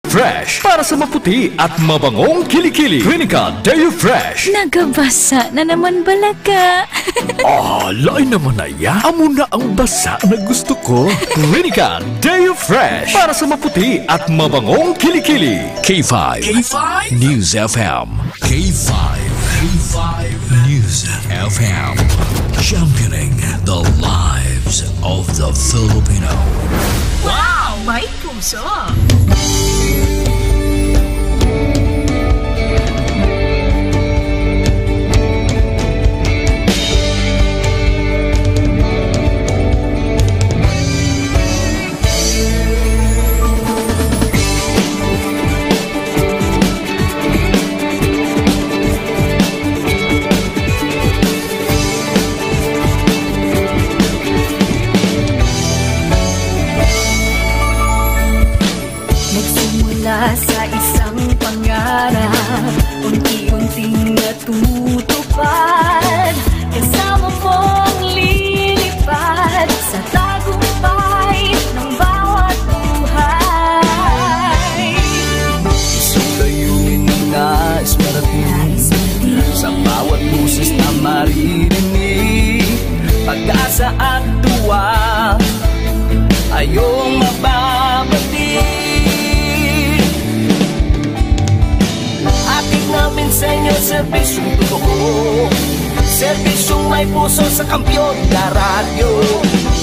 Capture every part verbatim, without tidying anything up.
Fresh para sa maputi at mabangong kilikili. Klinika Deo Fresh. Nagabasa na naman bala ka. Ah, lain naman na ya. Amo na ang basa na gusto ko. Klinika Deo Fresh para sa maputi at mabangong kilikili. K five K five News F M. K five, K five News F M, championing the lives of the Filipino. Wow! May puso! Nagsimula sa isang pangarap, unti-unting natutupad. Kasama mong lilipad sa tagumpay ng bawat buhay. Isang layunin na nais marating sa bawat boses na maririnig. Pag-asa at tuwa, ayong mababati. Hatid namin sa inyo serbisyong totoo, serbisyong may puso sa kampiyon na radyo.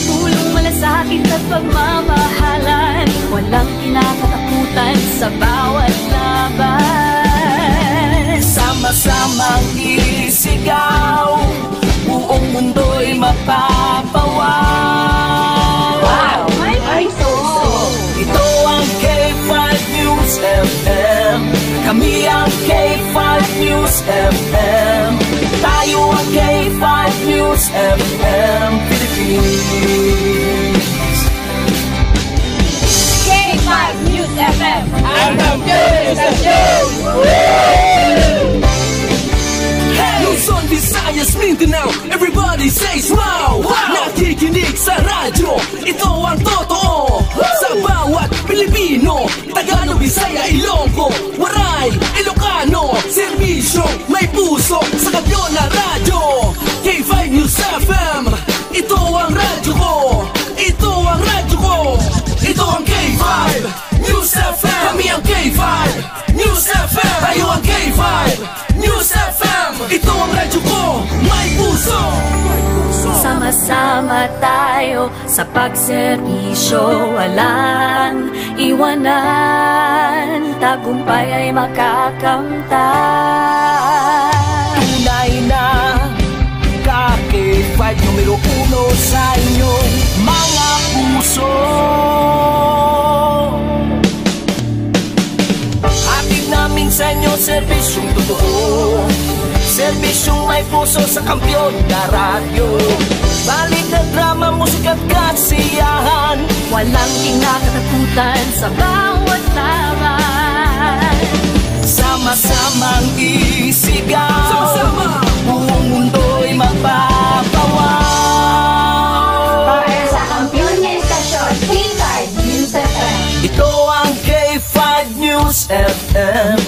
Pulong malasakit at pagmamahalan, walang kinakatakutan sa bawat laban. Sama-samang isigaw, buong mundo'y mapapawaw. Wow! May puso! Ito ang K five News F M. Kami ang K five News F M. Tayo ang K five News F M Philippines. K five News F M. Ang kampiyon sa show! Hey! Luzon, Visayas, Mindanao, everybody says wow! Wow! Nakikinig sa radyo, ito ang totoo. Sa bawat Pilipino, Tagalog, Bisaya, Ilonggo, Waray, Ilocano, serbisyo, may puso, sa kampiyon na radyo. K five News F M, ito ang radyo ko. Ito ang radyo ko. Ito ang K five News F M. Kami ang K five News F M. Tayo ang K five News F M. Ito ang radyo ko. May puso. Sama-sama tayo sa pagserbisyo, walang iwanan. Tagumpay ay makakamtan. Tunay na K five numero uno sa inyong mga puso. Hatid namin sa inyo serbisyong totoo, serbisyong may puso sa kampiyon na radyo. Balita, drama, musika at kasiyahan, walang kinakatakutan sa bawat laban. Sama-samang isigaw. Sama-sama. Buong mundo'y mapapawaw. Para sa kampiyon nga istasyon, K five News F M. Ito ang K five News F M.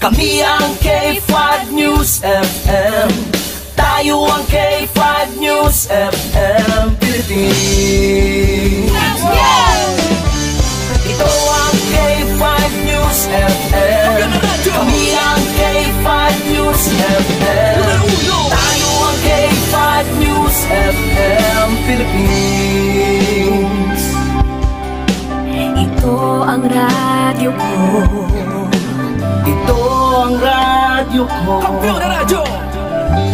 Kami ang K five News F M. Tayo ang K five News F M Philippines. Let's go! Ito ang K five News F M. Kami ang K five News F M. Tayo ang K five News F M Philippines. Ito ang radyo ko. Ito ang radyo ko. Kampiyon na radyo!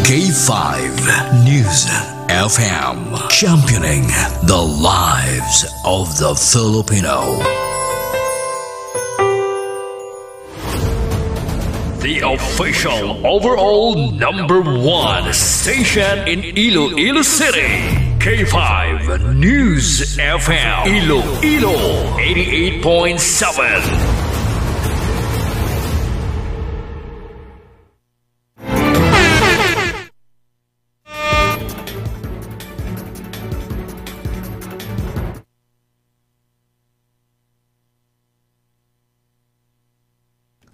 K five News F M, championing the lives of the Filipino. The official overall number one station in Iloilo City, K five News F M, Iloilo, eighty-eight point seven.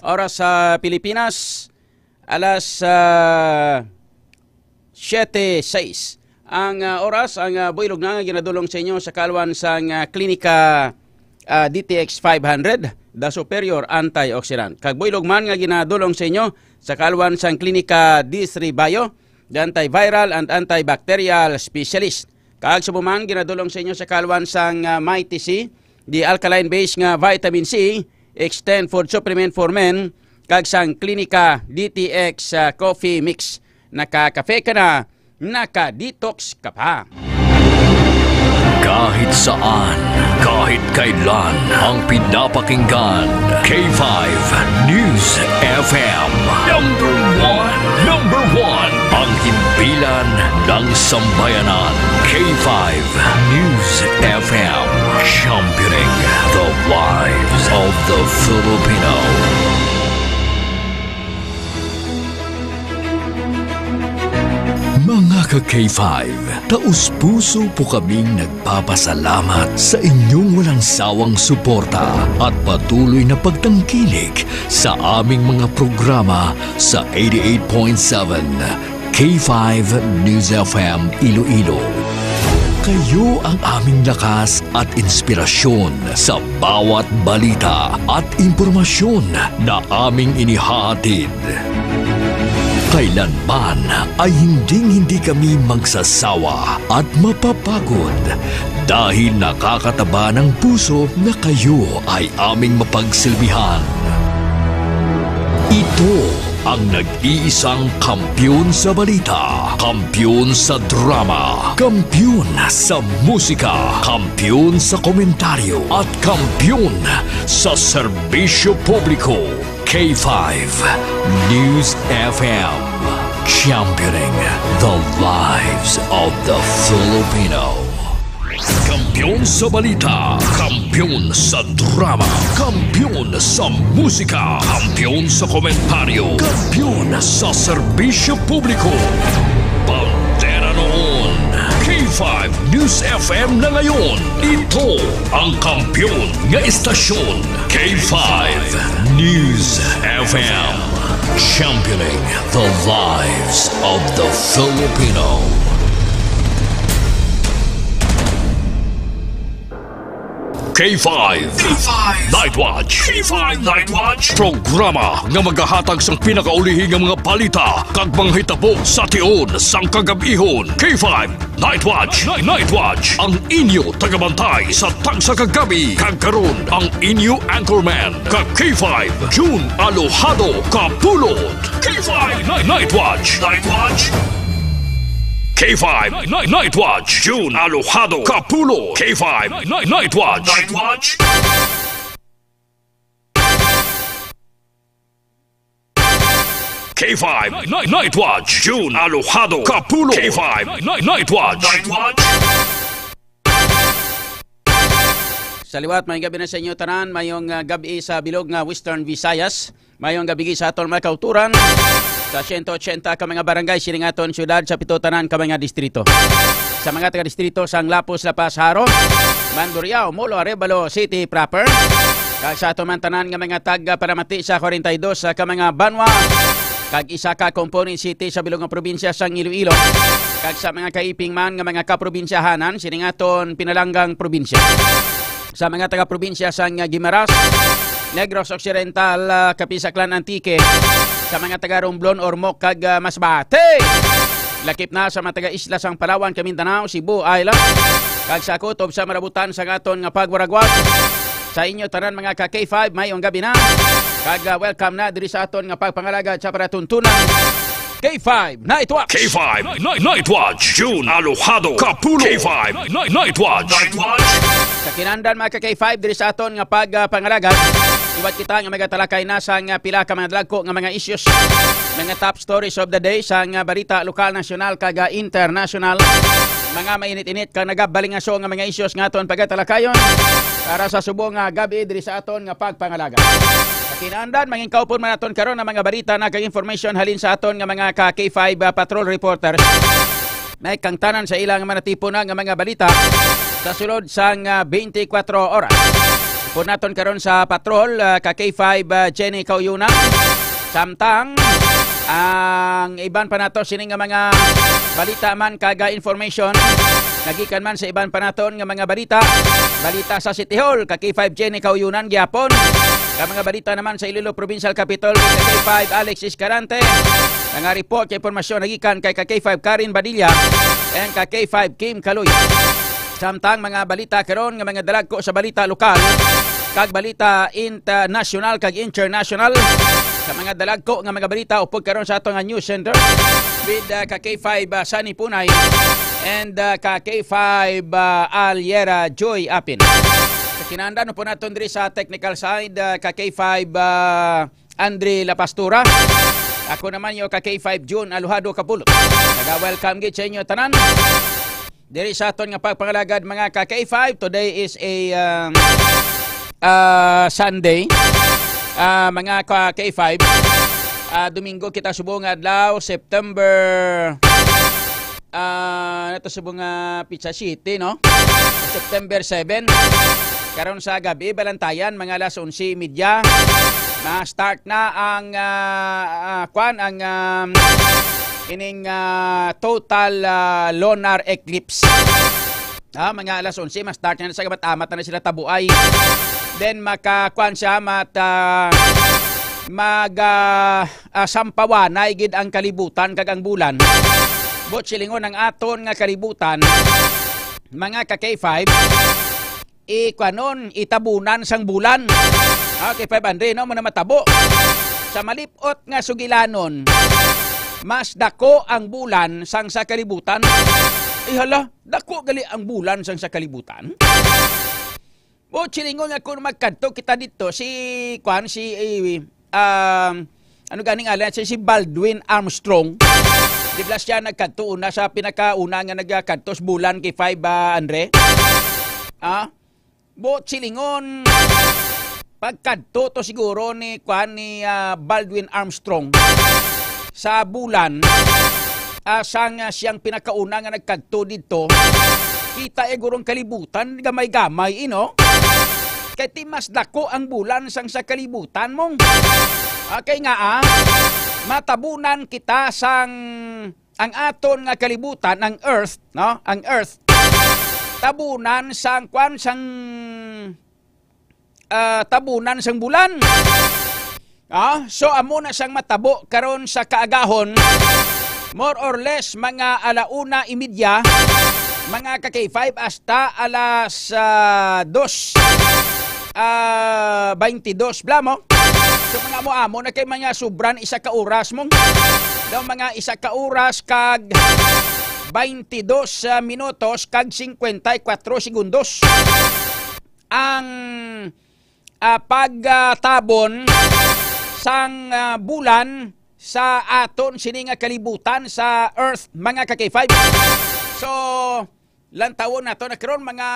Oras sa Pilipinas, alas, ah, siyete sais. Ang, ah, oras, ang, ah, buylog na nga ginadulong sa inyo sa kalwan sang, ah, Klinika, ah, D T X five hundred, The Superior Antioxidant. Kag buylog man nga ginadulong sa inyo sa kalwan sang Klinika D three Bio, The Antiviral and Antibacterial Specialist. Kag subong man ginadulong sa inyo sa kalwan sang, ah, Mighty C, the alkaline base nga vitamin C, Extend Food Supplement for Men, kag sang Klinika D T X, ah, Coffee Mix. Nakakafe ka na, naka-detox ka pa. Kahit saan, kahit kailan, ang pinapakinggan, K five News F M. Number one, number one, ang himpilan ng sambayanan. K five News F M, championing the lives of the Filipino. Mga ka K five, taus-puso po kaming nagpapasalamat sa inyong walang sawang suporta at patuloy na pagtangkilik sa aming mga programa sa eighty-eight point seven K five News F M Iloilo. Kayo ang aming lakas at inspirasyon sa bawat balita at impormasyon na aming inihahatid. Kailanman ay hinding-hindi kami magsasawa at mapapagod dahil nakakataba ng puso na kayo ay aming mapagsilbihan. Ito ang nag-iisang kampiyon sa balita, kampiyon sa drama, kampiyon sa musika, kampiyon sa komentaryo, at kampiyon sa serbisyo publiko. K five News F M, championing the lives of the Filipino. Kampiyon sa balita, kampiyon sa drama, kampiyon sa musika, kampiyon sa komentaryo, kampiyon sa serbisyo publiko. Bandera noon, K five News F M na ngayon. Ito ang kampiyon nga istasyon, K five News F M. Championing the lives of the Filipino. K five. K five. Night Watch. K five Night Watch. Programa nga magahatag sang pinakaulihi nga mga balita kag mga hitabo sa tion sang kagab-ihon. K five Night Watch. Night, Night Watch. Ang inyo tagabantay sa tagsa ka gabi. Kag karon, ang inyo anchorman ka K five, June Alojado Kapulot. K five Night, Night Watch. Night Watch. K five Night, Night Watch. June Alojado Kapulot. K five Night, Night Watch. Night Watch. K five Night, Night Watch. June Alojado Kapulot. K five Night, Night Watch. Night Watch. Sa liwat, may gabi na sa inyo tanan. Mayong, ah, gabi sa bilog nga Western Visayas. Mayong gabi sa aton mga kauturan sa siyento otsenta ka mga barangay sining aton syudad, sa pito tanan ka mga distrito. Sa mga taga-distrito sang Lapus, La Paz, Jaro, Mandurriao, Molo, Arevalo City proper, kag sa aton man tanan nga mga taga-panamati sa kwarenta y dos ka mga banwa, kag isa ka component city sa bilog nga probinsya sang Iloilo, kag sa mga kaiping man nga mga kaprobinsyahanan sining aton pinalanggang probinsya. Sa mga taga-probinsya sang Guimaras, Negros Occidental, ah, Capiz, Aklan, Antique, sa mga taga-Romblon, Ormoc, kag, ah, Masbate. Lakip na sa mga taga-isla sang Palawan, kag Mindanao, Cebu Island, kag sa kutob sa marabutan sang aton nga pagwaragwag. Sa inyo tanan, mga ka K five, mayong gabi na. Kag, ah, welcome na diri sa aton nga pagpangalagad sa palatuntunan. K five Night Watch. K five Night, Night Watch. June Alojado Kapulot. K five Night, Night Watch. Night Watch. Sa kinahanglan, mga ka K five, diri sa aton nga pag, ah, pangalagad, liwat kita nga magatalakay na sa nga pila ka mga dalagko nga mga issues, mga top stories of the day sa nga balita lokal, nasyonal, kag, ah, internasyonal. Mga mainit-init kag nagabalingaso nga mga issues nga aton pagatalakayon para sa subong nga gabi diri sa aton nga pagpangalagad. Sa kinahanglan, mangin kaupon man naton karon ang mga balita na kag information halin sa aton nga mga ka K five, ah, patrol reporters. May kang tanan sa ilang mga natipon na nga mga balita sa sulod sang, ah, twenty-four oras. Pun naton karon sa patrol, ah, ka K five, ah, Jenny Kauyunan. Samtang ang iban pa nato sini nga mga balita man kag, ah, information nagikan man sa iban pa naton nga mga balita. Balita sa City Hall, ka K five Jenny Kauyunan gyapon. Ka mga balita naman sa Iloilo Provincial Capitol, ka K five Alex Escalante. Mga report kay impormasyon nagikan kay ka K five Karen Badilla and ka K five Kim Kaloy. Samtang mga balita karon nga mga dalagko sa balita lokal kag balita international kag international, sa mga dalagko nga mga balita upod karon sa ato nga news center with, uh, ka K five, uh, Sunny Punay and, uh, ka K five, uh, Aliera Joy Apin. Sa kinahanglan po naton diri sa technical side, uh, ka K five, uh, Andre La Pastura. Ako naman yung ka K five June Alojado Kapulot. Naga-welcome gid sa inyo tanan. Diri sa aton nga pagpangalagad, mga ka K five, today is a, um, uh, Sunday. Uh, mga ka K five, uh, Domingo kita subong nga adlaw, September, uh, nato subong nga pizza city, no? September seven. Karon sa gabi, balantayan, mga alas onse y media, ma-start na ang, ah, ah, kwan, ang, um, ining, ah, total, ah, lunar eclipse. Ah, mga alas onse, ma-start na sa gamat-amat na sila tabuay. Then, maka, kwan siya, mat-, ah, mag, ah, ah, sampawanay gid ang kalibutan kag ang bulan. But silingon ang aton nga kalibutan, mga ka K five, ikwanon, itabunan sang bulan. Okay, five hundred, no? Muna matabo. Sa malipot nga sugilanon, mas dako ang bulan sang sa kalibutan. Ay, hala, dako gali ang bulan sang sa kalibutan. O, silingon nga kung magkadto kita dito, si, kwan, si, eh, um, ano ganing alam, si, si Baldwin Armstrong. Di ba siya nagkadto una sa pinakauna nga nagkadto sa bulan kay five, ah, Andre? Ah? Buot silingon, pagkadto to siguro ni, kwan, ni, ah, Baldwin Armstrong sa bulan, ah, sang, ah, siyang pinakauna nga nagkadto dito, kita, eh, gurong kalibutan, gamay-gamay, eh, no? Kay ti mas dako ang bulan sang sa kalibutan mong. Okay nga, ah, matabunan kita sang ang aton nga kalibutan, ang Earth, no? Ang Earth, tabunan sang kwan, sang, ah, tabunan sang bulan. Ah, so amo na sang matabo karon sa kaagahon, more or less mga ala una y media, mga ka K five, hasta alas, ah, dos, ah, baintidos, bla mo. So, mga amo-amo na kay mga sobran isa ka oras mong. Daw mga isa ka oras kag baintidos, ah, minutos kag singkwenta y kuwatro segundos ang, ah, pagtabon sang, ah, bulan sa aton sini nga kalibutan sa Earth, mga ka K five. So, lantawon nato na karon mga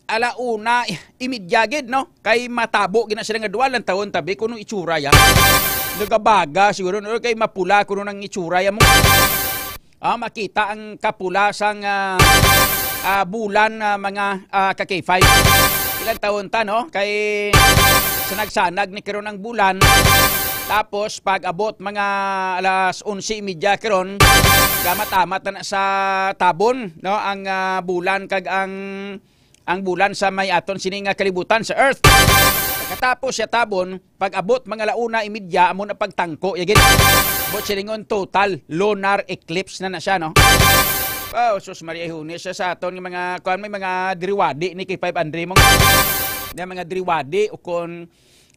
ala una y media gid, no? Kay matabo gina sila nga duwa, lantawon tabi kuno itsura ya. Nagabaga siguro, no? Kay mapula kuno nang itsura ya mo. Ah, makita ang kapula sang, ah, ah, bulan, ah, mga, ah, ka K five. Ilang taon ta, no? Kay sanag-sanag ni karon ang bulan. Tapos, pag abot mga alas onse y media karon, gamat-amat na sa tabon, no? Ang, ah, bulan kag ang, ang bulan sa may aton sini nga kalibutan sa Earth. Pagkatapos siya tabon, pag-abot mga ala una y media, amo na pagtangko, yagit. But silingon total, lunar eclipse na na siya, no? Oh, sus Maria Hunes, siya sa aton nga mga, kuwan, may mga diriwadi ni kay five Andre mo. Nga mga diriwadi, o kon,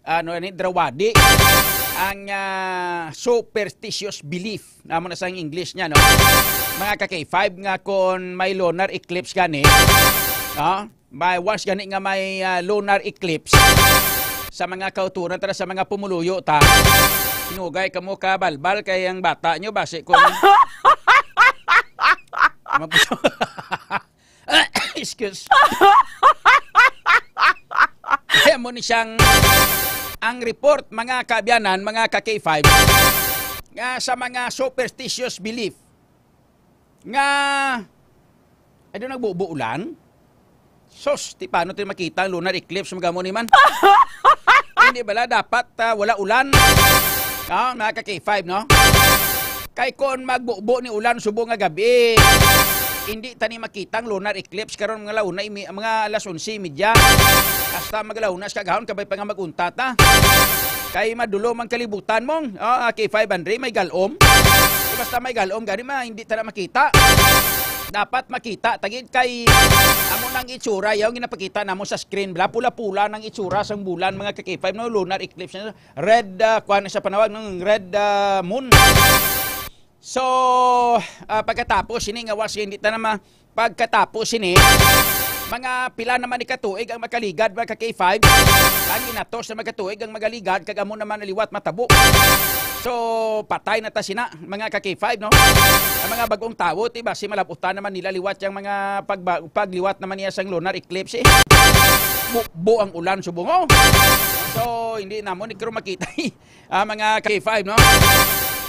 ano ni, drawadi. Ang, ah, superstitious belief, namo na sa English niya, no? Mga ka K five nga kon may lunar eclipse gani, no? May once gani nga may, ah, lunar eclipse sa mga kauturan, tara sa mga pumuluyo ta. Hinugay kamo ka balbal kay ang bata nyo basi ko. Excuse. Kaya mo ni siyang ang report, mga kaabyanan, mga ka K five, nga sa mga superstitious belief nga, ay, doon nagbubuulan? Sus, ti paano ti makita ang lunar eclipse, magamo ni man? Hindi bala dapat, ah, wala ulan? Ah, mga ka K five, no? Kay kon magbubo ni ulan subong nga gabi, hindi ta ni makita ang lunar eclipse karon mga launa, imi-, mga alas onse y media. Hasta maglauna sa kagahon, kabay pa nga mag-unta ta. Kay madulom ang kalibutan mong, ah, K five Andre, may galom. Di basta may galom, gani ma, hindi ta na makita. Dapat makita, tagid kay amo nang itsura, yaw ginapakita namo sa screen, bla, pula-pula nang itsura sang bulan, mga ka K five, no? Lunar eclipse, no? Red, ah, kuwan sa panawag, no? Red, ah, moon. So, ah, pagkatapos, sini nga was, hindi ta na ma-, pagkatapos, sini, mga pila naman ni katuig ang makaligad, mga ka K five? Ang inatos na magkatuig ang magaligad, kag amo naman na liwat matabo. So, patay na ta sina, mga ka K five, no? Ang mga bagong tawo, ti basi malabutan naman nila liwat yang mga pagba-, pagliwat naman niya sang lunar eclipse, eh. Bu-, bu ang ulan subong, oh. So, hindi namon ni karon makita, ah, mga K five, no?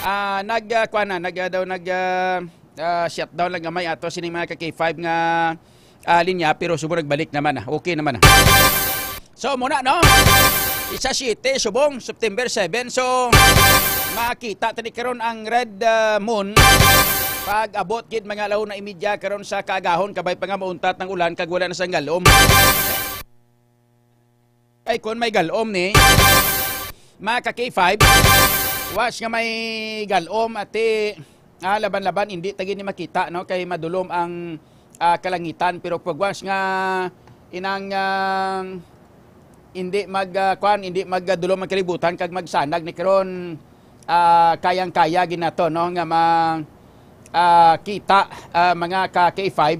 Ah, nag, ah, kuwan na, nag, ah, daw, nag, ah, ah, shutdown lang gamay ato sining mga ka K five nga, ah, linya, pero subong nagbalik naman na. Okay naman na. So, muna, no? Isa siyete, subong, September seven. So, makita tani karon ang red, ah, moon. Pag abot gid mga alauna imidya karon sa kaagahon, kabay pa nga mauntat ng ulan, kag wala na sang galom. Ay, kon may galom ni, mga ka K five, was nga may galom, ati, ah, laban-laban, hindi ta gid ni makita, no? Kay madulom ang, ah, kalangitan. Pero pag was nga inang, ah, hindi mag, ah, kwan, hindi magdulom ang kalibutan kag magsanag ni karon, ah, kayang-kaya gid nato, no, nga ma-, ah, kita, ah, mga ka K five,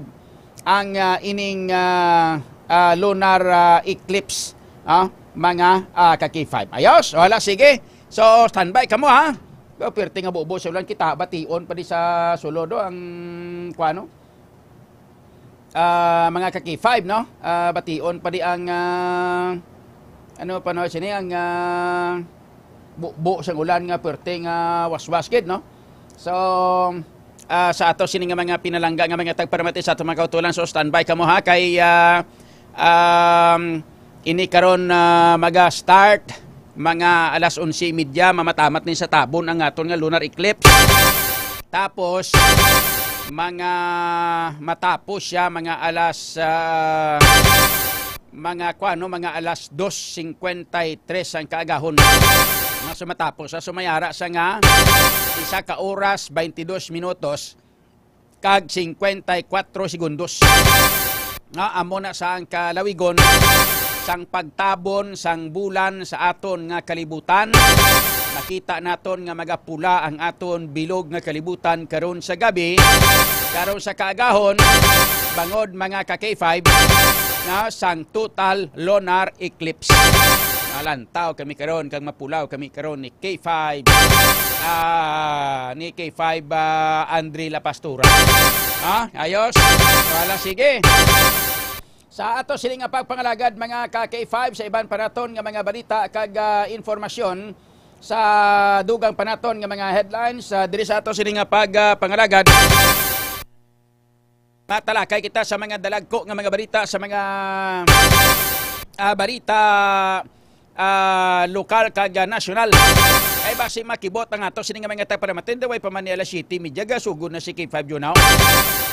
ang, ah, ining, ah, ah, lunar, ah, eclipse, ah, mga, ah, ka K five. Ayos? Wala, sige. So, standby kamo, ha? Pero pirti nga bubo sa ulan, kita bation pa di sa sulod, oh, ang, kuwano? Ah, mga ka K five, no? Ah, bation pa di ang, ah, ano pa, no, sini ang, ah, bubo sang ulan nga pirti nga waswas gid, no? So, ah, sa ato sini nga mga pinalangga nga mga tagparamati sa ato mga kautulan, so standby kamo, ha, kay, ah, um, ini karon, ah, maga-start mga alas onse y media, mamatamat ni sa tabon ang aton nga lunar eclipse. Tapos, mga matapos siya, mga alas, ah, mga, kuwano, mga alas dos cincuenta y tres ang kaagahon. Nga so matapos, ah, so may ara sa nga isa ka oras, twenty-dos minutos, kag cincuenta y cuatro segundos. Nga amo na sa ang kalawigon sang pagtabon sang bulan sa aton nga kalibutan. Nakita naton nga magapula ang aton bilog nga kalibutan karon sa gabi, karon sa kaagahon, bangod mga ka K five, nga sang total lunar eclipse. Nalantaw kami karon kag mapulaw kami karon ni K five, ah, ni K five, ah, Andre La Pastura. Ha? Ayos? Wala, sige. Sa ato sini nga pagpangalagad, mga ka K five, sa iban pa naton nga mga balita kag, ah, informasyon, sa dugang pa naton nga mga headlines, ah, diri sa ato sini nga pag, ah, pangalagad. Matalakay kita sa mga dalagko nga mga balita, sa mga, ah, balita, ah, lokal kag, ah, nasyonal. Kay basi makibot ang ato sini nga mga tagpalamati, way pa man ni alas siyete y media, gasugod na si K five Junao.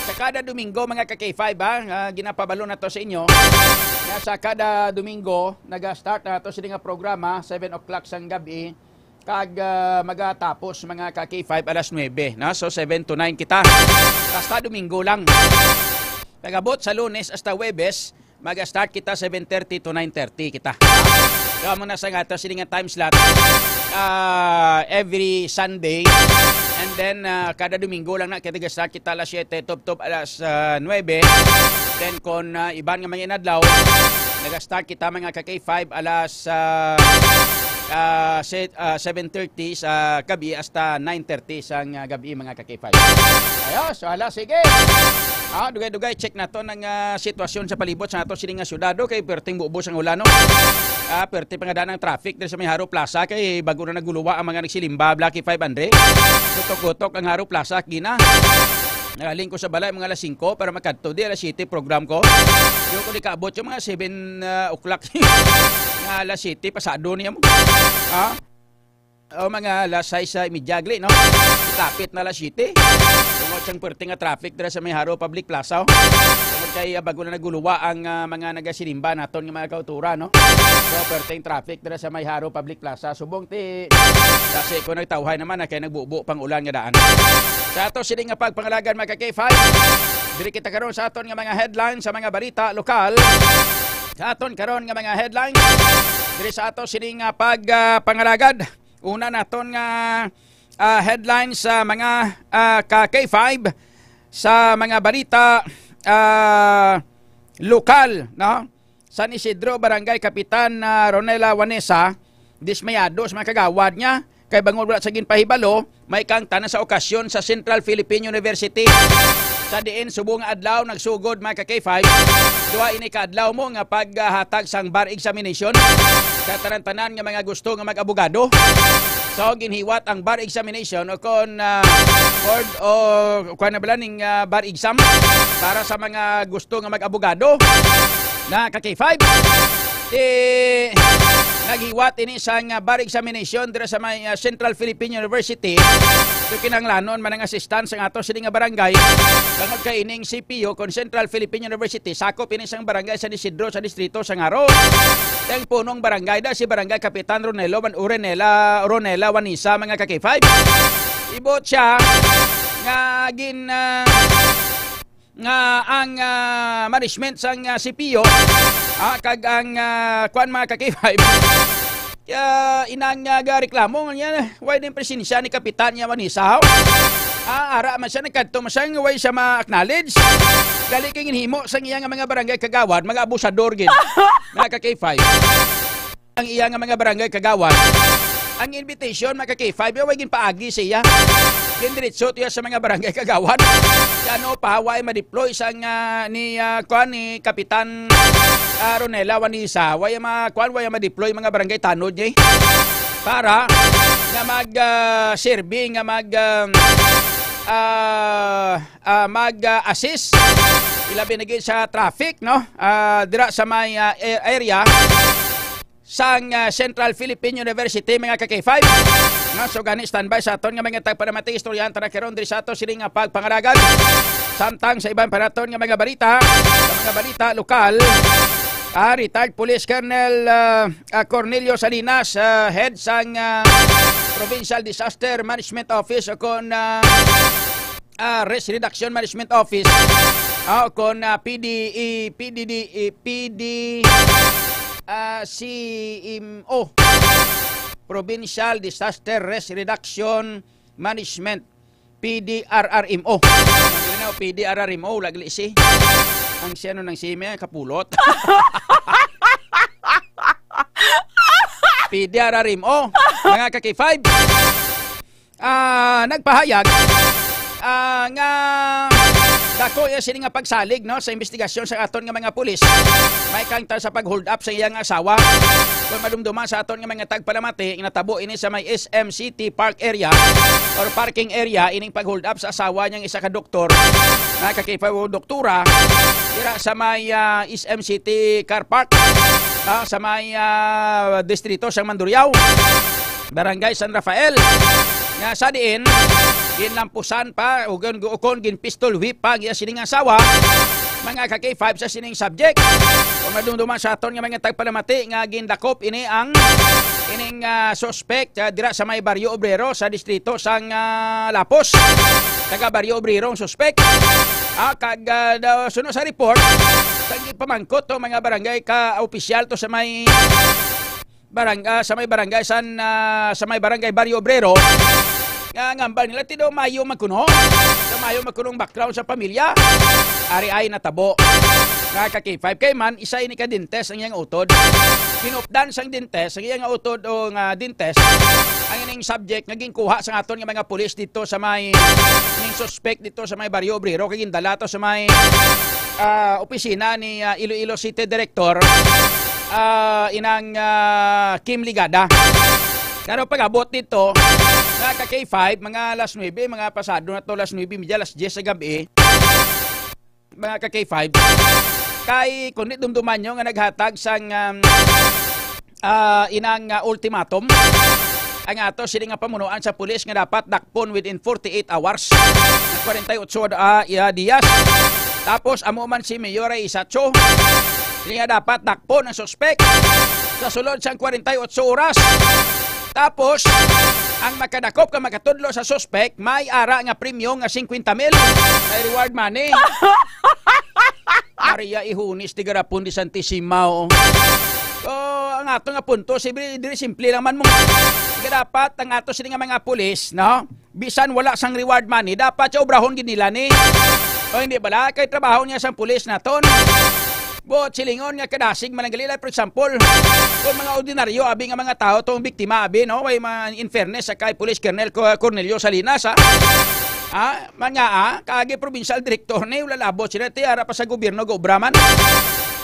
Sa kada Domingo, mga ka K five, ha, ah, ginapabalo na to sa inyo. Nga sa kada Domingo, naga-start na to sini nga programa, seven o'clock sang gabi. Kag, ah, magatapos mga ka K five alas nuebe, no? So, seven to nine kita. Basta Domingo lang. Pag-abot sa Lunes hasta Huwebes, mag-start kita seven thirty to nine thirty kita. So, amo na sa nga to, sini nga time slot. Ah, every Sunday. And then, ah, kada Domingo lang na, kaya nag-start kita alas siyete, tubtob alas, ah, nuebe. Then, kung, ah, iban nga mga inadlaw, nag-start kita mga ka K five alas, ah, ah, se-, ah, seven thirty sa gabi hasta nine thirty sa, ah, gabi, mga ka K five. Ayos, so hala, sige. Ah, dugay-dugay, check nato ang, ah, sitwasyon sa palibot sa ato sini nga syudad, oh, kay perting bubo sang ulan, no? Ah, perte pa nga daan ang traffic diri sa may Haro Plaza, kay bago na naguluwa ang mga nagsilimba, Blacky Five Andre. Gutok-gutok ang Haro Plaza, gina. Nagaling ko sa balay mga alas singko para makadto di alas siyete program ko. Di ko nikaabot yung mga seven, ah, o'clock. Nga alas siyete, pasado niya mo. Ha? O, mga alas sais sa imidya, gali, no? Kapit na alas siyete. Tungod sang perting nga traffic dira sa may Jaro Public Plaza, oh. Tungod kay, ah, bago na naguluwa ang, ah, mga nagasinimba naton nga mga kauturan, no? So, perting traffic dira sa may Jaro Public Plaza. Subong ti, kasi ko nagtawhay naman na kay nagbubo pang ulan nga daan. Sa ato sini nga pagpangalagad, mga ka-K five, diri kita karon sa aton nga mga headlines, sa mga balita lokal. Sa aton karon nga mga headlines, diri sa ato sini nga pag, ah, pangalagad. Una naton nga, ah, headlines sa mga, ah, ka-K five, sa mga balita, ah, lokal, no? San Isidro, Barangay Kapitan, ah, Ronela Wanesa, dismayado sa mga kagawad niya kay bangod wala sa ginpahibalo, may kangtanan sa okasyon sa Central Philippine University. Sa diin, subong nga adlaw, nagsugod, mga ka-K five, duha ini ka adlaw mo nga paghatag sang bar examination sa tanan-tanan nga mga gusto nga mag-abogado. So, ginhiwat ang bar examination o kon, ah, board o kuwan na bala ning, ah, bar exam para sa mga gusto nga mag-abogado na ka-K five. Ti, naghiwat ini sang, ah, bar examination dira sa may, ah, Central Philippine University. So, kinahanglanon man ang assistance ang ato sini nga barangay. Tungod kay ining C P U kon Central Philippine University, sakop ini sang barangay San Isidro sa distrito sa Jaro. Ang punong barangay da si Barangay Kapitan Ronelo Man-, Ronela, Ronela Wanisa, mga ka-K five. Ibot siya nga gin, ah, nga ang, ah, management sang, ah, C P U, ah, kag ang, ah, kwan, mga ka-K five, kaya inang, ah, gareklamo nga niya, why din presensya ni Kapitan niya Manisa, haw? Ah, ara man siya, nagkadto man siya, nga way siya ma-acknowledge. Gali kay ginhimo sang iya nga mga barangay kagawad, mga abusador gid, mga ka-K five. Ang iya nga mga barangay kagawad, ang invitation, mga ka-K five, way ginpaagi sa iya. Gindiretso to iya sa mga barangay kagawad. Kay ano pa, way ma-deploy sang, ah, ni, ah, kuan, ni Kapitan, ah, Ronela Wanisa, way ma-, kuan, way ma-deploy mga barangay tanod niya, eh. Para nga mag, ah, serbi, nga mag, ah, ah, ah, mag, ah, assist. Ilabi na gid sa traffic, no? Ah, dira sa may, ah, a-, area sang, ah, Central Philippine University, mga ka-K five. No, so gani, standby sa aton nga mga tagpalamati, istoryahan ta na karon diri sa ato sini nga pagpangalagad. Samtang sa iban pa naton nga mga balita, sa mga balita lokal, ah, retired Police Colonel, ah, ah, Cornelio Salinas, ah, head sang, ah, Provincial Disaster Management Office o kon, ah, ah, Risk Reduction Management Office, ah, kon, ah, P D E, P D D E, P D, ah, C M O, Provincial Disaster Risk Reduction Management, P D R R M O. Ano, P D R R M O, lagli si. Ang siya no nang si may kapulot. P D R R M O, mga ka-K five. Ah, nagpahayag, ah, nga dako iya sini nga pagsalig, no, sa investigasyon sa aton nga mga pulis. May kangta sa pag-hold up sa iyang asawa. Kung madumduman sa aton nga mga tagpalamati, natabo ini sa may S M City Park area or parking area, ining pag-hold up sa asawa niyang isa ka doktor, na kakipa o doktora, dira sa may, ah, S M City Car Park, ah, sa may, ah, distrito sang Mandurriao, Barangay San Rafael, nga sa diin ginlampusan pa o gun-, o kon ginpistol whip pa ang iya sining asawa, mga ka-K five, sa sining subject. Kung madumduman sa aton nga mga tagpalamati nga gindakop ini ang ining, ah, suspect, ah, dira sa may Barrio Obrero sa distrito sang, ah, Lapos. Taga Barrio Obrero ang suspect. Ah, kag, ah, daw, suno sa report, kag ipamangkot to mga barangay ka opisyal to sa may barang-, ah, sa may barangay San, ah, sa may barangay Barrio Obrero, nga ang hambal nila ti daw mayo man kuno. Daw mayo man kuno ang background sa pamilya. Ari ay natabo. Nga ka-K five kay man, isa ini ka dentist ang iyang utod. Kinupdan sang dentist, ang iyang utod o nga dentist, ang ining subject nga ginkuha sa aton nga mga pulis dito sa may, ning suspect dito sa may Barrio Obrero, kay gindala to sa may, ah, opisina ni, ah, Iloilo City Director, ah, inang, ah, Kim Ligada. Pero pag-abot dito, Mga ka K five, mga alas nuebe, mga pasado na to, alas nuebe medya, alas diyes sa gabi. Mga ka K five, kay kundi dumduman nyo nga naghatag sang, um, ah, inang, ah, ultimatum ang ato sini nga pamunuan sa pulis nga dapat dakpon within forty-eight hours, forty-eight, ah, iya, diyas. Tapos amo man si Mayor Raiza Cho, siya dapat dakpon ang suspek sa sulod sang forty-eight oras. Tapos, ang makadakop ka makatudlo sa suspek, may ara nga premyo nga fifty mil. May reward money. Maria Ihunis, tigarapon di Santisima, oh. So, ang ato nga punto, si, diri simple lang man mo. Kaya dapat ang ato sini nga mga pulis, no? Bisan wala sang reward money, dapat siya obrahon gid nila ni. O hindi bala, kay trabaho niya sang pulis naton. Buot silingon nga kadasig man ang galila, for example, kung mga ordinaryo, abi nga mga tao, tong biktima, abi, no? Way mga in fairness sa kay Police Colonel Co-, Cornelio Salinas, ha? Ha? Man nga, ah, kagi provincial director ni, wala labot sila, ti, ara pa sa gobyerno, gobra man.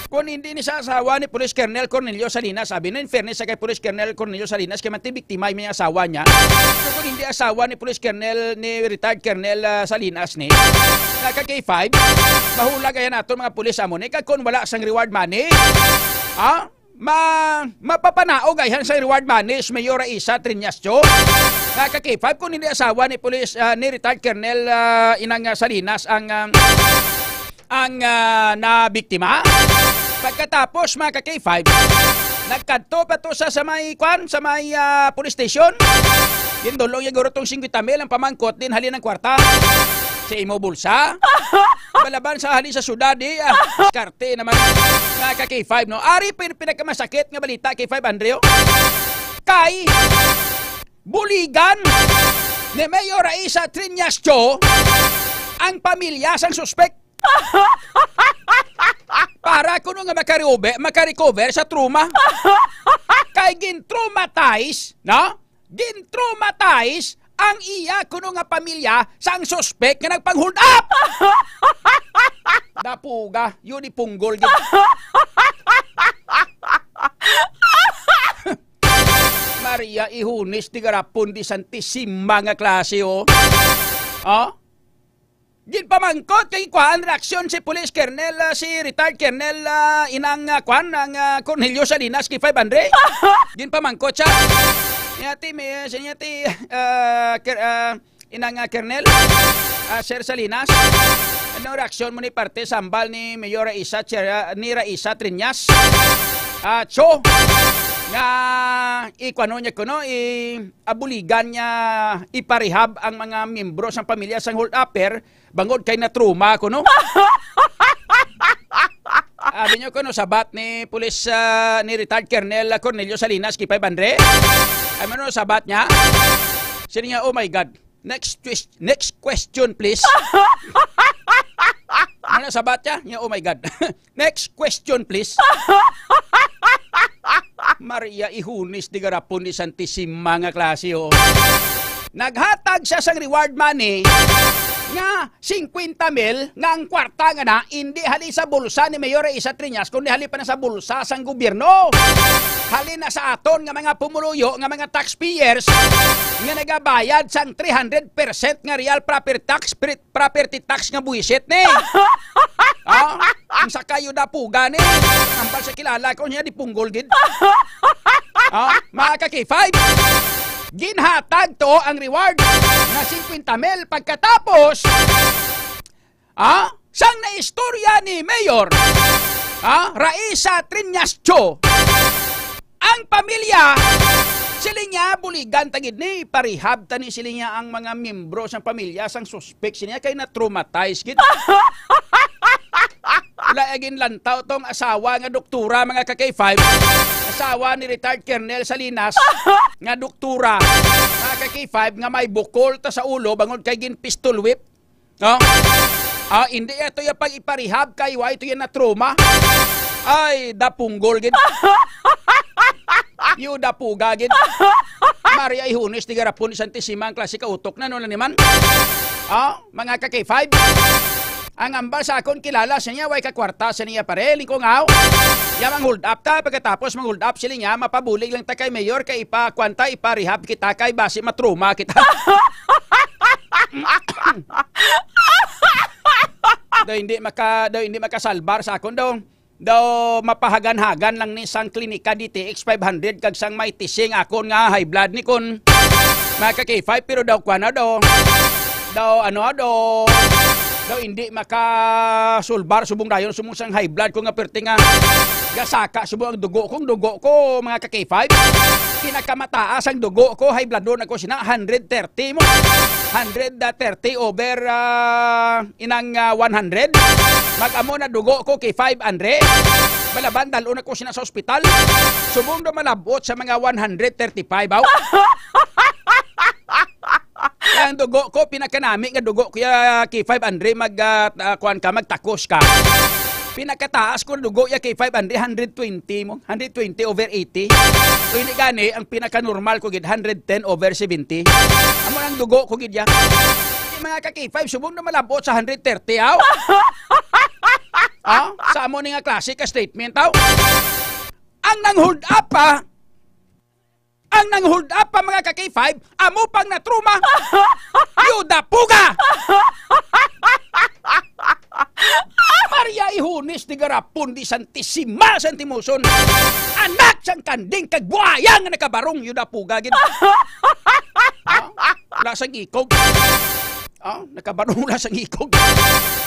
Kung hindi ni sa asawa ni Police Colonel Cornelio Salinas, sabi na, in fairness sa kay Police Colonel Cornelio Salinas, kay man ti biktima yung asawa niya. So, kung hindi asawa ni Police Colonel, ni retired Colonel, ah, Salinas ni, na ka K five, mahulag ayan nato mga pulis amo ni, kag kung wala sang reward money, ha? Ma-, mapapanaog ayan sa reward money si Mayor Raiza Triñas Cho. Na ka K five, kung hindi asawa ni Police, ah, ni retired Colonel, ah, inang, ah, Salinas ang, ah, ang, ah, nabiktima. Pagkatapos, mga ka K five, nagkadto pa to sa, sa may, kwan, sa may, ah, police station. Gindulong niya guro tong fifty mil ang pamangkot din halin ang kwarta. Sa imo bulsa? Balaban sa halin sa syudad, eh. Ah, diskarte naman, mga ka K five, no? Ari pin-, pinakamasakit nga balita, K five Andreo. Kay buligan ni Mayor Raiza Triñas Cho ang pamilya sang suspek para kuno nga makarecover, makarecover sa trauma. Kay gin-traumatize, no? Gin-traumatize ang iya kuno nga pamilya sang suspek nga nagpang-hold up. Dapuga, yun ipunggol gid. Maria Ihunis, tigarapon di Santisima nga klase, oh. Oh? Ginpamangkot kay kuan reaksyon si Police Colonel, ah, si retired Colonel, ah, inang, ah, kuan, ang, ah, Cornelio Salinas, K five Andre. Ginpamangkot siya. Niya ti, may, siya niya ti, ah, ker-, ah, inang, ah, Colonel, ah, Sir Salinas. Anong reaksyon mo ni parte sambal ni Mayor Raiza, Chair, ah, ni Raiza Triñas? Ah, Cho, nga ikuano niya kuno, i-, abuligan niya iparehab ang mga miyembro sang pamilya sang hold-upper bangod kay na-trauma kuno. Abi niyo kuno sabat ni Pulis, ah, ni retired Colonel Cornelio Salinas, Kipay Bandre? Ay, ano sabat niya? Sino niya, "Oh my God. Next twist, next question, please." Ano sabat niya? Niya, "Oh my God." "Next question, please." Maria Ihunis, di garapon ni Santisima nga klase, oh. Naghatag siya sang reward money nga singkwenta mil nga ang kwarta nga na, indi hali sa bulsa ni Mayor Raiza Triñas, kundi hali pa na sa bulsa sang gobyerno. Hali na sa aton nga mga pumuluyo, nga mga taxpayers, nga nagabayad sang three hundred percent nga real property tax, pre-, property tax nga buwisit ni. Ah, ang sa kayo dapuga ni. Ambal sa kilala ko niya, di punggol gid. Ah, mga ka-K five, ginhatag to ang reward na singkwenta mil pagkatapos, ah, sang naistorya ni Mayor, ah, Raiza Triñas Cho, ang pamilya, siling niya, "Buligan ta gid ni, parehab ta ni," siling niya, "ang mga miyembro sang pamilya sang suspek," siling niya, "kay na-traumatize gid." Wala, eh, ginlantaw tong asawa nga doktora, mga ka-K five. Asawa ni retired Colonel Salinas nga doktora, mga ka-K five, nga may bukol ta sa ulo bangod kay gin-pistol whip. No? Ah, hindi ito yung pag-iparehab kay why ito yung na-trauma. Ay, dapunggol gid. Yu dapuga gid. Maria Ihunis, di garapon ni Santisima ang klase ka utok na, no, na naman. Ah, mga ka-K five. Ang ambal sa akon kilala sa niya, way ka kwarta sa niya pare, lingkong aw. Ya, mang-hold up ta, pagkatapos mang-hold up, siling niya, mapabulig lang ta kay Mayor, kay ipa-, kwan ta, ipa-rehab kita, kay basi matruma kita. Daw hindi maka-, daw hindi makasalbar sa akon daw. Daw mapahagan-hagan lang ni sang klinika D T X five hundred kag sang may testing akon nga high blood ni kon, mga ka-K five, pero daw kwan na daw. Daw, ano, daw, daw hindi makasulbar subong dayon, subong sang high blood ko nga perti nga gasaka subong ang dugo kong dugo ko, mga ka-K five. Pinakamataas ang dugo ko, high blood doon ako sina, hundred thirty mo. Hundred thirty over, ah, inang, ah, one hundred. Mag-amo na dugo ko kay five hundred. Balaban, dalon ako sina sa ospital. Subong do malabot sa mga one hundred thirty-five, aw. Ang dugo ko, pinakanami nga dugo ko ya kay five hundred, mag, ah, ah, kuwan ka, magtakos ka. Pinakataas ko dugo ya kay five hundred, hundred twenty mo, hundred twenty over eighty. So, hindi gani, ang pinakanormal ko gid, hundred ten over seventy. Amo ang dugo ko gid ya. Di, mga ka-K five, subong na malabot sa hundred thirty, aw. Ah, sa amo ni nga klase ka statement, aw. Ang nang-hold up, ah, Ang nang-hold up pa, mga ka-K five, amo pang natruma. Yuda puga! Maria Ihunis di garapon di santisima santimuson. Anak sang kanding kag buaya nga nakabarong, yuda puga gid. Ah, wala sang ikog. Ah, nakabarong, wala sang ikog.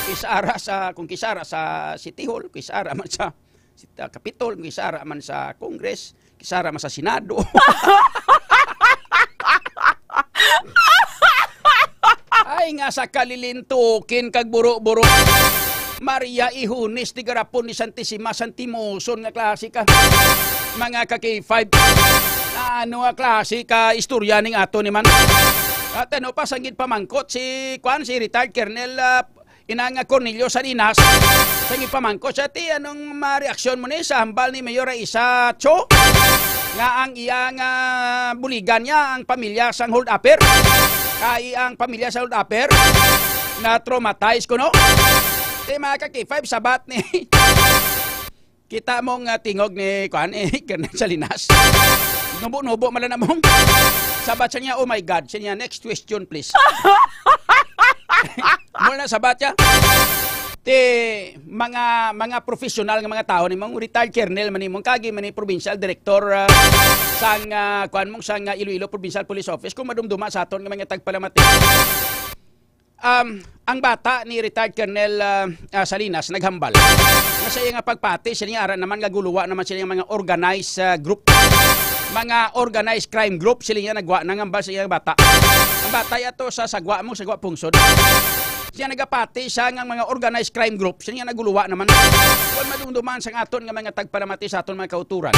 Kisara sa, kung kisara sa City Hall, kisara man sa sa Capitol, kung kisara man sa Congress, kisara man sa Senado. Ay, nga sa kalilintukin kag buro-buro. Maria Ihunis di garapon ni Santisima Santimuson nga klase ka. Mga ka-K five. Na ano nga klase ka istorya ning ato ni man? At ano pa, sangin pamangkot si, kwan, si retired Colonel, ah, Inang Cornelio Salinas, sa ipamangkot siya, ti, anong mga reaksyon mo ni sa hambal ni Mayor Raisa Cho nga ang iyang, ah, buligan niya ang pamilya sang hold-upper? Kay ang pamilya sa hold-upper na traumatized kuno. Ti, mga ka-K five, sabat ni Kita mo nga tingog ni, kuan, eh, Colonel Salinas. Nubo-nubo man lang namong. Sabat siya niya, "Oh my God." Siya niya, "Next question, please." Mo na sabat siya. Ti, mga, mga professional nga mga tao ni mong retired colonel man ni mong kagi man ni provincial director, ah, sang, ah, kuan mong sang, ah, Iloilo Provincial Police Office kung madumduma sa aton nga mga tagpalamati. Um, ang bata ni retired Colonel, ah, ah, Salinas naghambal nga sa iya nga pagpati, sila niya ara naman nga guluwa naman sila nga mga organized, ah, group. Mga organized crime group sila niya nagwa nang hambal sa iya nga bata. Ang bata yato sa Sagwa mo, Sagwa Pungsod. Siya nagapati siya nga mga organized crime group sila niya naguluwa naman. Kung madumduman sa aton nga mga tagpalamati sa aton mga kauturan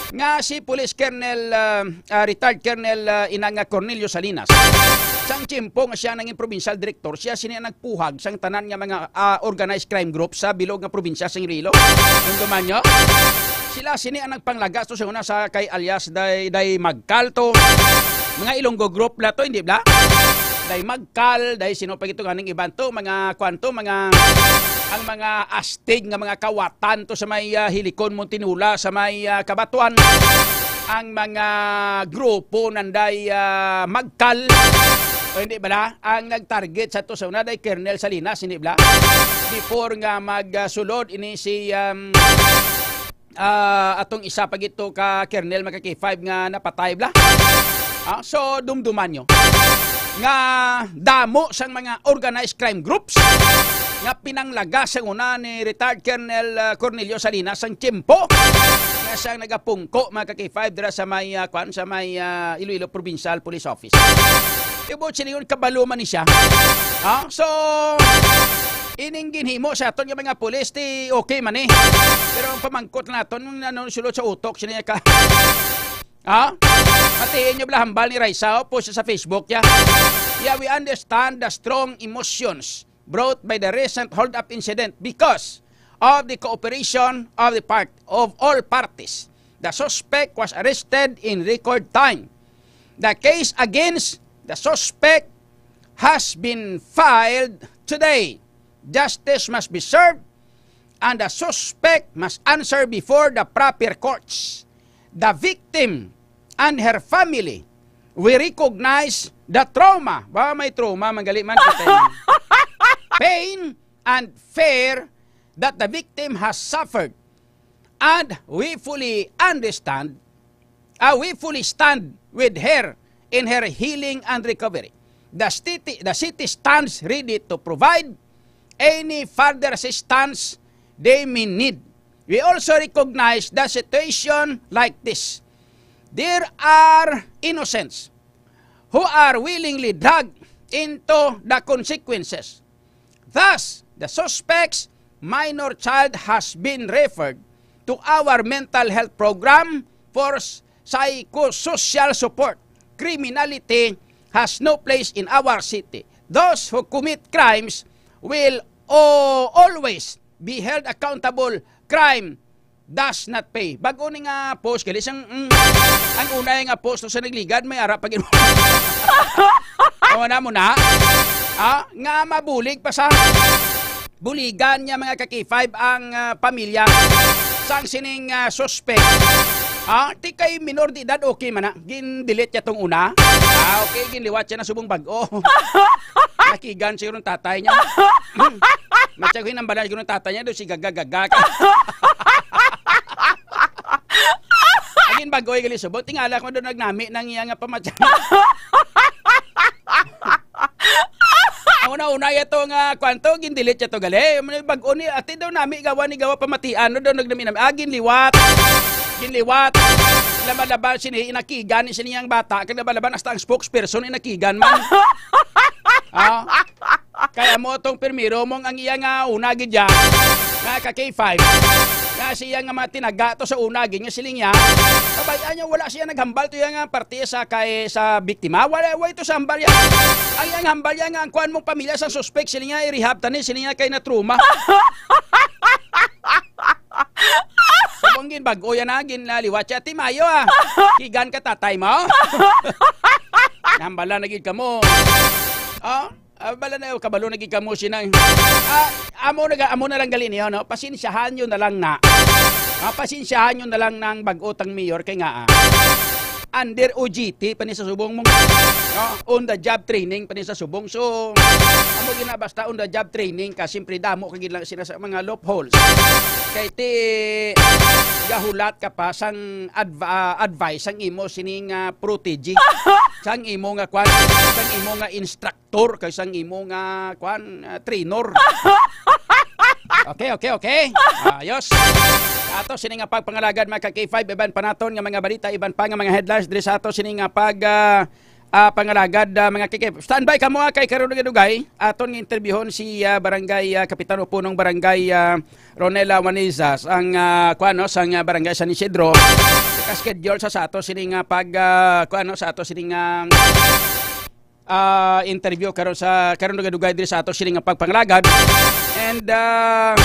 nga si Police Colonel, ah, ah, retired Colonel, ah, Inang nga Cornelio Salinas. Sang tiyempo nga siya nangin provincial director, siya sini ang nagpuhag sang tanan nga mga, ah, organized crime group sa bilog nga probinsya sa Iloilo. Nandun man nyo? Sila sini ang nagpanglagas to sa una sa kay alias Day, Day Magkal to. Mga Ilonggo group na to, hindi bla? Day Magkal, Day sino pa gito ganing iban to, mga kwanto, mga, ang mga astig nga mga kawatan to sa may, ah, Hilikon, Muntinhula, sa may, ah, Cabatuan. Ang mga grupo nanday, ah, Magkal, o hindi bala, ang nag-target sa to sa una day Colonel Salinas, hindi bala? Before nga magsulod ini si, um, ah, atong isa pa gito ka Colonel, mga ka-K five nga napatay bala. Ah, so, dumduman nyo nga damo sang mga organized crime groups nga pinanglagas sang una ni retired Colonel, ah, Cornelio Salinas sang tiyempo nga siyang nagapungko, mga ka-K five, dira sa may, ah, kwan, sa may, ah, Iloilo Provincial Police Office. Tibot silingon, kabalo man ni siya. Ha? So, ining ginhimo sa aton nga mga pulis, ti okay man eh. Pero ang pamangkot naton, ano, sulod sa utok, sino niya ka? Ha? Pati inyo bala hambal ni Raisa, oh, post sa Facebook, ya. Yeah, we understand the strong emotions brought by the recent hold-up incident because of the cooperation of the part, of all parties. The suspect was arrested in record time. The case against the suspect has been filed today. Justice must be served and the suspect must answer before the proper courts. The victim and her family, we recognize the trauma. Ba, may trauma, manggali man kita. Pain and fear that the victim has suffered. And we fully understand, uh, we fully stand with her in her healing and recovery. The city, the city stands ready to provide any further assistance they may need. We also recognize that situation like this, there are innocents who are willingly dragged into the consequences. Thus, the suspect's minor child has been referred to our mental health program for s-, psychosocial support. Criminality has no place in our city. Those who commit crimes will o-, always be held accountable. Crime does not pay. Bag-o ni nga post, gali sang, mm, ang una nga post sa nagligad, may ara pa gid. Awa na mo na. Ah, nga mabulig pa sa buligan niya, mga ka-K five, ang, ah, pamilya sang sining, ah, suspect. Ah, ti kay minor de edad, okay man na. Gin-delete niya tong una. Ah, okay, ginliwat siya na subong bag-o. Nakigan siguro ng tatay niya. Matsag hinambalan siguro ng tatay niya, do si gaga-gaga ka. Agin bagoy gali subot, tingala ko do nagnami nang iya nga pamatyan. Ang una-una ya to nga kwanto, gindelete ya to gali. May bag-o ni, ati daw nami gawa ni gawa pamatian, no, daw nagnami-nami. Ah, ginliwat. Ginliwat. Laba-laba sini, inakigan ni sini ang bata. Kag laba-laba, hasta ang spokesperson, inakigan man. Ah? Kaya mo tong primero mong ang iya nga una gid ya, nga ka K five, nga siya nga mga tinaga to sa una gid nga siling niya, kabayaan niya wala siya naghambal to iya nga parte sa kay sa biktima. Wala, wala ito sa hambal ya. Ang iyang hambal ya nga ang kuan mong pamilya sa suspek, siling niya i-rehab tani, siling niya kay na-trauma. Subong gin bag-o yan na, gin naliwat siya. Ti mayo, ah. Kigan ka tatay mo. Nahambala na gid kamo. Oh? Ah, bala na, kabalo na gid kamo sinang. Ah, amo na, amo na lang gali niyo, no? Pasensyahan niyo na lang na. Ah, pasensyahan niyo na lang nang bag-o tang mayor kay nga, ah, under O J T pa ni sa subong mo. No? On the job training pa ni sa subong. So, amo gina basta on the job training ka, siyempre damo ka gid lang sila sa mga loopholes. Kay ti gahulat ka pa sang adv-, ah, advice sang imo sining, ah, protege. Sang imo nga kwan, sang imo nga instructor. Tor kay sang imo nga, kwan, ah, trainer. Okay, okay, okay. Ayos. Ato sini nga pagpangalagad, mga ka K five, iban pa naton nga mga balita, iban pa nga mga headlines diri sa ato sini nga pag, ah, ah, pangalagad, ah, mga ka K five. Standby kamo, ah, kay karon nga dugay aton nga interbyuhon si, ah, barangay, ah, Kapitan o Punong Barangay, ah, Ronela Wanizas, ang, ah, kwan, no, sang, ah, Barangay San Isidro. Naka-schedule sa, sa ato sini nga pag, ah, kwan, no, sa ato sini nga ah, interview karon sa, karon dugay-dugay diri sa ato sini nga pagpangalagad. And, ah,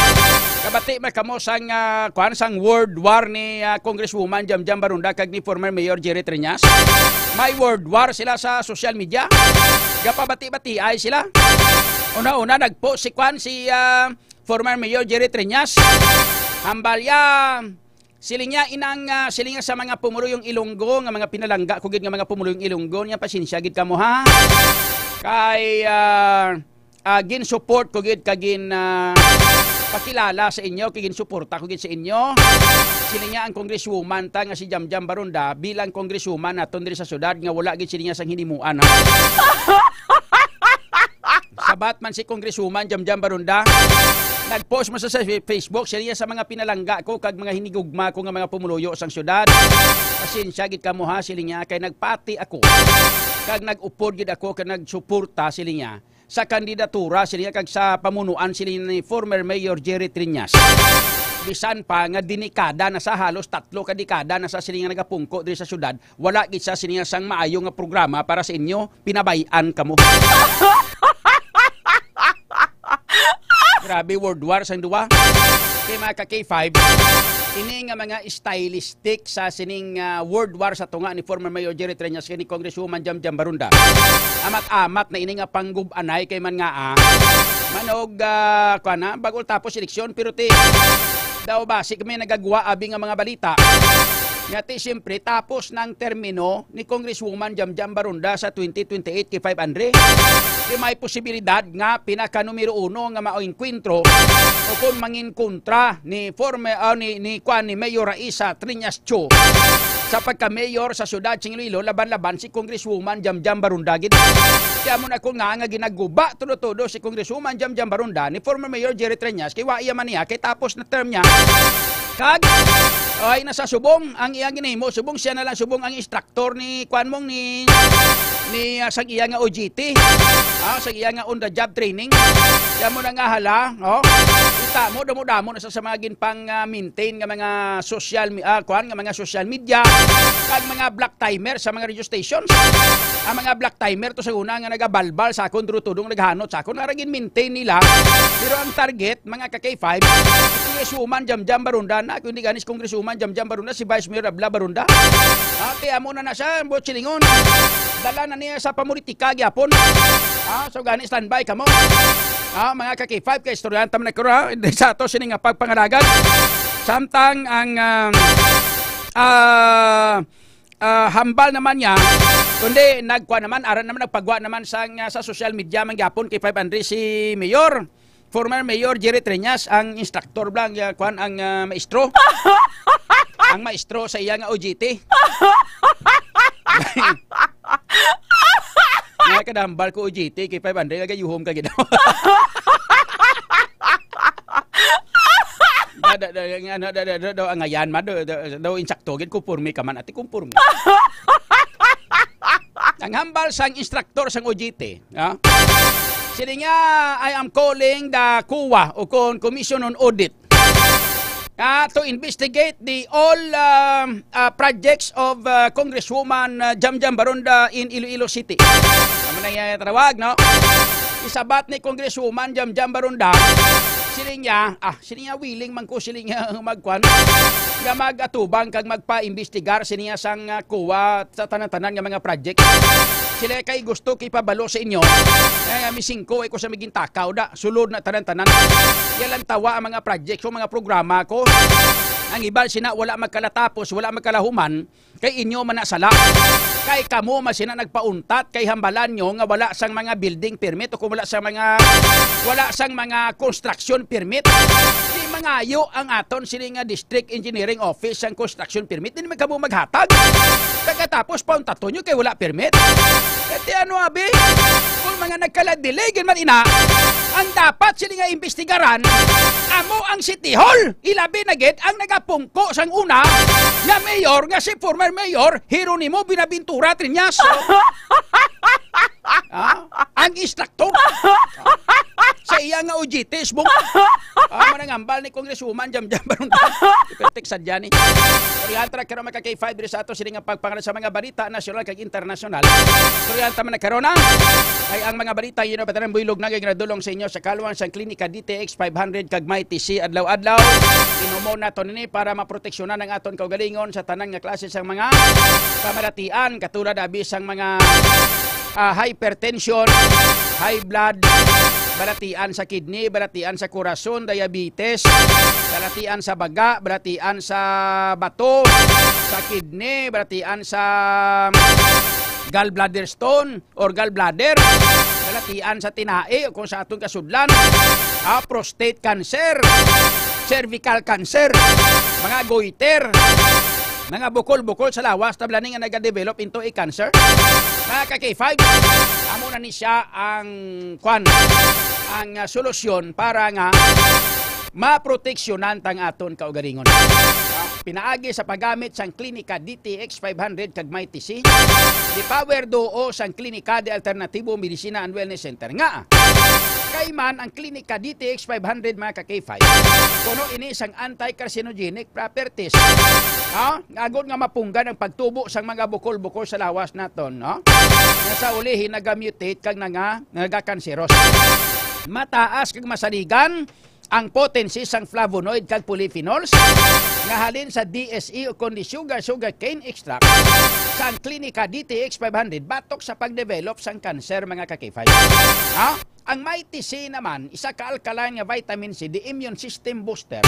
kabati man kamo sang, ah, kwan, sang word war ni, ah, Congresswoman Jamjam Barunda kag ni former Mayor Jerry Treñas. May word war sila sa social media. Gapabati-batiay sila. Una-una, nagpo si, kwan, si, ah, former Mayor Jerry Treñas. Hambal ya, siling niya, inang, ah, siling niya sa mga pumuluyong Ilonggo, nga mga pinalangga ko gid nga mga pumuluyong Ilonggo, niya, pasensya gid kamo, ha? Kay, ah, ah, gin-support ko gid kag gin, ah, pakilala sa inyo, kay ginsuporta ko gid sa inyo. Siling niya ang congresswoman ta nga si Jamjam Baronda bilang congresswoman naton diri sa syudad nga wala gid siling niya sang hinimuan, ha? Sabat man si Congresswoman Jamjam Baronda. Nag-post mo sa, sa Facebook, siya niya sa mga pinalangga ko kag mga hinigugma ko nga mga pumuluyo sang syudad. Pasensya gid kamo ha, siling niya, kay nagpati ako. Kag nag-upod gid ako, kag nagsuporta, siling niya, sa kandidatura, siling niya, kag sa pamunuan, siling niya, ni former Mayor Jerry Triñas. Bisan pa nga denikada na sa, halos tatlo ka dekada na sa, siling niya, nagapungko diri sa syudad, wala gid sa sining sang maayo nga programa para sa inyo, pinabay-an kamo. Grabe, word war sang duwa. Kay mga ka K five, ini nga mga stylistic sa sining, ah, word war sa tunga ni former Mayor Jerry Treñas kay ni Congresswoman Jam Jam Barunda. Amat-amat na ini nga panggub-anay kay man nga, ah, Og, ah, kuwan na, bago tapos eleksyon, pero ti, daw basi kami nagagwa abi nga mga balita. Nga ti, siyempre, tapos ng termino ni Congresswoman Jamjam Barunda sa twenty twenty-eight kay five Andre. Di may posibilidad nga pinaka numero uno nga maoengkwentro o kung mangin kontra ni former, ah, ni, ni, kuwan, ni Mayor Raisa Triñas Cho sa pagka-mayor sa siyudad sing Iloilo, laban-laban si Congresswoman Jamjam Barunda gid. Kaya mo na ko nga, nga ginaguba todo-todo si Congresswoman Jamjam Barunda ni former Mayor Jerry Treñas, kay wa iya man niya, kay tapos na term niya. Kag, ay, nasa subong ang iyang ginahimo, subong siya na lang, subong ang instructor ni, kuwan mong, ni, ni, ah, sang iya nga O J T. Ah, sang iya nga on the job training. Kaya mo na nga hala, oh. Kita mo, damo-damo na sa, sa mga ginpang, ah, maintain nga mga social, mi- ah, kuwan, nga mga social media, kag mga block timer sa mga radio stations. Ang mga block timer to sa una nga nagabalbal sa akon, durutudong naghanot sa akon, nga ra gin-maintain nila. Pero ang target, mga ka K five, si Congresswoman Jamjam Barunda na, kundi ganis Congresswoman Jamjam Barunda, si Vice Mayor Abla Barunda. Ah, kaya mo na na siya, buot silingon. Dala na niya sa pamulitika gyapon. Ah, so gani standby kamo. Ah, mga ka K five, kay istoryahan ta man na karon, ha? Hindi sa ato sini nga pagpangalagad. Samtang ang, um, ah, ah, hambal naman niya, kundi nagkuha naman, aran naman, nagpagwa naman sa, sa social media man gyapon kay five Andre si Mayor, former Mayor Jerry Treñas, ang instructor bla, ang, ah, kuwan, ang, ah, maestro. Ang maestro sa iya nga O J T. Nga kadahambal ko O J T, kay five Andre, nagayuhom ka gid. Da, da, da, nga, ano, da, da, da, daw angayan man, daw, daw, daw insakto gid, kumporme ka man, ati, kumporme. Ang hambal sang instructor sang O J T, ah? Sini nga, "I am calling the COA o kon Commission on Audit, ah, to investigate the all, um, uh, projects of, uh, Congresswoman, uh, Jamjam Baronda in Iloilo City." Amo na yung tawag, no? Isabat ni Congresswoman Jamjam Baronda, siling niya, ah, siling niya, willing man ko, siling niya, magkwan, nga mag-atubang kag magpa-imbestigar, siling niya, sang, ah, COA sa tanan-tanan nga mga project. Sila kay gusto kay pabalo sa inyo, eh, mising ko, eh, ko sa maging takaw da, sulod na tanan-tanan. Yalan tawa ang mga project, so mga programa ko. Ang iban sina wala magkalatapos, wala magkalahuman, kay inyo man na sala. Kay kamo man sina nagpauntat, kay hambalan nyo nga wala sang mga building permit o kung wala sang mga, wala sang mga construction permit. Di mangayo ang aton sini nga District Engineering Office sang construction permit. Di naman kamo maghatag. Pagkatapos, pauntaton nyo kay wala permit. Kati ano, abi? Kung mga nagkala-delay, gid man ina, ang dapat sini nga imbestigaran, amo ang City Hall. Ilabi na gid ang nagapungko sang una nga mayor, nga si former mayor Jeronimo Binaventura Triñas. Ah, ang instructor. Sa iya nga O J T, subong. Ah, manangambal ni Congresswoman Jamjam Baronda. Ipertik sa dyan, eh. Orientar karon, mga ka K five, diri sa ato sini nga pagpangalan sa mga balita nasyonal kag internasyonal. Orientar man na karon, ah. Ay ang mga balita, yun ang patanang buylog na gagradulong sa inyo sa kalwang sang Klinika D T X five hundred kag Mighty C adlaw-adlaw. Inumo nato nini para maproteksyonan ang aton kaugalingon sa tanan nga klase sang mga kamalatian, katulad abi sang mga, ah, hypertension, high blood, balatian sa kidney, balatian sa kurason, diabetes, balatian sa baga, balatian sa bato, sa kidney, balatian sa gallbladder stone, or gallbladder, balatian sa tinai o kung sa aton kasudlan, ah, prostate cancer, cervical cancer, mga goiter, mga bukol-bukol sa lawas, tablani nga nagadevelop into a cancer. Mga ka K five, amo na ni siya ang, kwan, ang, ah, solusyon para nga maproteksyonan tang aton kaugalingon. Pinaagi sa paggamit sang Klinika D T X five hundred kag Mighty C, the power duo sang Klinika de Alternativo Medicina and Wellness Center nga kay man ang Klinika D T X five hundred, mga ka K five, puno ini sang anti-carcinogenic properties. Ha? Agod nga mapunggan ang pagtubo sang mga bukol-bukol sa lawas naton, no? Nga sa ulihi nagamutate kag nanga, nagakanseros. Mataas kag masaligan ang potency sang flavonoid kag polyphenols nga halin sa D S E o kundi sugar, sugarcane extract sang Clinica D T X five hundred batok sa pagdevelop sang cancer, mga ka-K five. Ha? Ang Mighty C naman, isa ka alkaline nga vitamin C, the immune system booster.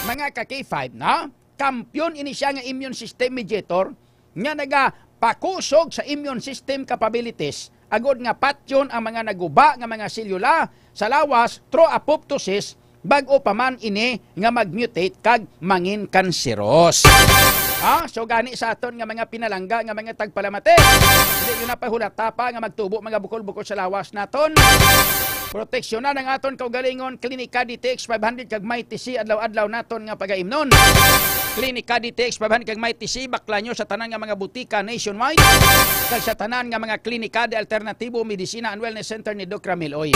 Mga ka-K five, na? Kampiyon ini siya nga immune system mediator nga nagapakusog sa immune system capabilities agod nga patyon ang mga naguba nga mga selula sa lawas through apoptosis, bag-o pa man ini nga mag-mutate kag mangin kanseros. Ha? So gani sa aton nga mga pinalangga nga mga tagpalamati, hindi nyo na pahulata pa nga magtubo mga bukol-bukol sa lawas naton. Proteksyonan ang aton kaugalingon, Klinika D T X five hundred kag Mighty C adlaw-adlaw naton nga pagaimnon. Klinika D T X five hundred kag Mighty C, bakla nyo sa tanan nga mga butika nationwide, kag sa tanan nga mga klinika de alternatibo, medisina and wellness center ni Doc Ramil Oy.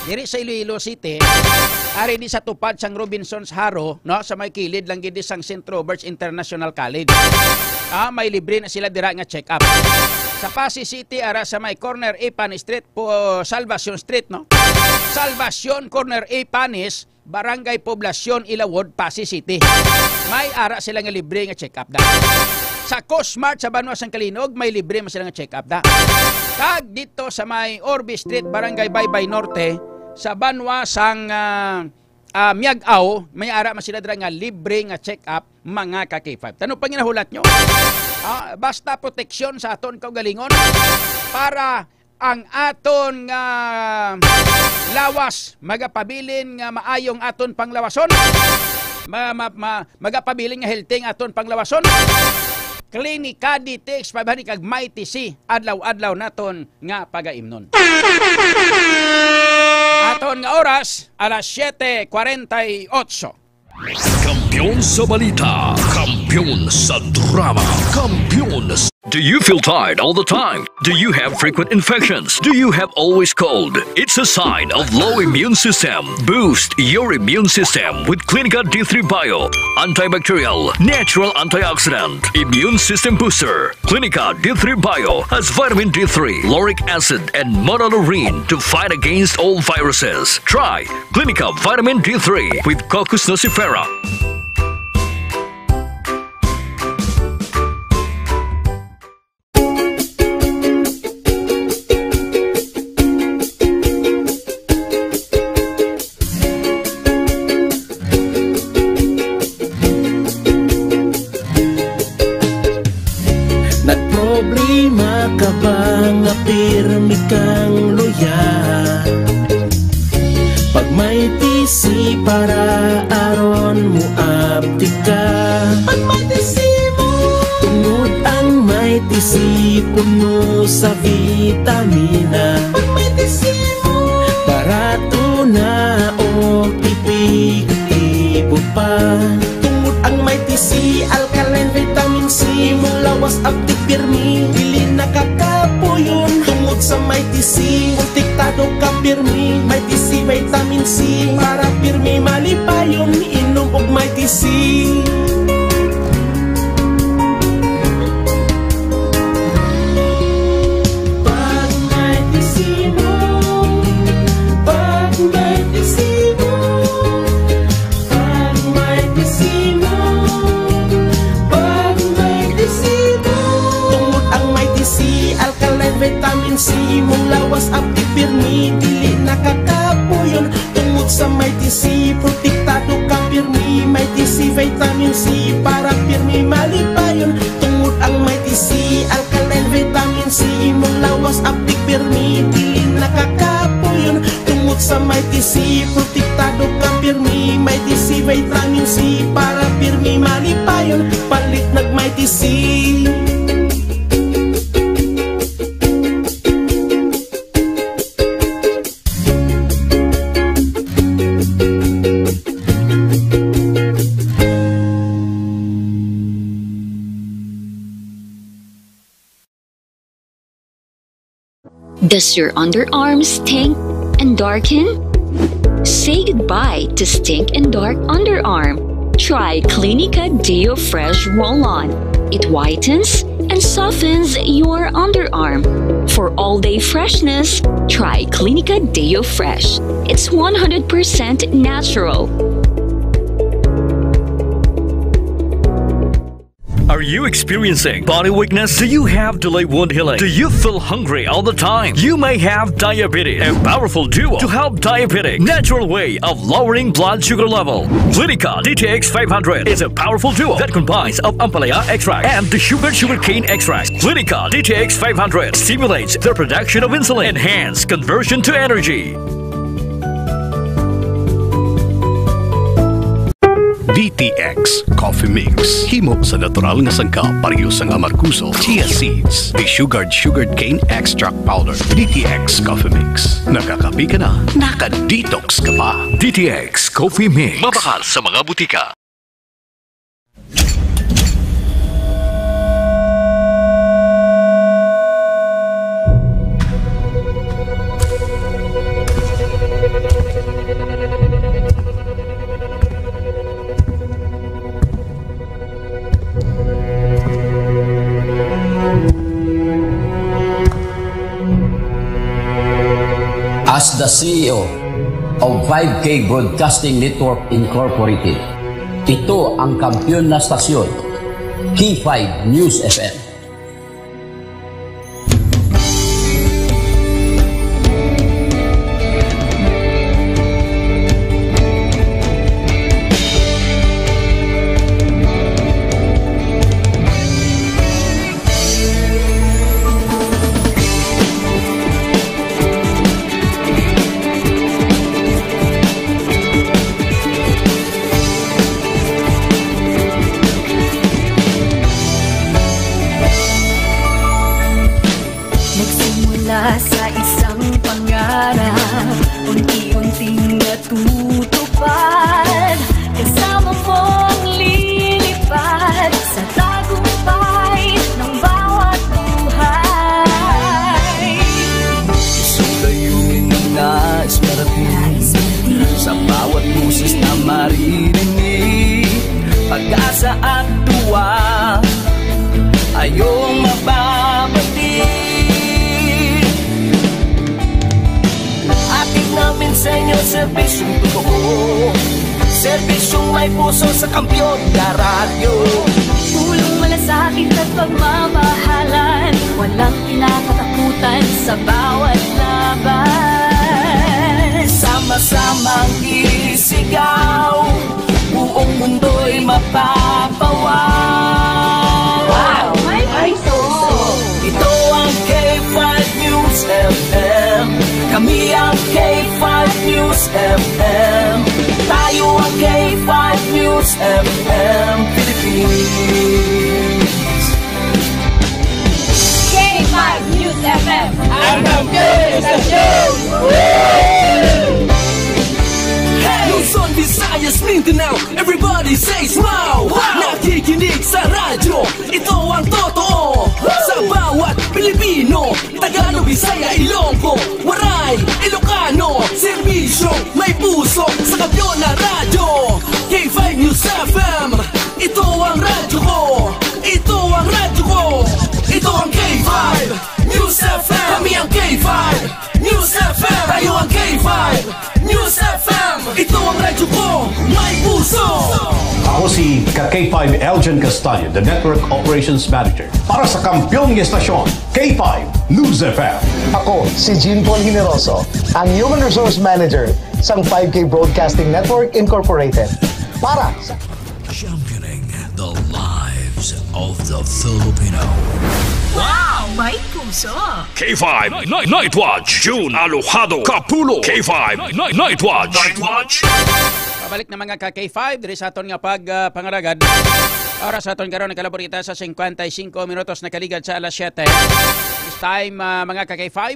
Diri sa Iloilo City, ari di sa tupad sang Robinsons Haro, no, sa may kilid lang gid sang Saint Robert's International College. Ah, may libre na sila dira nga check-up. Sa Passi City, ara sa may corner Ipan Street, po, Salvacion Street, no? Salvacion, corner Ipanes, Barangay Poblacion, Ilawod, Passi City. May ara sila nga libre nga check-up da. Sa Cosmart sa banwa sang Calinog, may libre man sila nga check-up da. Kag dito sa may Orbe Street, Barangay Baybay Norte, sa banwa sang, ah, ah, Miag-ao, may ara man sila dira nga libre nga check-up, mga ka-K five. Tanong panginahulat nyo? Ah, basta proteksyon sa aton kaugalingon para ang aton nga lawas magapabilin nga maayong aton panglawason. Ma-, ma-, ma-, magapabilin nga healthy ang aton panglawason. Klinika D T X five hundred kag Mighty C, adlaw-adlaw naton nga pagaimnon. Aton nga oras, alas siete cuarenta y ocho. Kampiyon sa balita, kampiyon sa drama, kampiyon sa Do you feel tired all the time? Do you have frequent infections? Do you have always cold? It's a sign of low immune system. Boost your immune system with Clinica D three Bio. Antibacterial, natural antioxidant, immune system booster. Clinica D three Bio has vitamin D three, lauric acid, and monolaurin to fight against all viruses. Try Clinica Vitamin D three with Cocos nucifera. Nagproblema ka ba nga pirmi kang luya? Pag may T C para aron mo abtik ka. Pag may T C mo. Tungod ang may T C puno sa vitamina. Pag may T C mo. Barato na o epektibo pa. Tungod ang may T C, alkaline vitamin C, imong lawas abtik pirmi, dili nakakapuyon. Tungod sa may T C, protektado ka pirmi. May T C vitamin C, para pirmi malipayon. Inom og may T C. Pag may T C mo, pag may T C mo, pag may T C mo, pag may T C mo. Tungod ang may T C, alkaline vitamin C, imong lawas abtik pirmi, dili nakakapuyon. Tungod sa may T C, protektado ka pirmi. May T C vitamin C, para pirmi malipayon. Tungod ang may T C, alkaline vitamin C, imong lawas abtik pirmi, dili nakakapuyon. Tungod sa may T C, protektado ka pirmi. May T C vitamin C, para pirmi malipayon. Palit nag may T C. Does your underarm stink and darken? Say goodbye to stink and dark underarm. Try Clinica Deo Fresh Roll-On. It whitens and softens your underarm. For all-day freshness, try Clinica Deo Fresh. It's one hundred percent natural. Are you experiencing body weakness? Do you have delayed wound healing? Do you feel hungry all the time? You may have diabetes. A powerful duo to help diabetic. Natural way of lowering blood sugar level. Clinica D T X five hundred is a powerful duo that combines of ampalaya extract and the sugar sugarcane extract. Clinica D T X five hundred stimulates the production of insulin, enhance conversion to energy. D T X Coffee Mix. Himo sa natural nga sangkap, pareho sang amargoso, chia seeds, desugared sugarcane extract powder. D T X Coffee Mix. Nakakape ka na, naka-detox ka pa. D T X Coffee Mix. Mabakal sa mga butika. As the C E O of five K Broadcasting Network Incorporated, ito ang kampiyon na stasyon, K five News F M. Nagsimula sa isang pangarap, unti-unting natutupad. Kasama mong lilipad sa tagumpay ng bawat buhay. Isang layunin ang nais marating. Sa bawat boses na maririnig, pag-asa at tuwa ay iyong mababati. Hatid namin sa inyo serbisyong totoo, serbisyong may puso sa kampiyon na radyo. Pulong malasakit at pagmamahalan, walang kinakatakutan sa bawat laban. Sama-samang isigaw, buong mundo'y mapapawaw. Wow! May puso! Ito ang K five News F M. Kami ang K five News F M. Tayo ang K five News F M Philippines. K five News F M. Ang kampiyon sa show! Hey! Luzon, Visayas, Mindanao, everybody says wow! Wow! Nakikinig sa radyo, ito ang totoo. Sa bawat Pilipino, Tagalog, Bisaya, Ilonggo, Waray, Ilocano, serbisyo, may puso, sa kampiyon na radyo. K five News F M, ito ang radyo ko. Ito ang radyo ko. Ito ang K five News F M. Kami ang K five News F M. Tayo ang K five News F M. Ito ang radyo ko. May puso. Ako si ka K five Elgin Castaño, the Network Operations Manager. Para sa kampiyon nga estasyon, K five News F M. Ako si Jean Paul Generoso, ang Human Resource Manager sang five K Broadcasting Network Incorporated. Para sa Championing the lives of the Filipino. Wow! May puso! K five Ni-, Ni-, Night Watch, June Alojado Kapulo. K five Ni-, Night Watch. Night Watch. Pabalik na, mga ka K five, diri sa aton nga pag, ah, pangaragad. Oras sa aton karon, nakalabor kita sa cincuenta y cinco minutos, nakaligad sa alas siete. This time, ah, mga ka K five,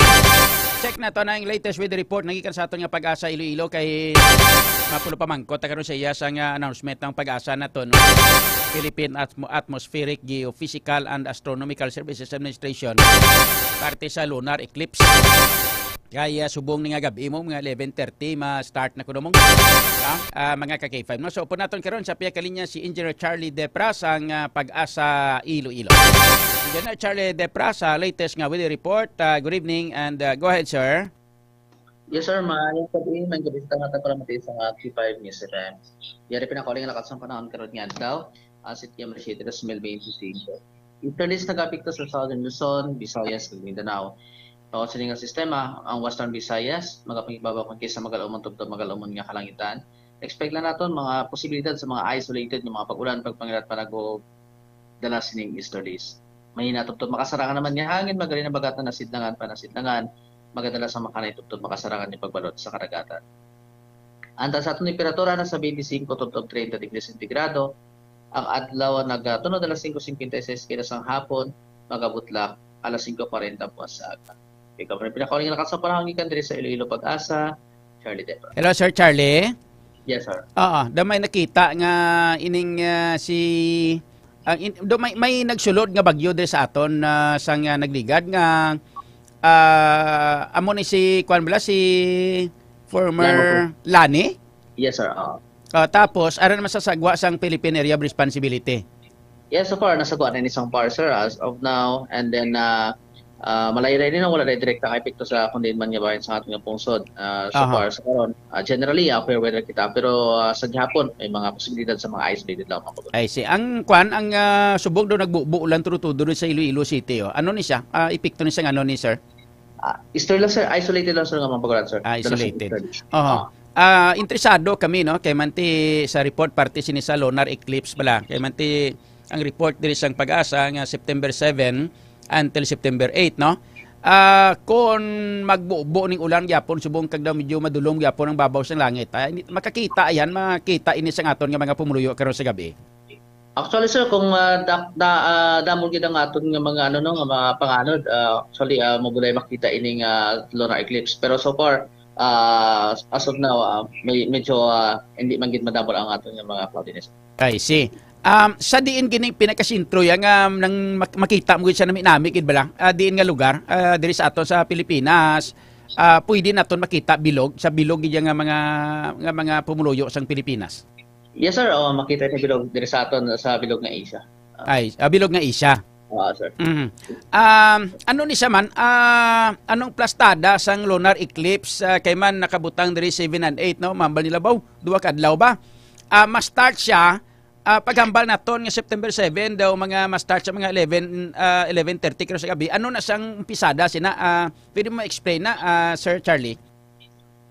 check nato na ang latest weather report nagikan sa aton nga PAGASA Iloilo, kay mapulo pa man ko ta karon sa iya sa nga announcement ng PAGASA naton, no? Philippine Atmo-, Atmospheric, Geophysical and Astronomical Services Administration, parte sa lunar eclipse. Kaya subong ni nga gab-i mo, mga eleven thirty, ma-start na kuno mong, ah, ah, mga ka K five, no? So, upod naton karon sa pihak kalinya si Engineer Charlie Depras, ang, ah, PAGASA Iloilo. Yan na, Charlie Depra sa latest nga weather report. Ah, good evening and, ah, go ahead, sir. Yes, sir. Maayong gabi. Maayong gabi sa tanan, para mati sa mga Q five News F M. Yari pinakauling lakas ang panahon karon nga adlaw, ah, September siete, dos mil bente singko. Easterlies nagapekto sa Southern Luzon, Visayas, ug Mindanao. Tungod sa nga sistema, ang Western Visayas magapangibabaw kag sa magal-umon tubtob magal-umon nga kalangitan. Expect lang naton mga posibilidad sa mga isolated nga mga pag-ulan, pagpangilat, panag-uhob, dala sining easterlies. Mahina tubtob makasarangan naman nga hangin, magaling na bagatan na sidlangan pa na sidlangan, magadala sa makanay tubtob makasarangan ni pagbalot sa kadagatan. Ang taas sa aton temperatura nasa twenty-five tubtob thirty degrees centigrado. Ang adlaw nagatuno alas singko singkwenta y seis kina sang hapon, magabutlak alas singko kwarenta buwas sa aga. Ikaw man ang pinakauling lakas sa panahon gikan diri sa Iloilo Pag-asa, Charlie Depra. Hello, Sir Charlie. Yes, sir. Oo, da may nakita nga ining, ah, si, ang in, do may, may nagsulod nga bagyo diri sa aton, ah, sang, ah, nagligad nga, ah, amo ni si, kuwan bala, si former Lani po. Lani? Yes, sir. Oo. Ah, tapos, ano naman sa sagwa sang Philippine Area of Responsibility? Yes, so far, nasagwa na ni sang par, sir, as of now. And then, ah, ah, malayo na ini, no, wala na direkta nga epekto sa kung diin man nga bahin sa aton nga pungsod. Ah, so Aha. far, sa karon, ah, generally, ah, fair weather kita. Pero, ah, sa gihapon, may mga posibilidad sa mga isolated lang, mga pag- I see. Ang kwan, ang, ah, subong daw nagbubo lang tudo-tudo rin sa Iloilo City, oh. Ano ni siya? Ah, epekto ni siya nga, ano ni, sir? Ah, easterly lang, sir. Isolated lang, sir, nga mga pag-ulan, sir. Ah, Dala sa isolated. easterly. Oho. Ah. Ah, interesado kami, no, kay manti sa report parte sini sa lunar eclipse bala. Kay manti ang report diri sang Pag-asa nga September seven until September eight, no? Ah, kung magbubo ning ulan gyapon, subong kag daw medyo madulom gyapon ang babaw sang langit. Ah, hindi, makakita yan, makakita ini sa aton nga mga pumuluyo karon sa gabi. Actually, sir, kung, ah, da-, da-, ah, damo gid ang aton nga mga, ano, no, nga mga panganod, ah, actually, ah, mabulay makita ining, ah, lunar eclipse. Pero so far, ah, as of now, ah, may, medyo, ah, hindi man gid madamo ang aton nga mga cloudiness. I see. Um, sa diin gini pinakasentro ya nga nang mak-, makita mo gid siya nami-nami gid bala? Ah, diin nga lugar, ah, diri sa aton sa Pilipinas, ah, pwede naton makita bilog, sa bilog gid ya nga mga, nga mga pumuluyo sang Pilipinas? Yes, sir. Oh, makita ni bilog diri sa aton sa bilog nga Asia. Ah. Ay, ah, bilog nga Asia. Oo, sir. Mhm. Um, ano ni siya man? Ah, anong plastada sang lunar eclipse? Ah, kay man nakabutang diri seven and eight, no? Mambal nila ba? Duha ka adlaw ba? Ah, ma-start siya, ah, paghambal naton nga September seven daw, mga ma-start sa mga eleven, ah, eleven thirty karon sa gabi. Ano na siyang umpisada sina? Ah, pwede mo explain na, ah, Sir Charlie?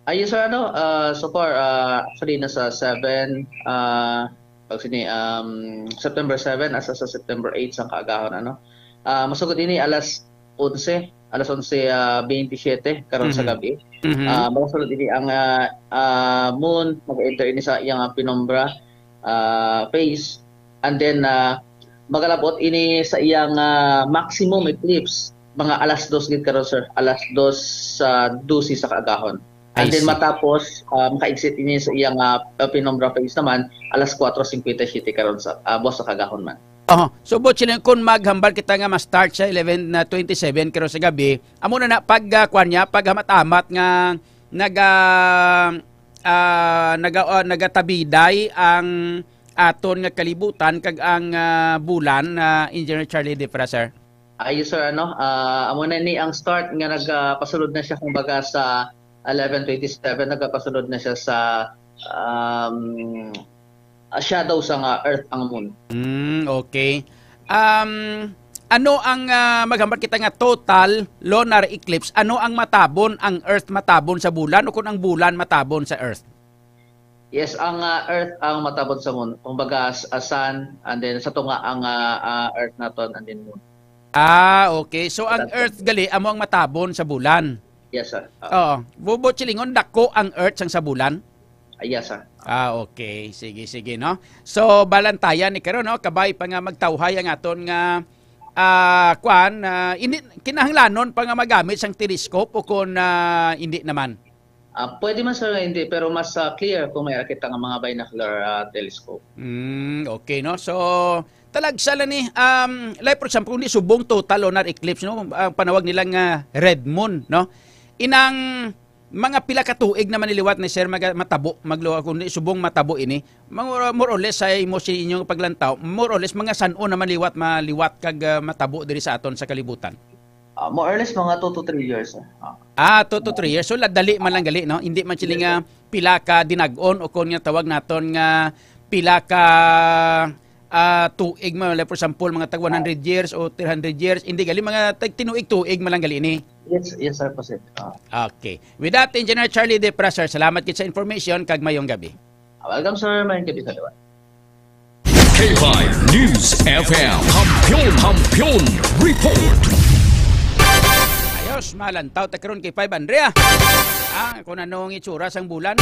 Ayun, sir, ano, ah, so far, ah, actually, nasa seven, ah, pag sini, um, September seven, asa sa September eight sa kaagahon, ano. Ah, masugod ini alas onse, alas onse, ah, twenty-seven karon sa Mhm. gabi. Mhm. Ah, masunod ini ang, ah, ah, moon, mag-enter ini sa iyang, ah, penumbra, ah, phase. And then, ah, magalabot ini sa iyang, ah, maximum eclipse, mga alas dos gid karon, sir. Alas dos sa dose sa kaagahon. And I then see. matapos, ah, maka-exit ini sa iyang, ah, penumbra phase naman, alas kuwatro singkwenta y siyete karon sa, ah, buwas sa kaagahon man. Oho. So, Butch, kung maghambal kita nga ma-start sa eleven na twenty-seven karon sa gabi, amo na na pag, ah, kwan niya, paghamat-amat nga naga-, ah, naga-, ah, nagatabiday ang aton nga kalibutan kag ang, ah, bulan, ah, Engineer Charlie Defra, sir? Ayos, sir, ano, ah, amo na ni ang start nga nag, ah, pasulod na siya, kumbaga, sa eleven twenty-seven, nagapasulod na siya sa, um, ah, shadow sa nga Earth ang Moon. Mm, okay. Um, ano ang, ah, maghambal kita nga total lunar eclipse? Ano ang matabon, ang Earth matabon sa bulan o kung ang bulan matabon sa Earth? Yes, ang, ah, Earth ang matabon sa Moon. Kumbaga, s-, ah, Sun, and then sa tunga ang, ah, ah, Earth naton, and then Moon. Ah, okay. So, ang Matabon. Earth gali, amo ang matabon sa bulan? Yes, sir. Ah. Oo. Bubo, chilingon, dako ang Earth sang sa bulan? Ah, yes, sir. Ah, okay. Sige, sige, no? So, balantayan ni karon, no? Kabay pa nga magtawhay ang aton nga, ah, kwan, ah, hindi, kinahanglanon pa nga magamit sang telescope o kung, ah, hindi naman? Ah, pwede man, sir, nga hindi, pero mas, ah, clear kung may kita nga mga binocular, ah, telescope. Mm, okay, no? So, talagsa lang ni, um, like, for example, kung di subong total lunar eclipse, no? Ang panawag nila nga red moon, no? Inang Mga pila ka tuig naman niliwat ni sir maga-, matabo, magluwa, kundi subong matabo ini? Mga, more or less, sa imo, sa inyong paglantaw, more or less, mga san-o naman liwat, maliwat kag, ah, matabo diri sa aton sa kalibutan? Ah, more or less, mga two to three years, sir. Ah. Ah, two to three years. So, la-, dali man lang gali, no? Hindi man sila Yes, nga sir. pila ka dinag-on o kung nga tawag naton nga pila ka, ah, tuig man, like, for example, mga tag one hundred years o three hundred years, hindi gali, mga tag tinuig-tuig man lang gali ni. Yes, yes, sir, po, sir. Ah. Okay. With that, Engineer Charlie Depra, sir, salamat gid sa information kag mayong gabi. Welcome, sir. Mayong gabi sa liwat. K five News F M. Kampiyon, Kampiyon Report. Ayos, malantaw ta karon kay five Andrea. Ah, kung anong itsura sang bulan.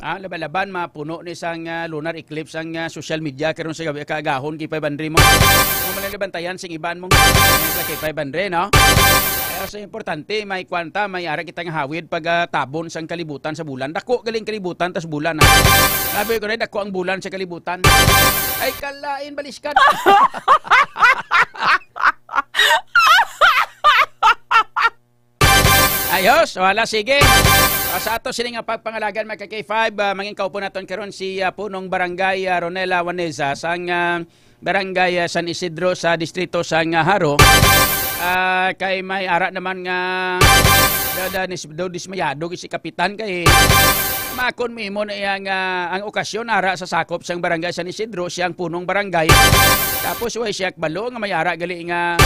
Ah, laban-laban, mapuno ni sang, ah, lunar eclipse ang, ah, social media karon sa gabi, kaagahon kay five Andrea mo. Mo man ang nabantayan sing iban mo. Kay five Andrea, no? Kaya sa importante, may kwanta, may ara kita nga hawid pag, ah, tabon sang kalibutan sa bulan. Dako galing kalibutan tas bulan, ha. Sabi ko na, dako ang bulan sa kalibutan. Ay, kalain, baliskan. Ayos, wala, sige. Ah, sa ato sini nga pagpangalagan, mga ka-K five, ah, mangin kaupo naton karon si, ah, Punong Barangay, ah, Ronela Waneza, sang, ah, Barangay, ah, San Isidro sa distrito sang, ah, Jaro. Ah, kay may ara naman nga da, da, nis-, daw dismayado gid si Kapitan kay makon mo imo na iya nga ang okasyon ara sa sakop sang Barangay San Isidro, siya ang punong barangay. Tapos way siya kabalo nga may ara gali nga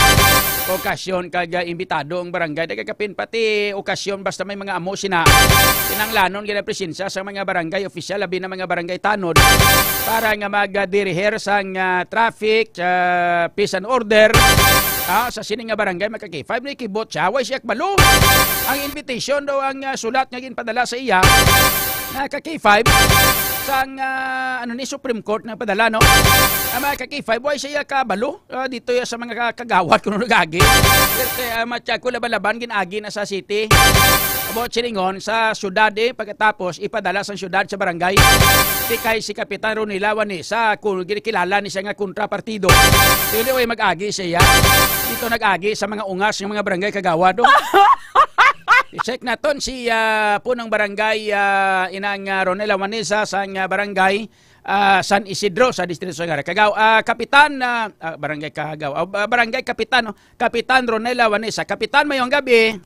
okasyon kag, ah, imbitado ang barangay. Nagakapin pati okasyon basta may mga amo sina. Kinanglanon gid ang presensya sa mga barangay official, labi na mga barangay tanod, para nga mag, ah, dirihir sang, ah, traffic, ah, peace and order. Ah, sa sini nga barangay, mga ka-K five, nakibot siya. Way siya kabalo. Ang invitation daw ang, ah, sulat nga ginpadala sa iya, mga ka-K five, sang, ah, ano ni, Supreme Court na padala, no? Ang mga ka-K five, way siya kabalo. Ah, dito ya sa mga ka-, kagawad kuno nag-agi. Pero, ah, matya ko laban-laban, gin-agi na sa city. About silingon sa syudad, eh, pagkatapos ipadala sa syudad sa barangay. Di kay si Kapitan Ronnie Lawan, eh, sa kung ginikilala ni siya nga kontrapartido. Dili way mag-agi siya. Dito nag-agi sa mga ungas ng mga barangay kagawad, oh. I-check naton si, ah, punong barangay, ah, inang, ah, Ronela Wanesa sang, ah, barangay, ah, San Isidro sa distrito sa Sagara. Kagaw, ah, Kapitan, ah, ah, barangay Kagaw, ah, ba-, barangay Kapitan, no? Kapitan Ronela Wanesa. Kapitan, mayong gabi.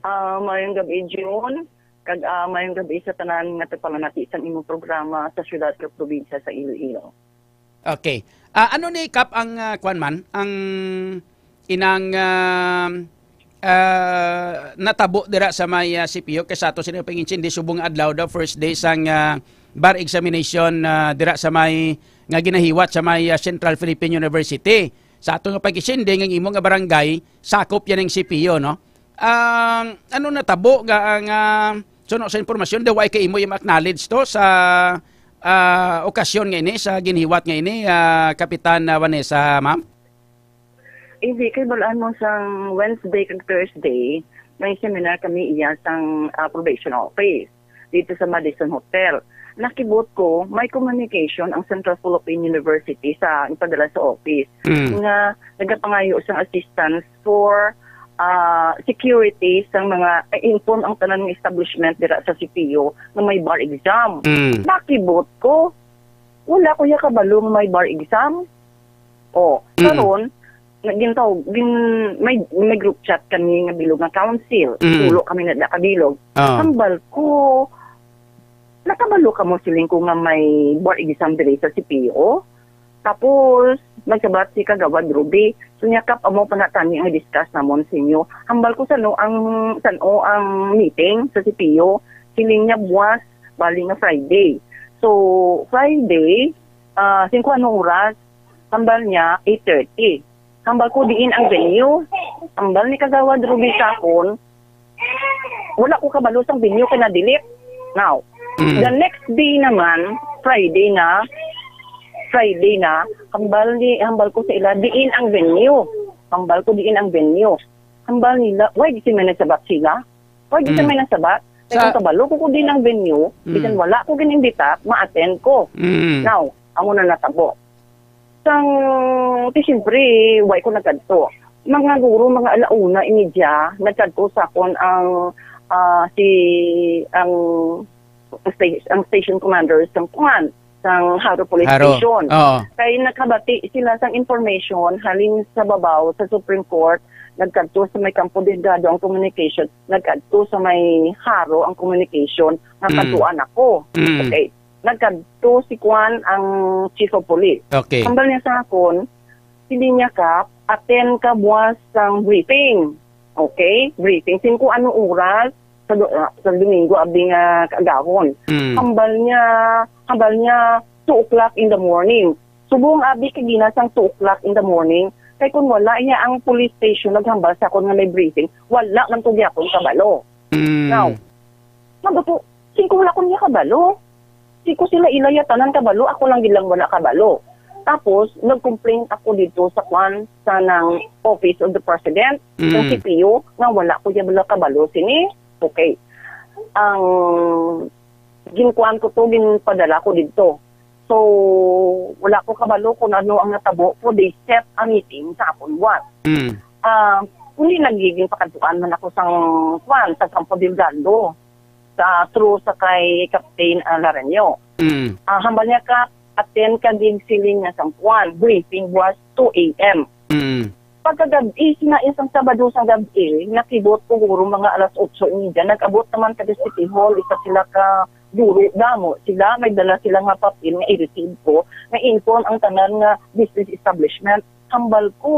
Ah, mayong gabi, June. Kag, ah, mayong gabi sa tanan nga tagpalamati sang imong programa sa syudad kag probinsya sa Iloilo. Okay. Ah, ano ni Kap ang, ah, kwan man, ang inang, ah, ah, natabo dira sa may, ah, C P U kay sa ato sini pangintindi subong nga adlaw daw first day sang, ah, bar examination, ah, dira sa may nga ginahiwat sa may, ah, Central Philippine University. Sa ato nga pagkisindi nga imo nga barangay sakop yan ang C P U, no? Ang ano natabo nga ang, ah, suno sa impormasyon, daw ay kay imo yung acknowledge to sa, ah, okasyon nga ini, sa ginhiwat nga ini, ah, Kapitan, ah, Vanessa, ma'am? Hindi, kay balaan mo sang Wednesday kag Thursday, may seminar kami iya sang, ah, probation office dito sa Madison Hotel. Nakibot ko, may communication ang Central Philippine University sa ipadala sa office Mm. nga nagapangayo sang assistance for, ah, security sang mga, eh, inform ang tanan nga establishment dira sa C P U nga may bar exam. Mm. Nakibot ko, wala ko ya kabalo nga may bar exam. Oh, Mm. karon, nagintawag, gin-, may, may group chat kami nga bilog nga council. Mm. Tulo kami na da ka bilog. Ah. Hambal ko, "Nakabalo kamo," siling ko, "nga may board exam diri sa C P O?" Tapos, may sabat si Kagawad Ruby. So, niya, "Kap, amo pa na tani ang discuss namon sa inyo." Hambal ko, "Sano ang, sano ang meeting sa C P O?" Siling niya, "Buwas, bali nga Friday." So, Friday, ah, singko ano oras? Hambal niya, eight thirty. Hambal ko, "Diin ang venue?" Hambal ni Kagawad Ruby sa akon, "Wala ko kabalo sang venue kay na-delete." Now, Mm. the next day naman, Friday na, Friday na, hambal ni, hambal ko sa ila, "Diin ang venue?" Hambal ko, "Diin ang venue?" Hambal nila, "Why di si may nagsabat sila? Why di si Mm. may nagsabat?" Kay Sa kung kabalo ko kung diin ang venue, Mm. bisan wala ko gin-imbita, ma-attend ko. Mm. Now, amo na natabo. Sang, ti siyempre, way ko nagkadto. Mga guro, mga alauna inidya, nagkadto sa akon ang, ah, si, ang, ang sta-, ang station commander sang kuan, sang Jaro Police Jaro. Station. Oo. Kay nakabati sila sang information halin sa babaw sa Supreme Court, nagkadto sa may Campo Delgado ang communication, nagkadto sa may Jaro ang communication, nga Mm. kadtuan ako. Mm. Okay. Nagkadto si kuan ang chief of police. Okay. Hambal niya sa akon, hindi niya ka attend ka buwas sang briefing. Okay? Briefing. Singko ano oras sa do-, ah, sa Domingo abi nga kaagahon. Mm. Hambal niya, hambal niya two o'clock in the morning. Subong abi kay gina sang two o'clock in the morning, kay kung wala niya ang police station naghambal sa akon nga may briefing, wala man ko gyapon kabalo. Mm. Now, sabi ko, singko wala ko niya kabalo. Singko sila ilaya tanan kabalo, ako lang gid lang wala kabalo. Tapos, nag-complain ako dito sa kwan, sa nang Office of the President, sa Mm. C P U, nga wala ko niya wala kabalo sini. Okay. Ang ginkuan ko to, ginpadala ko dito. So, wala ko kabalo kung ano ang natabo ko. They set a meeting sa akon buwan. Mm. Ah, kundi nagiging pakadtuan man ako sang, kwan, sa Campo Delgado, sa, through sa kay Captain, ah, Lareño. Mm. Ah, hambal niya ka, attend ka gig siling nga sang kwan, briefing was two A M. Mm. Pagkagab-i, sina isang Sabado sang gab-i, nakibot ko guro mga alas otso y media. Nag-abot naman ka City Hall, isa sila ka guro, damo sila, may dala sila nga papel nga i-receive ko, nga inform ang tanan nga business establishment. Hambal ko,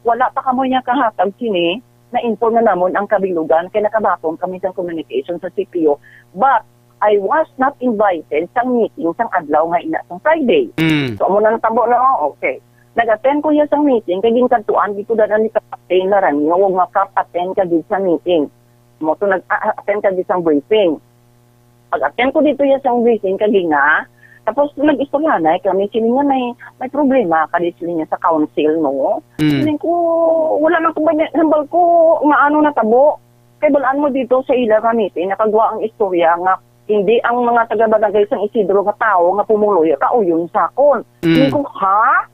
wala pa kamo niya kahatag sini, na-inform na namon ang kabilugan kay nakabaton kami sang communication sa C P U. But I was not invited sang meeting sang adlaw nga ina sang Friday. Mm. So, amo na natabo na, oh, okay. Nag-attend ko iya sang meeting kay ginkadtuan dito daan ni Captain Laranyo nga kap attend ka gid sa meeting. Mo to nag-attend ka gid sang briefing. Pag-attend ko dito iya sang briefing kagina, tapos nag-istoryanay kami, sini nga may, may problema ka di sila niya sa council, no? Mm. Siling ko, wala man ko ba niya, hambal ko nga ano natabo. Kay balaan mo dito sa ila nga meeting, nakagwa ang istorya nga hindi ang mga taga-barangay sang Isidro nga tawo nga pumuloy, kauyon sa akon. Mm. Siling ko, ha?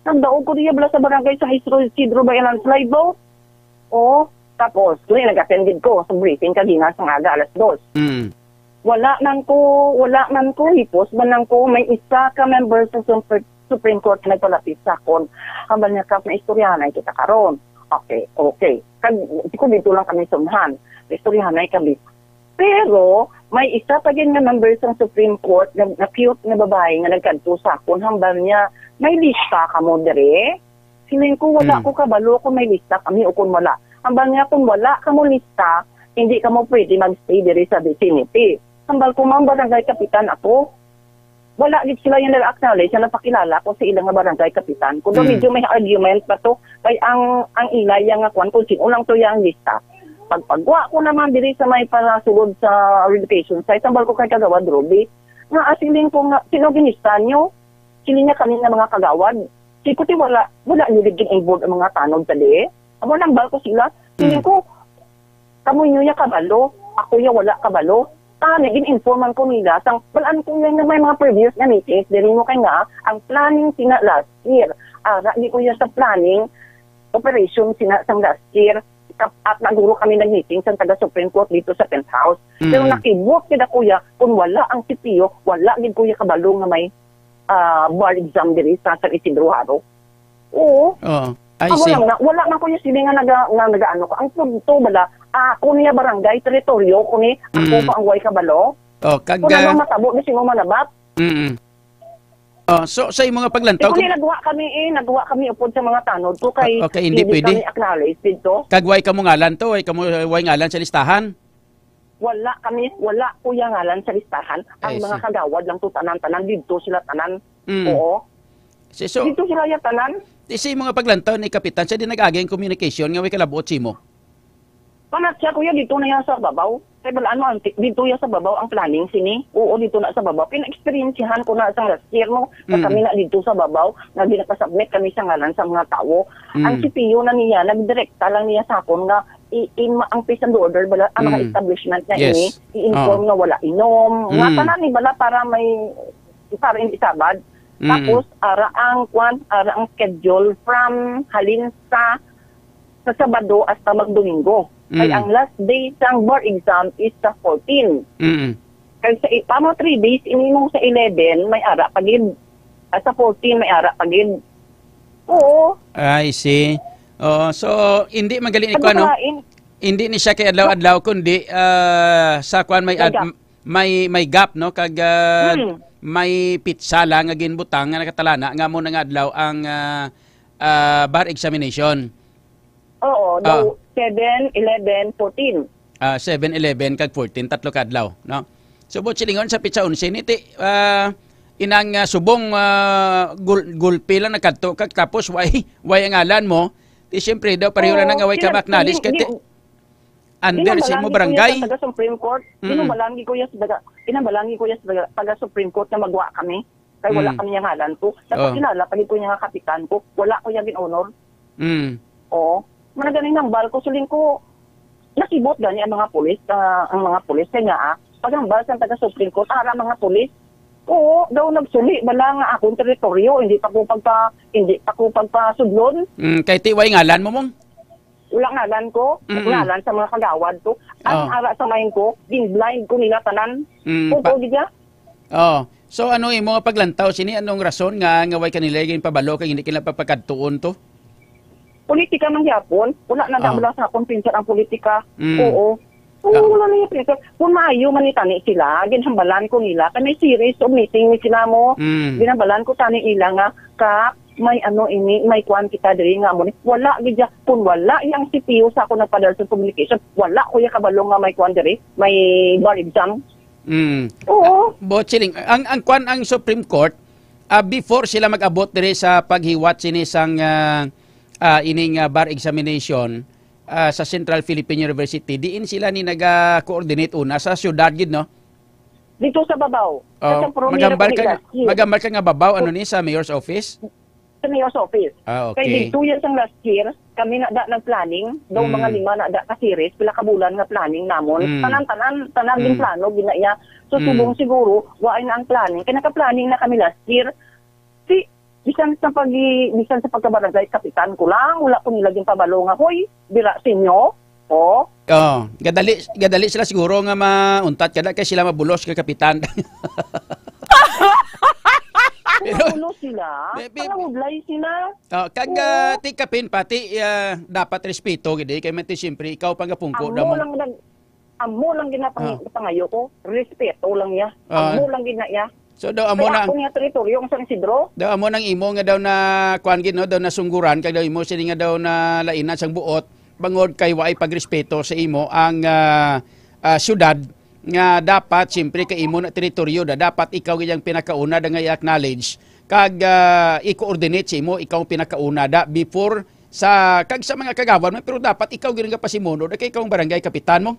Nagdaog ko diya bala sa barangay sang Isidro, Isidro by a landslide vote? Oh, tapos, kung nag-attend gid ko sa briefing kagina sang aga alas dos. Mm. Wala man ko, wala man ko, hipos man lang ko, may isa ka member sa Sumpre-, Supreme Court nga nagpalapit sa akon. Hambal niya, "Kap, naistoryahanay kita karon." Okay, okay. Kag, di ko dito lang kami sumhan. Naistoryahanay kami. Pero, may isa pa gid nga member sa Supreme Court nga na-cute nga babae nga nagkadto sa akon. Hambal niya, "May lista kamo diri?" Siling ko, "Wala Hmm. ko kabalo kung may lista kami o kung wala." Hambal niya, "Kung wala kamo lista, hindi kamo pwede mag-stay diri sa vicinity." Hambal ko, "Ma'am, barangay kapitan ako." Wala gid sila yung nag-acknowledge na napakilala ko sa ilang nga barangay kapitan. Kung daw Hmm. medyo may argument pa to, kay ang, ang ila iya nga kwan, kung sino lang to iya ang lista. Pagpagwa ko naman diri sa may palasulod sa relocation site, hambal ko kay Kagawad Ruby, nga asiling ko nga, "Sino ginista nyo?" Siling niya, "Kami nga mga kagawad." Siling ko, "Ti wala, wala nyo gid gin-involve ang mga tanod sa di." Amo nang bal ko sila. Siling Hmm. ko, "Kamo nyo ya kabalo, ako ya wala kabalo." Tani, gin-informan ko nila, sang, balaan ko niya nga may mga previous nga meetings, diri mo kay nga, ang planning sina last year, ara, di ko ya sa planning, operation sina sang last year, kap-, at naguro kami nag-meeting sa taga Supreme Court dito sa penthouse. Pero Mm. nakibot gid ako ya, kung wala ang C P U, wala gid ko ya kabalo nga may, ah, bar exam diri sa San Isidro Jaro. Oo. Oo. I Amo see. lang na, wala man ko yung sini nga naga-, nga nagaano ko. Ang punto bala, ako niya barangay, teritoryo ko ni, ako Mm. pa ang way kabalo. Oh, kag, Kung ano ah, matabo ni sino manabat? Mm. Oh, so, sa imo nga paglantaw, Kung kung nagwa kami eh, nagwa kami upod sa mga tanod ko kay Ah, okay, hindi hindi pwede. kami acknowledge dito. Kag way kamo ngalan to, way kamo, way ngalan sa listahan? Wala kami, wala ko yung ngalan sa listahan. Ang I mga see. kagawad lang to, tanan-tanan, dito sila tanan. Mm. Oo. Si, so, Dito sila ya tanan. Di si mga paglantaw ni Kapitan, siya din nag-agi ang communication nga way kalabot si mo. Panatya ko ya, dito na ya sa babaw. Kay balaan mo, ang ti-, dito ya sa babaw ang planning sini. Oo, dito na sa babaw. Pina-experiencehan ko na sa last year, no, na Mm. kami na dito sa babaw, na ginapasubmit kami sa ngalan sa mga tao. Ang Mm. C P U na niya, nagdirekta lang niya sa akon nga i-, in, ang peace and order bala, ang mga Mm. establishment na Yes. ini, i-inform Oh. nga wala inom. Nga Mm. tanan ni bala para may, para hindi sabad. Mm. Tapos, ara ang kwan, ara ang schedule from halin sa sa Sabado hasta mag-Domingo. Kay Mm. ang last day sang bar exam is sa fourteen. Mm. Kay sa i-, pa mga three days, inimo sa eleven, may ara pa gid. Ah, sa fourteen, may ara pa gid. Oo. I see. Oo, so, hindi man gali ni Ano kuwan, no? Hindi ni siya kay adlaw-adlaw, kundi, ah, sa kuwan may May ad-, gap. may, may gap, no? Kag, ah, Hmm. may pitsa lang nga ginbutang nga nakatalana nga mo na nga adlaw ang, ah, ah, bar examination. Oo, Ah. daw seven, eleven, fourteen. Ah, seven, eleven, kag fourteen, tatlo ka adlaw, no? So, buot silingon sa pitsa onse ni ti, ah, inang, ah, subong, ah, gul-, gulpi lang nagkadto ka, tapos way, way ang ngalan mo, ti siyempre daw, pareho lang Oo, na nga way ka gina-, ma-acknowledge, kay ti, gin-, under sa imo ginambalangi ko niya barangay. Sa taga Supreme Court. Mm. Ginambalangi ko niya sa taga, ginambalangi ko niya sa taga, taga Supreme Court na magwa kami. Kay wala Mm. kami niya ngalan ko. Oh. Napakilala pa gid ko niya nga kapitan ko. Wala ko niya gin-honor. Mm. Oo. Mga ganing hambal ko, siling ko, nakibot gani ang mga pulis, ah, ang mga pulis. Kaya nga, ah, paghambal sa taga Supreme Court, ara mga pulis, oo, daw nagsuli bala nga akong teritoryo, hindi pa ko pagpa-, hindi pa ko pagpasudlon. Mm, kay ti way ngalan mo, mong? Wala ngalan ko, Mm-mm. ngalan sa mga kagawad ko. Ang Oh. ara sa mind ko, gin-blind ko nila tanan. Mm, Kung pa- ko gid niya, Oh. So, ano imo nga paglantaw sini? Anong rason nga, nga way kanila ginpabalo kag hindi kanila papakadtuon to? Politika man gyapon. Wala na Oh. wala sa akong pinsan ang politika. Mm. Oo. Oo, Ah. wala na yung pinsan. Kung maayo man ni tani sila, ginhambalan ko nila. Kay may series of meeting ni sila mo. Mm. Ginhambalan ko tani nila nga, "Kap, may ano ini, may kwan kita diri nga mo ni." Wala gid ya. Kung wala yang C P U sa ako nagpadala sa communication, wala ko ya kabalo nga may kwan diri, may bar exam. Mm. Oo. Ah, Boss Chiling, ang, ang kwan, ang Supreme Court, ah, before sila mag-abot diri sa paghiwat sini sang, ah, ah, ining, ah, bar examination, ah, sa Central Philippine University, diin sila ni naga-coordinate una sa syudad gid, no? Dito sa Babaw. Oh, Sa San Puromiro maghambal kami ka, last year. Maghambal ka nga Babaw, ano ni, sa mayor's office? Sa mayor's office. Ah, okay. Kay dito yan sang last year, kami na da nag-planning, daw mga Mm. lima na da ka series, pila ka bulan nga planning namon. Mm. Tanan, tanan, tanan din Mm. plano, ginaiya. So, Mm. subong siguro, waay na ang planning. Kaya naka-planning na kami last year. Si, bisan sa pag-, bisan sa pagkabarangay kapitan ko lang, wala ko nila ginpabalo nga, "Hoy, dira sinyo." Oh. Oh, gadali, gadali sila siguro nga mauntat kada kay sila mabulos kay kapitan. Pero Mabulos sila. May, may, Pangahudlay sila. Oh, kag, Oo. Ah, ti kapin pati, ah, dapat respeto gid, eh, kay mati siyempre ikaw pang gapungko Amo na mo. lang nag-, amo lang ginapang-, Ah. pangayo ko. Respeto lang niya. Ah. Amo lang gid na iya. So, daw amo Kaya na ako niya teritoryo ang San Isidro. Daw amo nang imo nga daw na kuan gid, no, daw nasungguran kag daw imo sini nga daw na lainan sang buot bangod kay waay pagrespeto sa imo ang, ah, ah, syudad nga dapat siyempre kay imo na teritoryo da, dapat ikaw gid ang pinakauna da nga i-acknowledge kag, ah, i-coordinate sa imo, ikaw ang pinakauna da before sa kag sa mga kagawad mo, pero dapat ikaw gid ang pasimuno da kay ikaw ang barangay kapitan mo.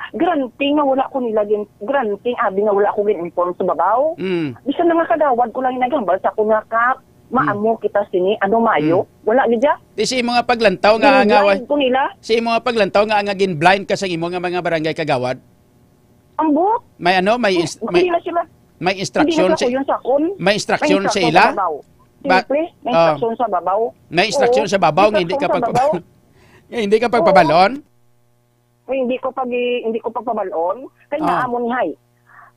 Granting nga wala ko nila gin-, granting abi nga wala ko gin-inform sa Babaw. Mm. Bisan na nga kagawad ko lang yung naghambal sa ako nga, "Kap, maamo Mm. kita sini, ano mayo?" Mm. Wala gid ya. Di si mga paglantaw nga, nga, Gin-blind ko nila. Si mga paglantaw nga, nga gin-blind ka sa imo nga mga barangay kagawad? Ang buot. May ano, may ins-, Hindi may, na sila, may instruction hindi na sa, sa kuyon sa akon. May instruction May sa instruction ila? sa Babaw. Ba-, Simple, may ah. instruction sa Babaw. May instruction Oo, sa Babaw, nga hindi ka instruction sa pagpabal-, Babaw. nga hindi ka Oo. pagpabalon? Kung hindi ko pag-, hindi ko pagpabalon, kay Ah. naamon hay.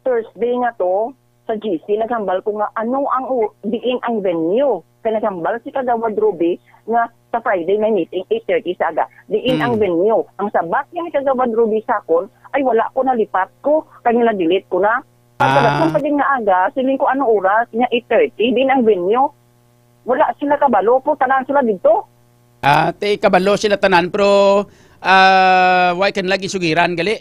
Thursday nga to, sa G C, naghambal ko nga, ano ang u-, diin ang venue? Kay naghambal si Kagawad Ruby nga sa Friday may meeting, eight thirty sa aga. Diin ang Mm. venue? Ang sabat nga ni Kagawad Ruby sa akon, ay wala ko, nalipat ko, kay na-delete ko na. Pagkadason Ah. pa din nga aga, siling ko, ano oras? Nga eight thirty, diin ang venue? Wala sila kabalo po, tanan sila dito. Ah, ti kabalo sila tanan, pero, ah, why kan lagi sugiran, gali?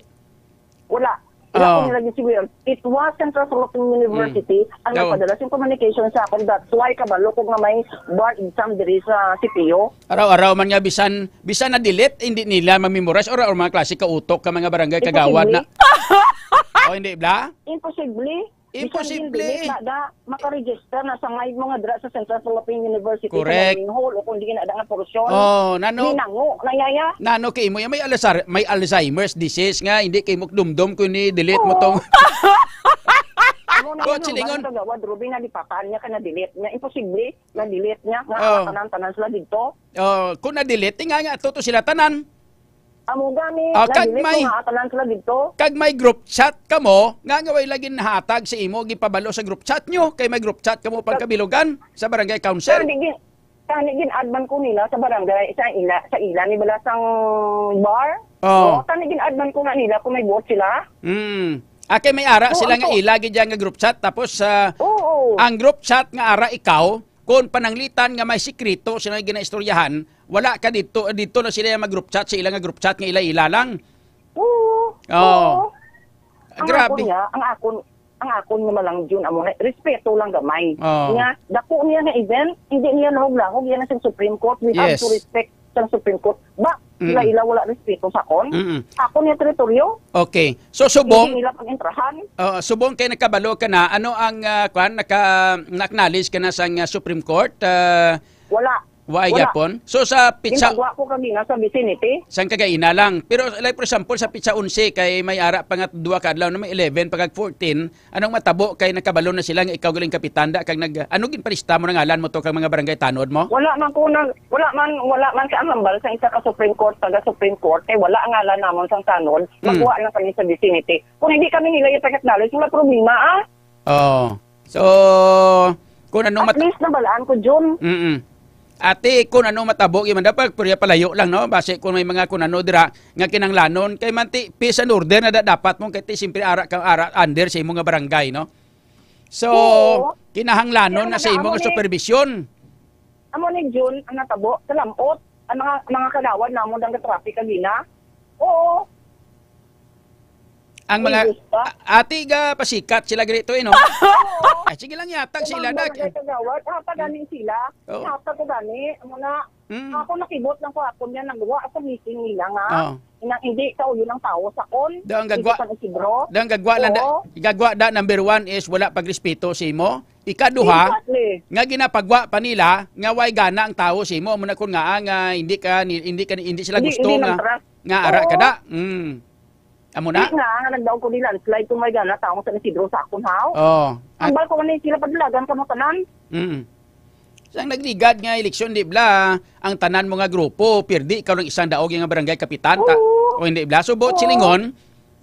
Wala. Wala Oo. ko nila gisugiran. It was Central Philippine University Mm. ang Daw. nagpadala sa communication sa akon. That's why kabalo ko nga may bar exam diri sa C P U. Araw-araw man nga bisan, bisan na-delete, hindi nila ma-memorize or, or mga klase ka utok ka mga barangay kagawad na. Imposible. O, hindi bla? Imposible. Imposible. Bisan din dili na da, makaregister na sa ngay mga dira sa Central Philippine University sa Correct. Learning Hall o kung di na da nga porsyon. Oh, nano? Ninango na yaya. Nano kay imo ya may Alzar-, may Alzheimer's disease nga hindi kay mo dumdom ko ni delete mo Oo. tong Amo na Go, yan, ang Chilingon. Bang Kagawad Ruby, nalipatan niya kay na-delete niya. Imposible, na-delete niya. Nga Oh. Tanan-tanan sila dito. Oh, kung na-delete, nga nga, ato to sila tanan. Amo gani, Ah, kag na-delete may, ko nga tanan sila dito. Kag may group chat kamo, nga nga way lagi nahatag sa imo, gipabalo sa group chat nyo, kay may group chat kamo Kag pagkabilugan sa barangay council. Kani gin-, kani gin-add man ko nila sa barangay, sa ila, sa ila ni bala sang bar. Oh. Oh, kani gin-add man ko nga nila kung may buot sila. Mm. Ah, kay may ara Oh, sila ang nga to. Ila gid dyan nga group chat, tapos, ah, Oo. Ang group chat nga ara ikaw, kung pananglitan nga may sikreto sila nga ginaistoryahan, wala ka dito, dito na sila mag-group chat sa ila nga group chat nga ila-ila lang. Oo. Oo. Oo. Ang Grabe. Akon niya, ang akon, ang akon nga malang Jun, amo na, respeto lang gamay. Oo. Nga, dako niya nga event, hindi niya lahog-lahog, yan na sa Supreme Court. We have Yes. To respect sa Supreme Court. Ba, Mm. Sila ila wala respeto sa akon? Mm. Ako niya teritoryo? Okay. So, subong, Hindi nila pag-intrahan? Oo, subong kay nakabalo ka na, ano ang, ah, kwan, naka, na-acknowledge ka na sa, ah, Supreme Court? Ah, Wala. Wa Wala. Gyapon? So, sa pitsa Gintagwa ko kagina sa vicinity. Sang kagaina lang. Pero, like, for example, sa pitsa onse, kay may ara pa nga duha ka adlaw na may eleven, pagkag fourteen, anong matabo kay nakabalo na sila nga ikaw galing kapitan da, kag nag-, ano ginparista mo na ngalan mo to kag mga barangay tanod mo? Wala man ko nag-, wala man, wala man ka ang hambal sa isa ka Supreme Court, taga Supreme Court, kay wala ang ngalan namon sang tanod, Hmm. Magkuha lang kami sa vicinity. Kung hindi kami nila i-acknowledge, wala problema, ah. Oh. So, kung ano At mat- least nabalaan ko, Jun. Mm-mm. Ate, kung ano matabo, yung dapat, pwede palayo lang, no? Base kung may mga kung ano dira, nga kinanglanon, kay manti, peace and order na da-, dapat mo, kay ti, siyempre, ara, ka, ara, under sa imo nga barangay, no? So, Oo. Kinahanglanon Kaya na sa imo nga nag-amo ni supervision. Amo ni Jun, ang natabo, kalamot, ang mga, mga kagawad namon, ang traffic kagina. Oo. Ang mga Ay, Diyos pa. A-, ati ga pasikat sila dito, eh, no? Ay, sige lang, yatag Ang sila, mga dak. Barangay kagawad, ah, pa gani sila. Oo. Hatag ko gani, amo na. Mm. Ako nakibot lang ko ako niya, nagwa sa meeting nila nga. Oo. Inang hindi kauyo ng tao sa kon. Da ang gagwa. Dito sa Isidro. Da ang gagwa lang da, Oo. Gagwa da number one is wala pagrespeto sa imo. Ikaduha, Exactly. Nga ginapagwa pa nila, nga way gana ang tao sa imo, amo na kun nga, ah, nga hindi ka, ni-, hindi ka, hindi sila Hindi, gusto hindi nga, nang trust. Nga ara ka Oo. Da. Mm. Amo na? Hindi nga, nga nagdaog ko nila, slide kung may gana, taong sa Isidro sa akon, haw? Oo. Ang At bal ko, ano, sila padulagan ka mo tanan? Mm. Sang nagligad nga eleksyon, di bla, ang tanan mo nga grupo, pirdi ikaw ng isang daog nga barangay kapitan, ta-, Oo. O hindi bla? So, buot Oo. Silingon,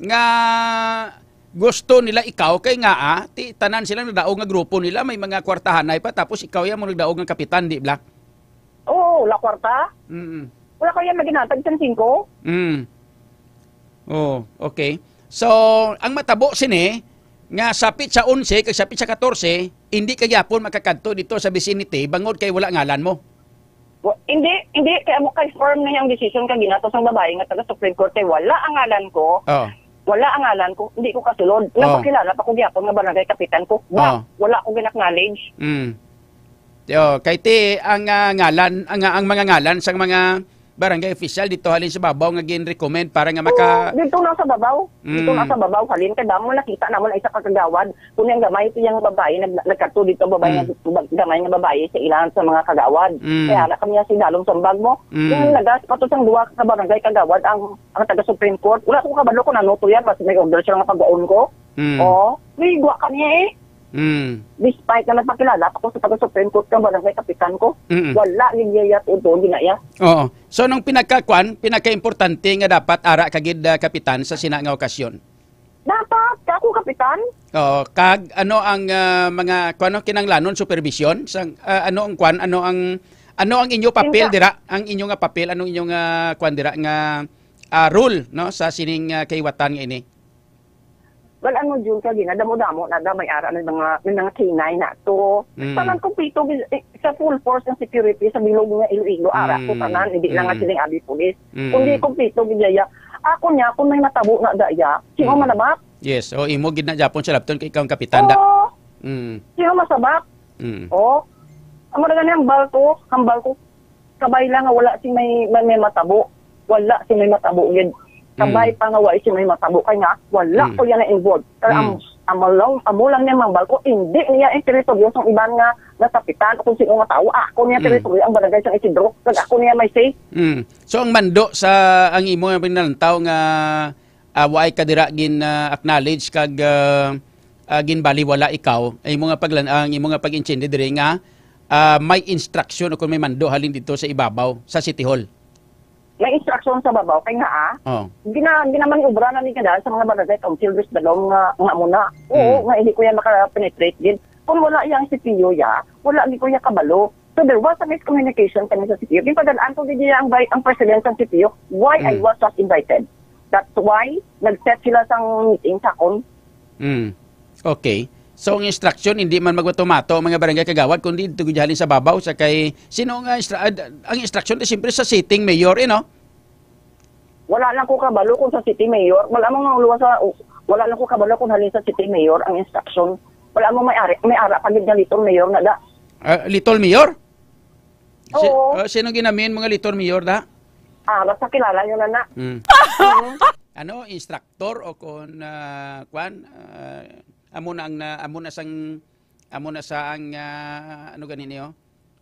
nga gusto nila ikaw kay nga, ah, ti, tanan silang nagdaog nga grupo nila, may mga kwartahanay pa, tapos ikaw yan mo nagdaog nga kapitan, di bla? Oo, la kwarta. Mm. Wala ko yan maginatag sang singko. Mm. Oh, okay. So, ang matabo sini, nga sa pitsa onse kag sa pitsa katorse, hindi ka gyapon makakadto dito sa vicinity bangod kay wala ngalan mo. Wa-, hindi, hindi, kay amo kay firm na yung decision kagina to sang babae nga taga Supreme Court kay wala ang ngalan ko. Oh. Wala ang ngalan ko, hindi ko kasulod. Oh. Nagpakilala pa ko gyapon nga barangay kapitan ko. Ba, Oh. Wala ko gin-acknowledge. Mm. Yo, kay ti ang, ah, ngalan, ang, ang mga ngalan sang mga barangay official dito halin sa babaw nga gin-recommend para nga maka Oo, dito na sa babaw. Dito na Mm. Sa babaw halin kay damo nakita namon ay sa kagawad. Kung yung gamay ito yung babae nag nagkadto dito babae Mm. Nga bag- gamay nga babae sa ilan sa mga kagawad. Mm. Kaya na kami si dalom sambag mo. Mm. Yung nagas pa to sang duwa ka barangay kagawad ang ang taga Supreme Court. Wala ko kabalo kung ano to yan, basta may order siya nga pagwaon ko. Mm. Oo. May igwa kami eh. Mm. Despite na nagpakilala pa ko sa taga Supreme Court kang barangay kapitan ko, Mm. Wala gid niya tuod-tuod ginaya. Oo. So, nung pinagkakuan, pinakaimportante nga dapat ara ka gid, ah, kapitan sa sina nga okasyon? Dapat, ka ako kapitan? Oo, kag ano ang, ah, mga, kuan, ano, kinanglanon, supervision? Sang, ah, ano ang kuan, ano ang, ano ang inyo papel Kinsa- dira? Ang inyo nga papel, anong inyo nga kuan dira nga, ah, role, no, sa sining, ah, kaiwatan nga ini? Well, ano, Jun, ka ginadamo-damo na da, may ara, may mga, may mga K nine na to. Mm. Tanan kumpleto, eh, sa full force ng security sa bilog nga Iloilo, ara ko Mm, tanan, hindi lang nga mm. Sining abi pulis. Mm. Kundi kumpleto, gid yaya. Ako niya, kung may matabo na daya, sino Mm. manabak? Yes, o imo gid na gyapon sa labton kay ikaw ang kapitan da. Oo. Mm. Sino masabak? Mm. Oh. Amo na gani ang hambal ko, hambal ko. Kabay lang nga wala si may, may, may matabo. Wala si may matabo gid. Kabay Mm. pa nga wala si may matabo kay nga wala Mm. Ko yan na involved. Pero Mm. Am-, amo lang, amo lang niya mambal ko, hindi niya ang teritoryo sang iban nga nasapitan o kung sino nga tao. Ako niya Mm. Teritoryo ang barangay sang Isidro. Kag ako niya may say. Mm. So ang mando sa ang imo nga pinalantaw nga, ah, waay ka dira gin, ah, acknowledge kag, ah, ah, ginbaliwala ikaw, ay imo nga paglan-, ang imo nga pag-intindi diri nga, ah, may instruction o kung may mando halin dito sa ibabaw sa City Hall? May instruction sa babaw kay nga, ah, Oh. gina-, ginamaniobra na ni kada sa mga barangay council, Dres Dalom, nga, nga amo na. Oo, Mm. nga hindi ko yan maka-penetrate gid. Kung wala yang C P U ya, wala gid ko ya kabalo. So there was a miscommunication kami sa C P U. Ginpadadaan ko gid niya ang, ang president sa C P U why I Mm. was not invited. That's why nag-set sila sang meeting sa akon. Mm. Okay. So, ang instruction, hindi man magmatumato ang mga barangay kagawad, kundi dito gid halin sa babaw, sa kay, sino nga instra-, ad-, ang instruction, di siyempre sa sitting mayor, eh, no? Wala lang ko kabalo kung sa city mayor. Wala mo nga luwas sa, wala lang ko kabalo kung halin sa city mayor ang instruction. Wala mo may ari, may ara pa gid nga little mayor na da. Ah, little mayor? Si-, Oo. Ah, sino ginamin mga little mayor da? Ah, basta kilala nyo na na. Hmm. Mhm. Ano, instructor o kon, ah, kwan? Ah, amo na ang na, amo na sang, amo na sa ang, ah, ano gani niyo?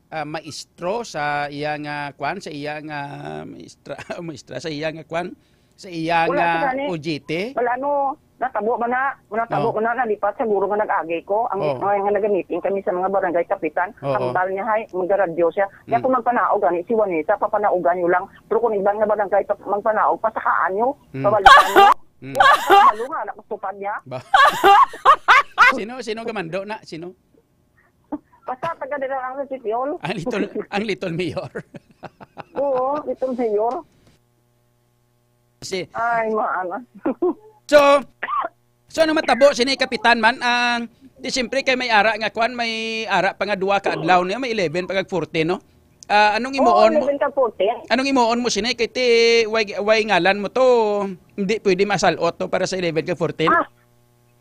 Ah, maestro sa iya nga kwan, sa iya nga maestra, maestra sa iya nga kwan, sa iya Wala nga sa gani. O J T? Wala, ano, natabo man na, natabo Oh. man na, nalipat siguro nga nag-agi ko, ang, Oh. nga, nga nagamiting kami sa mga barangay kapitan, Oo. hambal niya, hay, magaradyo siya. Kaya Mm. kung magpanaog gani, si Juanita, papanaugan niyo lang. Pero kung iban nga barangay, pa-, magpanaog, pasakaan niyo, Mm. pabalikan niyo. Mm. Wala ka kabalo nga, anak, tupad niya. Ba? Sino, sino gamando na? Sino? Basta taga dira lang sa Sitio. Ang little, ang little mayor. Oo, little mayor. Si Ay, maana. So, so ano matabo sini, Kapitan, man? Ang, di siyempre kay may ara nga kwan, may ara pa nga duha ka adlaw niya, may eleven pa kag fourteen, no? Ah, anong Oo, imuon mo? Eleven kag fourteen. Anong imuon mo sini? Kay ti, way, way ngalan mo to, hindi pwede masalot to para sa eleven kag fourteen? Ah,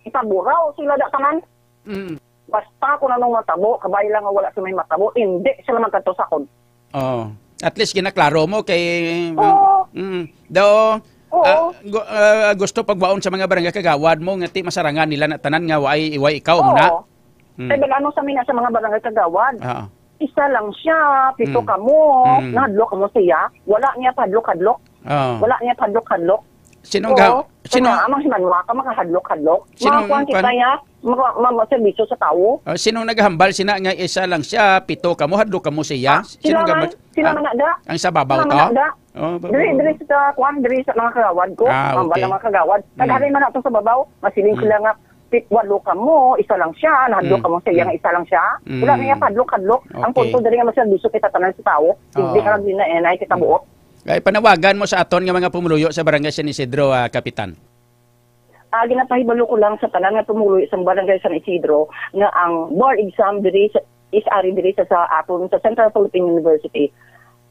itaburaw sila da tanan. Mm. Basta kung anong matabo, kabay lang nga wala sa may matabo, hindi sila magkadto sa akon. Oh, at least ginaklaro mo kay, Oo. Mm, do, Oo. ah, gu-, ah, gusto pagwaon sa mga barangay kagawad mo nga ti masarangan nila na tanan nga way, way ikaw mo na. Oo. Mm. Kay bag-ano sa mina sa mga barangay kagawad. Oo. Isa lang siya, pito Mm. kamo, Mm. nahadlok kamo siya, wala niya padlok-hadlok. Oo. Wala niya padlok-hadlok. Sino Oo. nga, sino Kaya amang himanwa ka, makahadlok-hadlok. Sino Mga kuwan ang kita pan- ya, mga, mga, mga serbisyo sa tawo. Ah, sino naghambal sina nga isa lang siya, pito kamo, hadlok kamo siya? Ah, Sino sila nga man, sila ah, man na da. Ang sa babaw Sila to? man na da. Oh, Diri, babaw. Diri sa kuwan, diri sa mga kagawad ko. Ah, Hambal okay. ng mga kagawad. Mm. Naghalin man nato sa babaw, masiling Mm. sila nga, pit-, walo kamo, isa lang siya, nahadlok Mm. kamo sa iya Mm. nga isa lang siya. Wala Mm. niya padlok-hadlok. Ang Okay. punto diri nga magserbisyo kita tanan sa tawo. Hindi Oo. ka nagdinaenay kita Mm. buot. Kay panawagan mo sa aton nga mga pumuluyo sa Barangay San Isidro, ah, Kapitan. Ah, ginapahibalo ko lang sa tanan nga pumuluyo sa Barangay San Isidro nga ang board exam diri sa, is ari diri sa, sa aton sa Central Philippine University.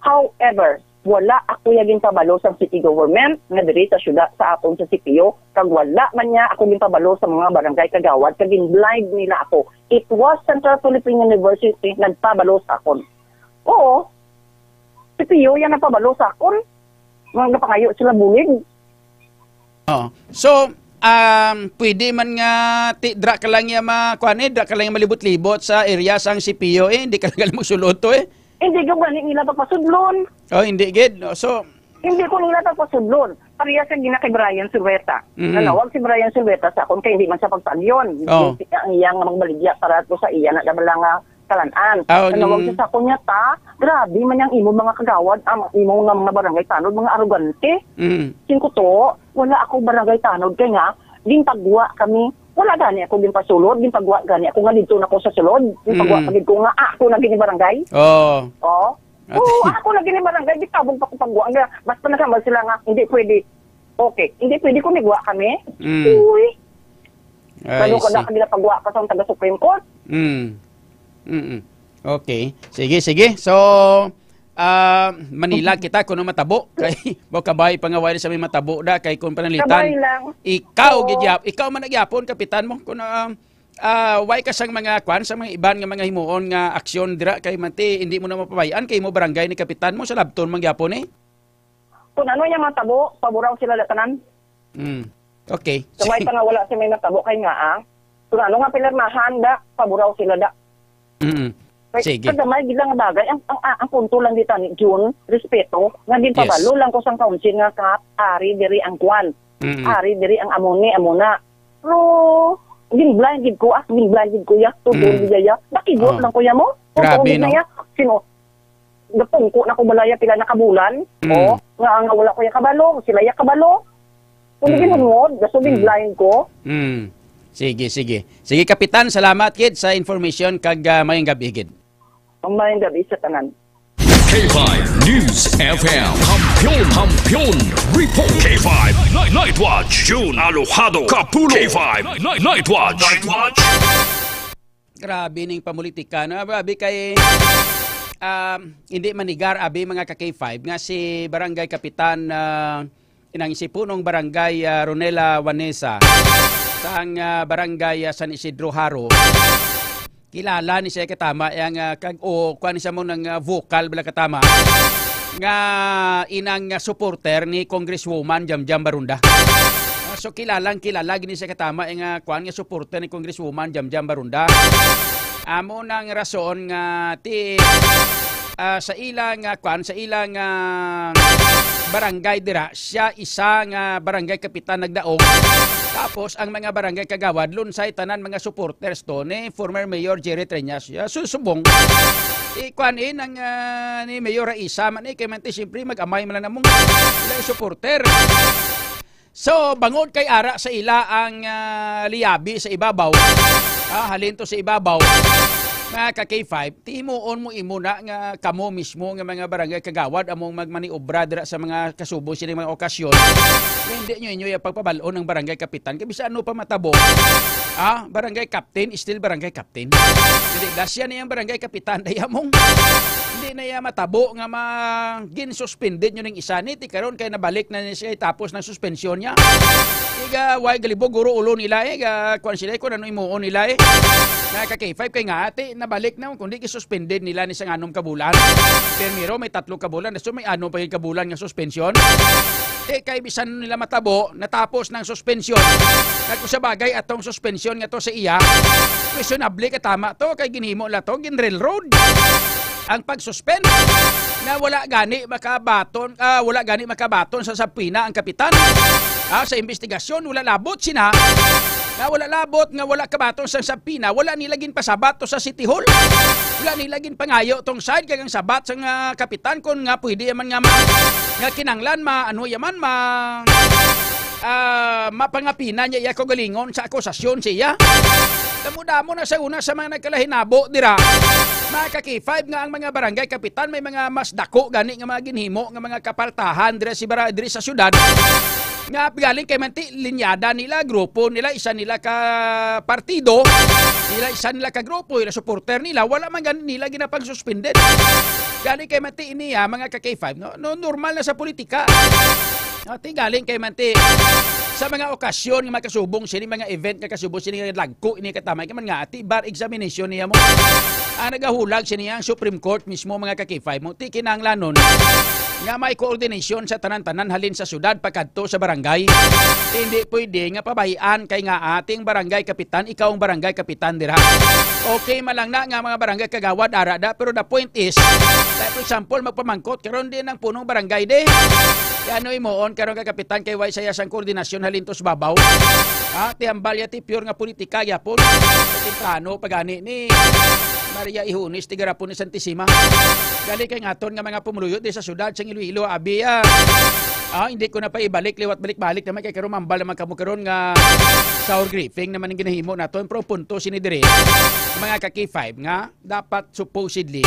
However, wala ako ya ginpabalo sa city government nga diri sa syudad sa aton sa C P U, kag wala man niya ako ginpabalo sa mga barangay kagawad, kag gin-blind nila ako. It was Central Philippine University nagpabalo sa akon. Oo, C P U yan nagpabalo sa akon. Mga napangayo sila bulig. Oh. So, um, pwede man nga ti, dra ka lang ya ma-, kuan eh, dra ka lang ya malibot-libot sa area sang C P U eh, hindi ka lang magsulod to eh. Hindi ko gani nila pagpasudlon. Oh, hindi gid. Oh, so, Hindi ko nila pagpasudlon. Parehas ang gina kay Brian Silveta. Mm. Nanawag si Brian Silveta sa akon kay hindi man siya pagpaagyon. Oh. Ang iya nga magbaligya para to sa iya na dabala nga kalan-an. Ah, Nanawag mm. siya sa akon niya, "Ta, grabe man ang imo mga kagawad, ang imo nga mga barangay tanod, mga arogante." Mm. Singko to, wala ako barangay tanod kay nga, ginpagwa kami. Wala gani ako ginpasulod, ginpagwa gani ako nga didto na ko sa sulod. Ginpagwa Mm. pa gid ko nga, ah, ako na gini barangay. Oh. Oh. Ate. Oo, ako na gini barangay, gitabog pa ko pagwa nga. Basta naghambal sila nga, hindi pwede. Okay, hindi pwede kung nagwa kami. Mm. Uy. I Lalo ka see. na ka ginapagwa pa sa taga Supreme Court. Mm. Mm-mm. Okay. Sige, sige. So, ah, Manila kita kuno matabo. Kay, mo kabay pa nga wala sa may matabo da. Kay kung panalitan, Kabay lang. ikaw, Oo. gid yap-, ikaw man nagyapon, kapitan mo. Kung, ah, ah, why ka sang mga kwan, sa mga iban nga mga himuon nga aksyon dira, kay manti, hindi mo na mapabayaan, kay mo barangay ni kapitan mo, sa labton man gyapon eh. Kung ano yung matabo, paburaw sila da tanan. Mm. Okay. Gamay pa nga wala si may matabo kay nga, ah. Kung ano nga pinirmahan da, paburaw sila da. Mm. Kay, Sige. Sa gamay gid lang nga bagay, ang, ang, ang, ang punto lang dito ni June, respeto, nga din Yes. pabalo lang ko sang council nga ka, ari diri ang kwan. Mm. Ari diri ang amo ni, amo na. Pero, Gin-blind gid ko, as gin-blind gid ko, ya. Tugon Mm. niya, ya. Nakigot Oo. lang ko, ya, mo. Kung Grabe, tugon no? niya, sino, napungko na ko balaya pila na kabulan. Mm. Oh, nga, nga wala ko ya kabalo, sila ya kabalo. Kung Mm. ginhungod, gaso Mm. gin-blind ko. Mm. Sige, sige. Sige, Kapitan, salamat gid sa information kag, ah, mayong gabi gid. Ang mayong gabi sa tanan. K five News F M. Kampiyon, Kampiyon Report. K five Night, Night Watch. June Alojado Kapulo. K five Night, Night Watch. Night Watch. Grabe ning pamulitika, no? Grabe kay, um, hindi manigar, abi, mga ka K five, nga si Barangay Kapitan, ah, inang si Punong Barangay, ah, Ronela Vanessa, sang, ah, Barangay, ah, San Isidro Jaro. Kilala ni siya katama, yang, ah, kag, o, kuan siya mo ng, ah, vocal bala katama, nga inang, ah, supporter ni Congresswoman Jamjam Barunda. Ah, so, kilalang kilala gini siya katama, yang, ah, kuan nga supporter ni Congresswoman Jamjam Barunda. Amo nang rason nga ti, ah, sa ilang, ah, kuan, sa ilang, ah, barangay dira, siya isa nga barangay kapitan nagdaog. Tapos ang mga barangay kagawad, lunsay tanan mga supporters to ni former Mayor Jerry Treñas. Ya, su-, subong. Ikuan in ang, ah, ni Mayor Raisa man, eh, kay man ti, siyempre, mag-amay man lang namong ilang supporter. So, bangod kay ara sa ila ang, ah, liyabi sa ibabaw, ah, halin to sa ibabaw, mga ka K five, timuon mo imo na nga kamo mismo nga mga barangay kagawad among magmaniobra dira sa mga kasubo sini mga okasyon. Nga hindi nyo inyo yung pagpabal-on ang barangay kapitan. Kay bisan ano pa matabo, ah, barangay captain is still barangay captain. Hindi, dasya na yung barangay kapitan, daya mong hindi na iya matabo nga ma-, gin-suspended nyo ning isa ni, ti karon kay nabalik na ni siya tapos ng suspensyon niya. Iga, way galibog, guro ulo nila, eh, ga, kuwan sila, eh, kung ano imuon nila, eh. Na ka K five kay nga, ati, nabalik na, kundi gisuspended nila ni sa nganom kabulan. Primero, may tatlo kabulan, so may ano pa yung kabulan nga suspensyon. Eh, kay bisan nila matabo, natapos ng suspensyon. Nagkusabagay atong suspensyon nga to sa iya, questionable ka tama to, kay ginhimo la to, gin-railroad ang pag-suspend na wala gani makabaton, ah, wala gani makabaton sa subpoena ang kapitan. Ah, sa investigasyon, wala labot sina. Na wala labot nga wala kabaton sa subpoena, wala nila ginpasabat to sa City Hall. Wala nila ginpangayo tong side kag ang sabat sa nga kapitan kon nga pwede yaman nga ma-, nga kinanglan ma-, ano yaman ma-, ah, mapangapina niya iya kaugalingon sa akusasyon siya. Damo-damo na sa una sa mga nagkalahinabo dira, mga ka K five, nga ang mga barangay kapitan may mga mas dako gani nga mga ginhimo nga mga kapaltahan dira si bara-, diri sa syudad. Nga galing kay manti linyada nila, grupo nila, isa nila ka partido, nila isa nila ka grupo, ila supporter nila, wala man gani nila ginapagsuspended. Galing kay manti niya, mga ka K five, no? No, normal na sa politika. No, ti galing kay manti sa mga okasyon nga makasubong sini, mga event nga kasubong sini, nga lagko ini katamay, kay man nga ati bar examination niya mo. Ang nagahulag sini ang Supreme Court mismo, mga ka K five mo, ti kinahanglanon nga may coordination sa tanan-tanan halin sa syudad pakadto sa barangay. Hindi pwede nga pabayaan kay nga ating barangay kapitan, ikaw ang barangay kapitan dira. Okay man lang na nga mga barangay kagawad ara da, pero the point is, like for example, magpamangkot karon din ang punong barangay de. Kaya ano imuon karon ka kapitan kay way saya sang koordinasyon halintos babaw? Ha, ti hambal ya ti pure nga politika gyapon. Sa temprano pagani ni Maria Ihunis, tigarapon ni Santissima. Gali kay ngaton nga mga pumuluyo di sa syudad sang Iloilo, abi, ah. Ah, hindi ko na pa ibalik, liwat balik-balik naman kay karon mambal naman kamo karon nga sour griefing naman ang ginahimo naton. Pero punto sini diri, mga ka K five, nga dapat supposedly,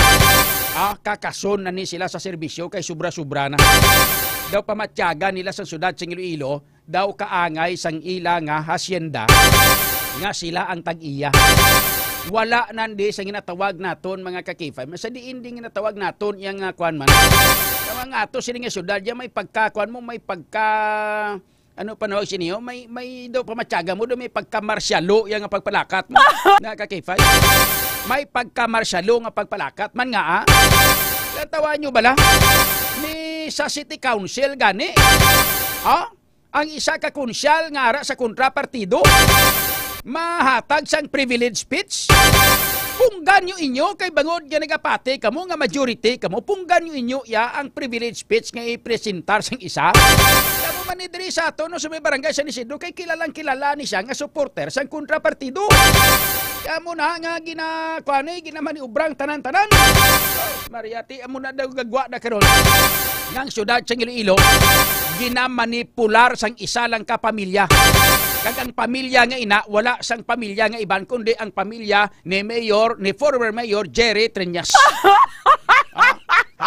ah, kakason na ni sila sa serbisyo kay sobra-sobra na. Daw pamatyagan nila sa syudad sang Iloilo, daw kaangay sang ila nga hacienda nga sila ang tag-iya. Wala nandi sa ginatawag naton, mga ka K five. Sa diin din ginatawag naton yang, ah, kwan man. Tawag nga ato sini nga syudad, ya may pagka, kwan mo, may pagka, ano panawag siniyo? May, may daw pamatyaga mo, daw may pagka-marsyalo yang pagpalakat mo. Na ka K five. May pagka-marsyalo nga pagpalakat man nga, ah. Natawa nyo bala? Ni sa City Council gani? Ha? Ang isa ka konsyal nga ara sa kontrapartido mahatag sang privilege speech. Punggan nyo inyo kay bangod nga nagapati kamo nga majority kamo, punggan nyo inyo iya ang privilege speech nga ipresentar sang isa. Kamo man ni diri sa ato, no, sa may barangay San Isidro, kay kilalang kilala ni siya nga supporter sang kontrapartido. Kamo na nga gina-, kuan, eh, ginamaniubrang tanan-tanan. Maria, ti, amo na daw gagwa na karon. Nga ang syudad sang Iloilo, ginamanipular sang isa lang ka pamilya. Kag ang pamilya nga ina, wala sang pamilya nga iban, kundi ang pamilya ni Mayor, ni former Mayor Jerry Treñas. Ah,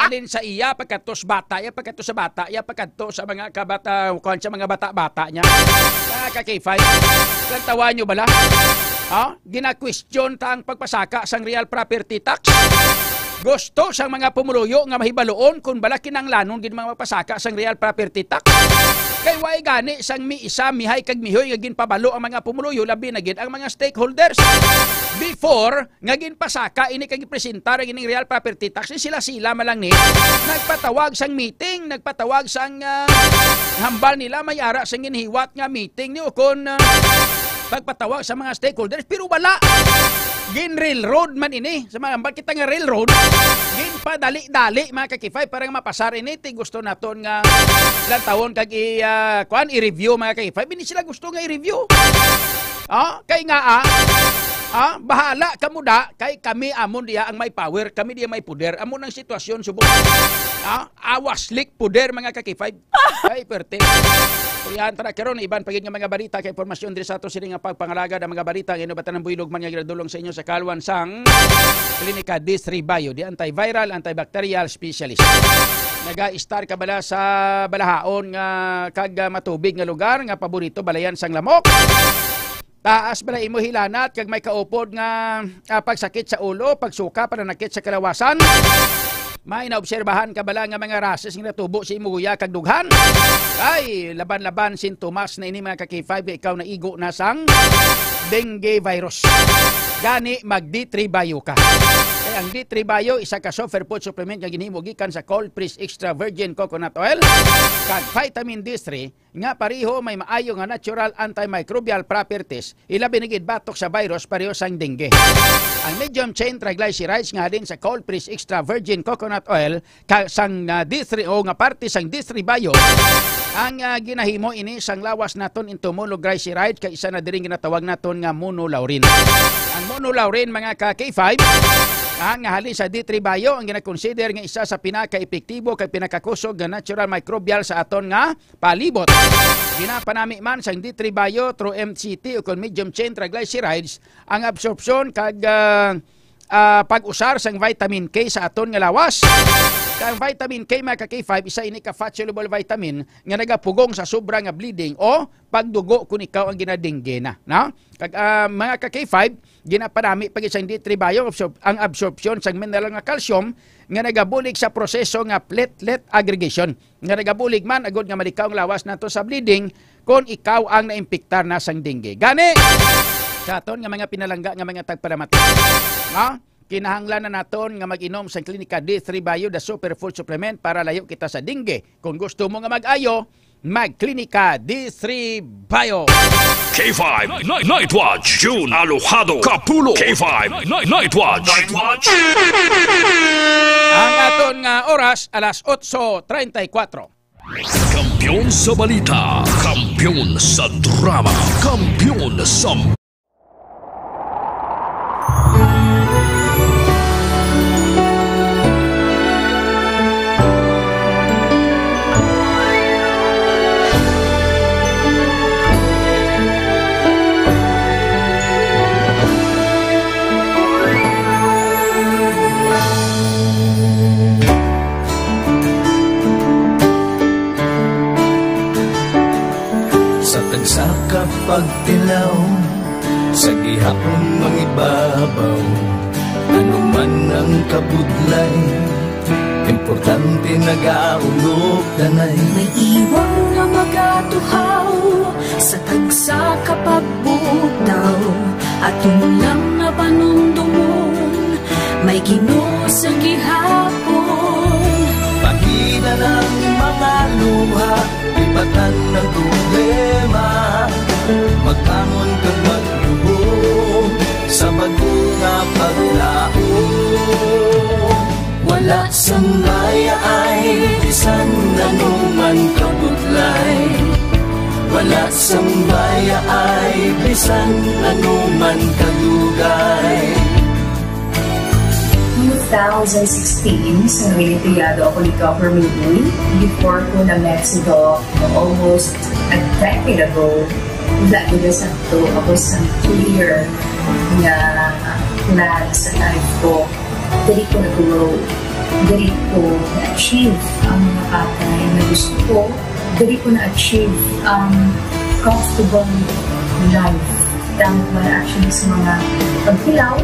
halin sa iya, pagkadto sa bata iya, pagkadto sa bata iya, pagkadto sa mga kabata, kuwan, sa mga bata-bata niya. Mga ka-K five, lantawan nyo bala? Ha? Gina-question ta ang pagpasaka sang real property tax. Gusto sang mga pumuluyo nga mahibaluon kung bala kinahanglanon gid mga mapasaka sang real property tax. Kay way gani sang miisa, mihay kag mihoy nga ginpabalo ang mga pumuluyo, labi na gid ang mga stakeholders. Before, nga ginpasaka ini kag gipresentar ang ining real property tax, ni sila-sila man lang ni nagpatawag sang meeting, nagpatawag sang, ah, hambal nila may ara sang ginhiwat nga meeting ni ukon, ah, pagpatawag sa mga stakeholders, pero wala. Gin railroad man ini. Sa mga hambal kita nga railroad, ginpadali-dali, mga ka-K five, para nga mapasar ini. Ti gusto naton nga lantawon kag i, ah, kuan, i-review, mga ka-K five. Hindi sila gusto nga i-review. Ah, kay nga, ah, ah, bahala kamo da, kay kami amon diya ang may power, kami diya may poder. Amo nang sitwasyon subong. Ah, awas lik poder, mga ka-K five. Ay, perte. Kuyahan ta na karon, iban pa gid nga mga balita kay impormasyon diri sa ato sini nga pagpangalagad ang mga balita nga inubatan ng buylog man nga ginadulong sa inyo sa kalwan sang Klinika Disri Bio, the antiviral, antibacterial specialist. Naga-star ka bala sa balahaon nga kag, ah, matubig nga lugar nga paborito balayan sang lamok? Taas bala imo hilanat kag may kaupod nga, ah, pagsakit sa ulo, pagsuka, pananakit sa kalawasan? May naobserbahan ka bala nga mga rashes nga natubo sa imo guya kag dughan? Ay, laban-laban sintomas na ini, mga ka-K five, nga ikaw naigo na sang dengue virus. Gani, mag D three Bio ka. Kay ang D three Bio, isa ka superfood supplement nga ginhimo gikan sa cold press extra virgin coconut oil kag vitamin D three, nga pareho may maayo nga natural antimicrobial properties, ilabi na gid batok sa virus pareho sang dengue. Ang medium chain triglycerides nga halin sa cold press extra virgin coconut oil ka, sang, ah, D three O nga parte sang D three Bio, ang, ah, ginahimo ini sang lawas naton into monoglyceride kay isa na diri ginatawag naton nga monolaurin. Ang monolaurin, mga ka-K five, ang halin sa D three Bio ang ginakonsider nga isa sa pinaka-epektibo kag pinakakusog nga natural microbial sa aton nga palibot. Ginapanami man sang D three Bio through M C T o kon medium chain triglycerides ang absorpsyon kag, ah, ah, pag-usar sang vitamin K sa aton nga lawas. Kay ang vitamin K, mga ka-K five, isa ini ka fat-soluble vitamin nga nagapugong sa sobra nga bleeding o pagdugo kon ikaw ang ginadengge na, no? Kag, ah, mga ka-K five, ginapanami pa gid sang D three Bio ang absorb-, ang absorpsyon sang mineral nga calcium nga nagabulig sa proseso nga platelet aggregation, nga nagabulig man agud nga malikaw ang lawas nato sa bleeding kon ikaw ang naimpiktar na sang dengue. Gani, sa aton nga mga pinalangga nga mga tagpalamat, ha? Kinahanglan na naton nga mag-inom sang Klinika D three Bio, the superfood supplement, para layo kita sa dengue. Kung gusto mo nga mag-ayo, mag-Klinika D three Bio. K five Night, Night Watch, June Alojado Kapulo. K five Night, Night Watch. Night Watch. Ang aton nga oras, alas otso treinta y cuatro. Kampiyon sa balita, kampiyon sa drama, kampiyon sa Sa tagsa ka pagtilaw, sa gihapon mangibabaw, ano man ang kabudlay, importante nagaulog danay. May iwang nga magatuhaw sa tagsa ka pagbugtaw, aton lang nga panumdumon, may Ginoo sa gihapon. Pagida ang mga luha, lipatan ang problema, magbangon kag magluhod sa bag-o nga paglaom. Wala sang bayaay bisan ano man kabudlay. Wala sang bayaay bisan ano man kadugay. Two thousand sixteen, sa nangin empleyado ako ni Governor Lee, before ko na-met si Doc, almost a decade ago, wala gid sakto ako sa clear nga plan sa life ko. Diri ko na-grow. Diri ko na-achieve ang mga bagay na gusto ko. Diri ko na-achieve ang comfortable life. Tama ba actually sa mga pagkilaw?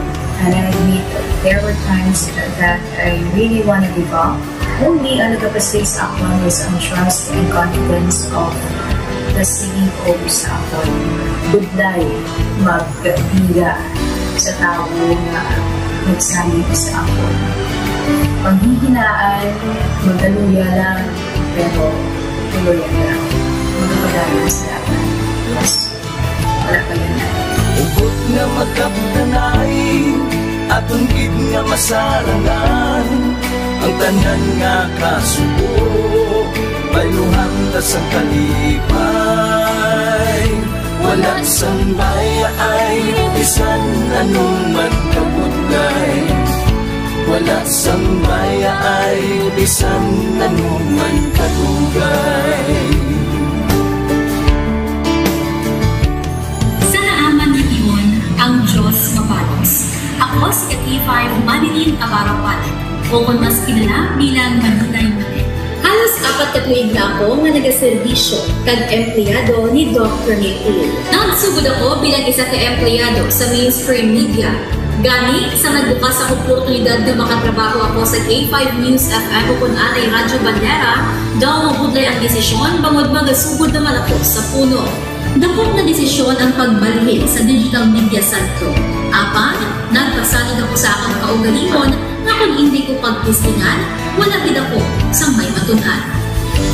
And I admit, there were times that I really wanna give up. Only ang nagapastig sa akon was ang trust and confidence of the C E O sa akon. Budlay magbiya sa tawo nga nagsalig sa akon. Panghihinaan, magaluya lang, pero tuloy lang. Magpadayon sa laban. Yes. Wala pa yan. Hugot nga magkabtanay, aton gid nga masarangan ang tanan nga kasubo, bayluhan ta sang kalipay. Wala sang bayaay, bisan ano man kabudlay. Wala sang bayaay, bisan ano man kadugay. Sa naaman nga tion, ang Dios mabalos. Ako si K five Marilyn Abarapan, o kon mas kilala bilang Maninay Manet. Halos apat ka tuig na ako nga nagaserbisyo kag empleyado ni Doc Ramil Uy. Nagsugod ako bilang isa ka empleyado sa mainstream media. Gani, sa nagbukas ang oportunidad nga makatrabaho ako sa K five News F M o kon anay Radyo Bandera, daw mabudlay ang desisyon bangod magasugod naman ako sa puno. Dakop nga desisyon ang pagbalhin sa Digital Media Center. Apan, nagpasalig ako sa akon kaugalingon nga kon indi ko pagtistingan, wala gid ako sang may matun-an.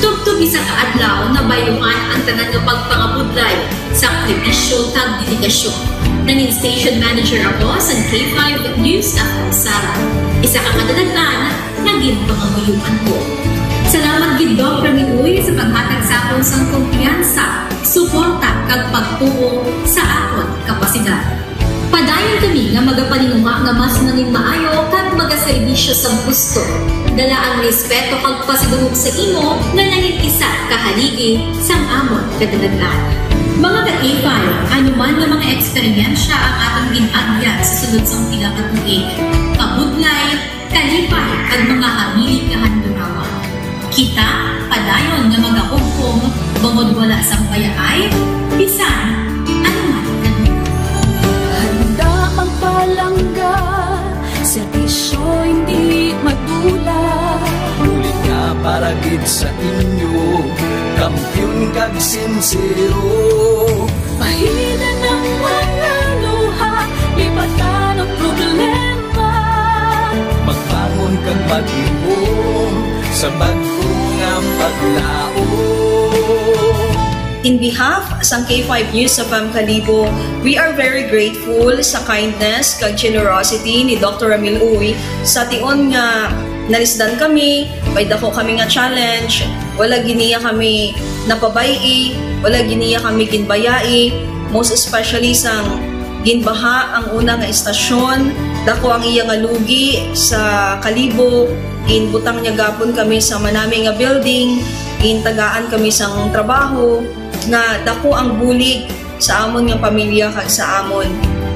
Tubtob isa ka adlaw, nabayluhan ang tanan nga pagpangabudlay, sakripisyo, kag dedikasyon. Nangin station manager ako sa K five News F M Sara, isa ka kadalagan nga ginpangamuyoan ko. Salamat gid, Doc Ramil Uy, sa paghatag sa akon sang kumpiyansa, suporta, kag pagtuo sa akon kapasidad. Padayon kami nga magapaninguha nga mas nangin maayo kag magaserbisyo sa gusto. Dala ang respeto kag pasidungog sa imo nga nangin isa ka haligi sang amon kadalagan. Mga ka-K five, ano man nga mga eksperyensya ang aton gin-agyan sa sulod sang pila ka tuig, kabudlay, kalipay, kag mga hamili nga handurawa. Kita padayon nga magahugpong bangod wala sang bayaay bisan ano man. Handa magpalangga, serbisyo hindi madula. Bulig nga para gid sa inyo, kampiyon kag sinsero. Pahina ng mga luha, lipatan ang problema. Magbangon kag maghihom sa bag-o nga paglaom. In behalf sang K five News F M Kalibo, we are very grateful sa kindness kag generosity ni Doctor Ramil Uy. Sa tion nga nalisdan kami, may dako kami nga challenge, wala gid niya kami napabay-i, wala gid niya kami ginbayai, most especially sang ginbaha ang una nga estasyon, dako ang iya nga lugi sa Kalibo, ginbutang niya gapon kami sa manami nga building, gintagaan kami sang trabaho, nga dako ang bulig sa amon nga pamilya kag sa amon.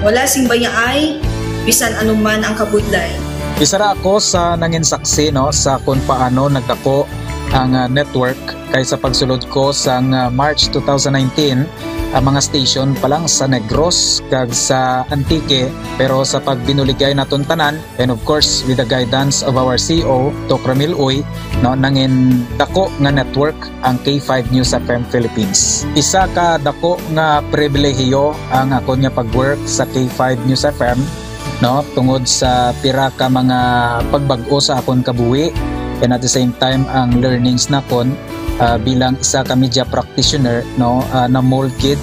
Wala sing bayaay, bisan ano man ang kabudlay. Isa ra ako sa nangin saksi, no, sa kung paano nagdako ang, ah, network, kay sa pagsulod ko sang, ah, March two thousand nineteen, ang mga station pa lang sa Negros kag sa Antique, pero sa pagbinuligay naton tanan, and of course, with the guidance of our C E O, Doc Ramil Uy, no, nangin dako nga network ang K five News F M Philippines. Isa ka dako nga pribilehiyo ang akon nga pag-work sa K five News F M, no, tungod sa pira ka mga pagbag-o sa akon kabuhi, and at the same time, ang learnings nakon, ah, bilang isa ka media practitioner, no, ah, na-mold gid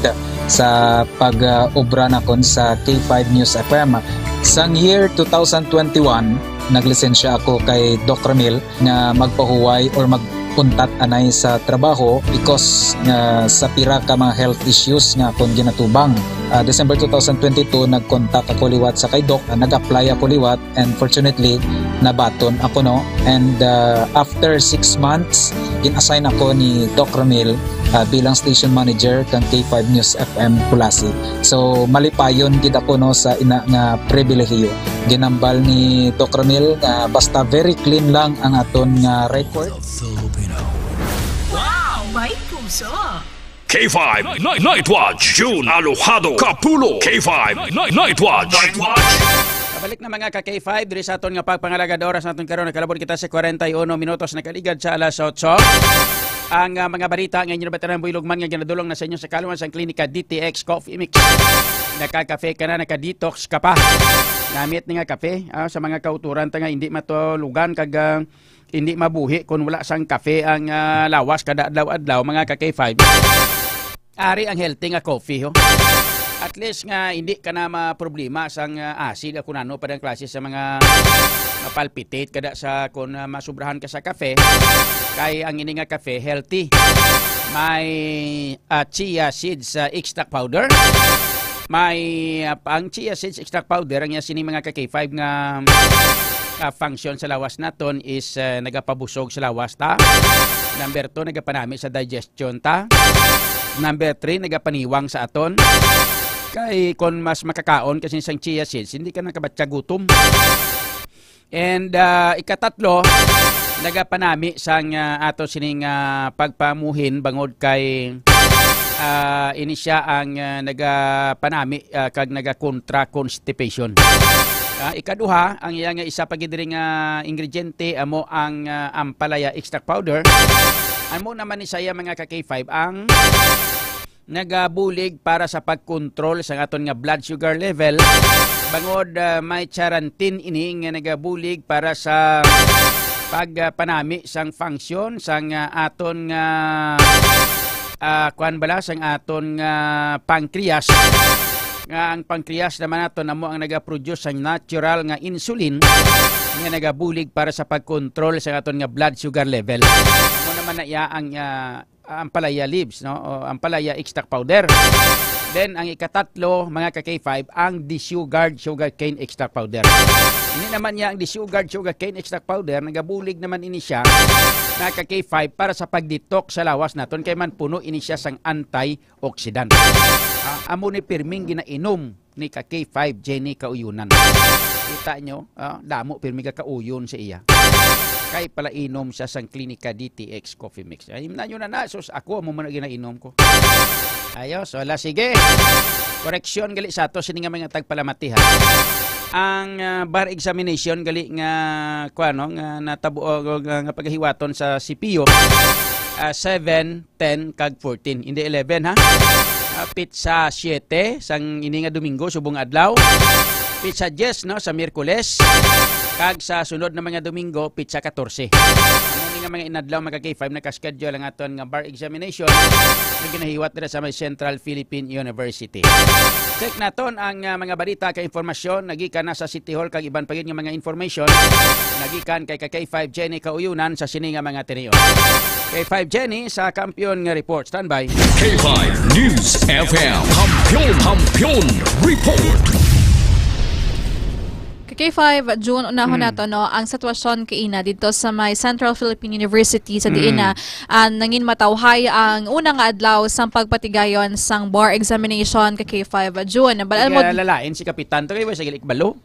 sa pag-obra nakon sa K five News F M. Sang year two thousand twenty-one, naglisensya ako kay Doc Ramil nga magpahuway or mag-untat anay sa trabaho because nga sa pira ka mga health issues nga akon ginatubang. Ah, December two thousand twenty-two, nag-contact ako liwat sa kay Doc, ah, nag-apply ako liwat, and fortunately, nabaton ako, no. And, ah, after six months, gin-assign ako ni Doc Ramil, ah, bilang station manager kang K five News F M Culasi. So, malipayon gid ako, no, sa ina nga pribilehiyo. Ginambal ni Doc Ramil nga basta very clean lang ang aton nga record. Wow! May puso! K five Night, Night Watch, June Alojado Kapulo. K five Night, Night Watch. Night Watch. Pabalik na, mga ka K five, diri sa aton nga pagpangalaga oras naton karon, nakalabot kita sa kwarenta y uno minutos, nakaligad sa alas otso. Ang, ah, mga balita nga inyo nabatiran buhilog man nga ginadulong na sa inyo sa kaluman sang Klinika D T X Coffee Mix. Nakakafe ka na, naka-detox ka pa. Namit ni nga kafe, ah, sa mga kauturan ta nga hindi matulugan kag, ah, hindi mabuhi kung wala sang kafe ang, ah, lawas kada adlaw-adlaw, mga ka K five. Ari ang healthy nga coffee, ho. At least nga hindi ka na maproblema sang, ah, acid, ako nano pa ang klase sa mga mapalpitate kada sa kung, ah, masubrahan ka sa kafe. Kay ang ini nga kafe healthy. May, ah, chia seeds, ah, extract powder. May, ah, ang chia seeds extract powder, ang iya sini, mga ka K five, nga, ah, function sa lawas naton is, ah, nagapabusog sa lawas ta. Number two, nagapanami sa digestion ta. Number three, nagapaniwang sa aton. Kay kon mas makakaon kasi sang chia seeds, hindi ka nakabatya gutom. And, ah, ikatatlo, nagapanami sang, ah, ato sining, ah, pagpamuhin bangod kay, ah, ini siya ang, ah, nagapanami, ah, kag nagakontra constipation. Ah, ikaduha, ang iya nga isa pa gid diri nga ingrediente amo ang, ah, ampalaya extract powder. Amo naman ni saya, mga ka K five, ang nagabulig para sa pagkontrol sa aton nga blood sugar level. Bangod, ah, may charantin ini nga nagabulig para sa pagpanami sang function sang, ah, aton nga, ah, kuan bala, sang aton nga pancreas. Nga ang pancreas naman naton amo ang nagaproduce sang natural nga insulin nga nagabulig para sa pagkontrol sa aton nga blood sugar level. Amo naman na iya ang, ah, ampalaya leaves, no? O ampalaya extract powder. Then, ang ikatatlo, mga ka K five, ang desugared sugarcane extract powder. Ini naman niya ang desugared sugarcane extract powder, nagabulig naman ini siya, mga ka K five, para sa pag-detox sa lawas naton, kay man puno ini siya sang antioxidant. Ah, amo ni pirming ginainom ni ka K five Jenny Kauyonan. Kita nyo, ah, damo pirmi ka kauyon sa iya. Kay pala inom siya sang Klinika D T X Coffee Mix. Ay, na yun na na, sus, ako, amo man ang ginainom ko. Ayos, wala, sige. Koreksyon gali sa ato, sini nga mga tagpalamatihan. Ang, ah, bar examination gali nga, kuano, nga natabo, o, nga, nga pagahiwaton sa C P U, ah, seven, ten, kag fourteen. Hindi eleven, ha? Ah, pitsa siete, sang ini nga Domingo, subong adlaw. Pitsa diyes, no, sa Miyerkules. Kag sa sunod na mga Domingo, pitsa katorse. Ano ni nga mga inadlaw, mga K five, naka-schedule ang aton nga bar examination nga ginahiwat dira sa may Central Philippine University. Check naton ang, ah, mga balita kag impormasyon nagikan na sa City Hall kag iban pa gid nga mga information nagikan kay ka K five Jenny Kauyunan sa sini nga mga tinion. K five Jenny sa Kampiyon nga report. Standby. K five News F M. Kampiyon, Kampiyon Report. Ka K five, June, unahon Mm. nato, no, ang sitwasyon kaina dito sa may Central Philippine University sa diin Mm. na, ah, nangin matawhay ang una nga adlaw sang pagpatigayon sang bar examination ka K five, June. Balaan mo Kaya lalain si Kapitan to, kay wa siya gilikbalo.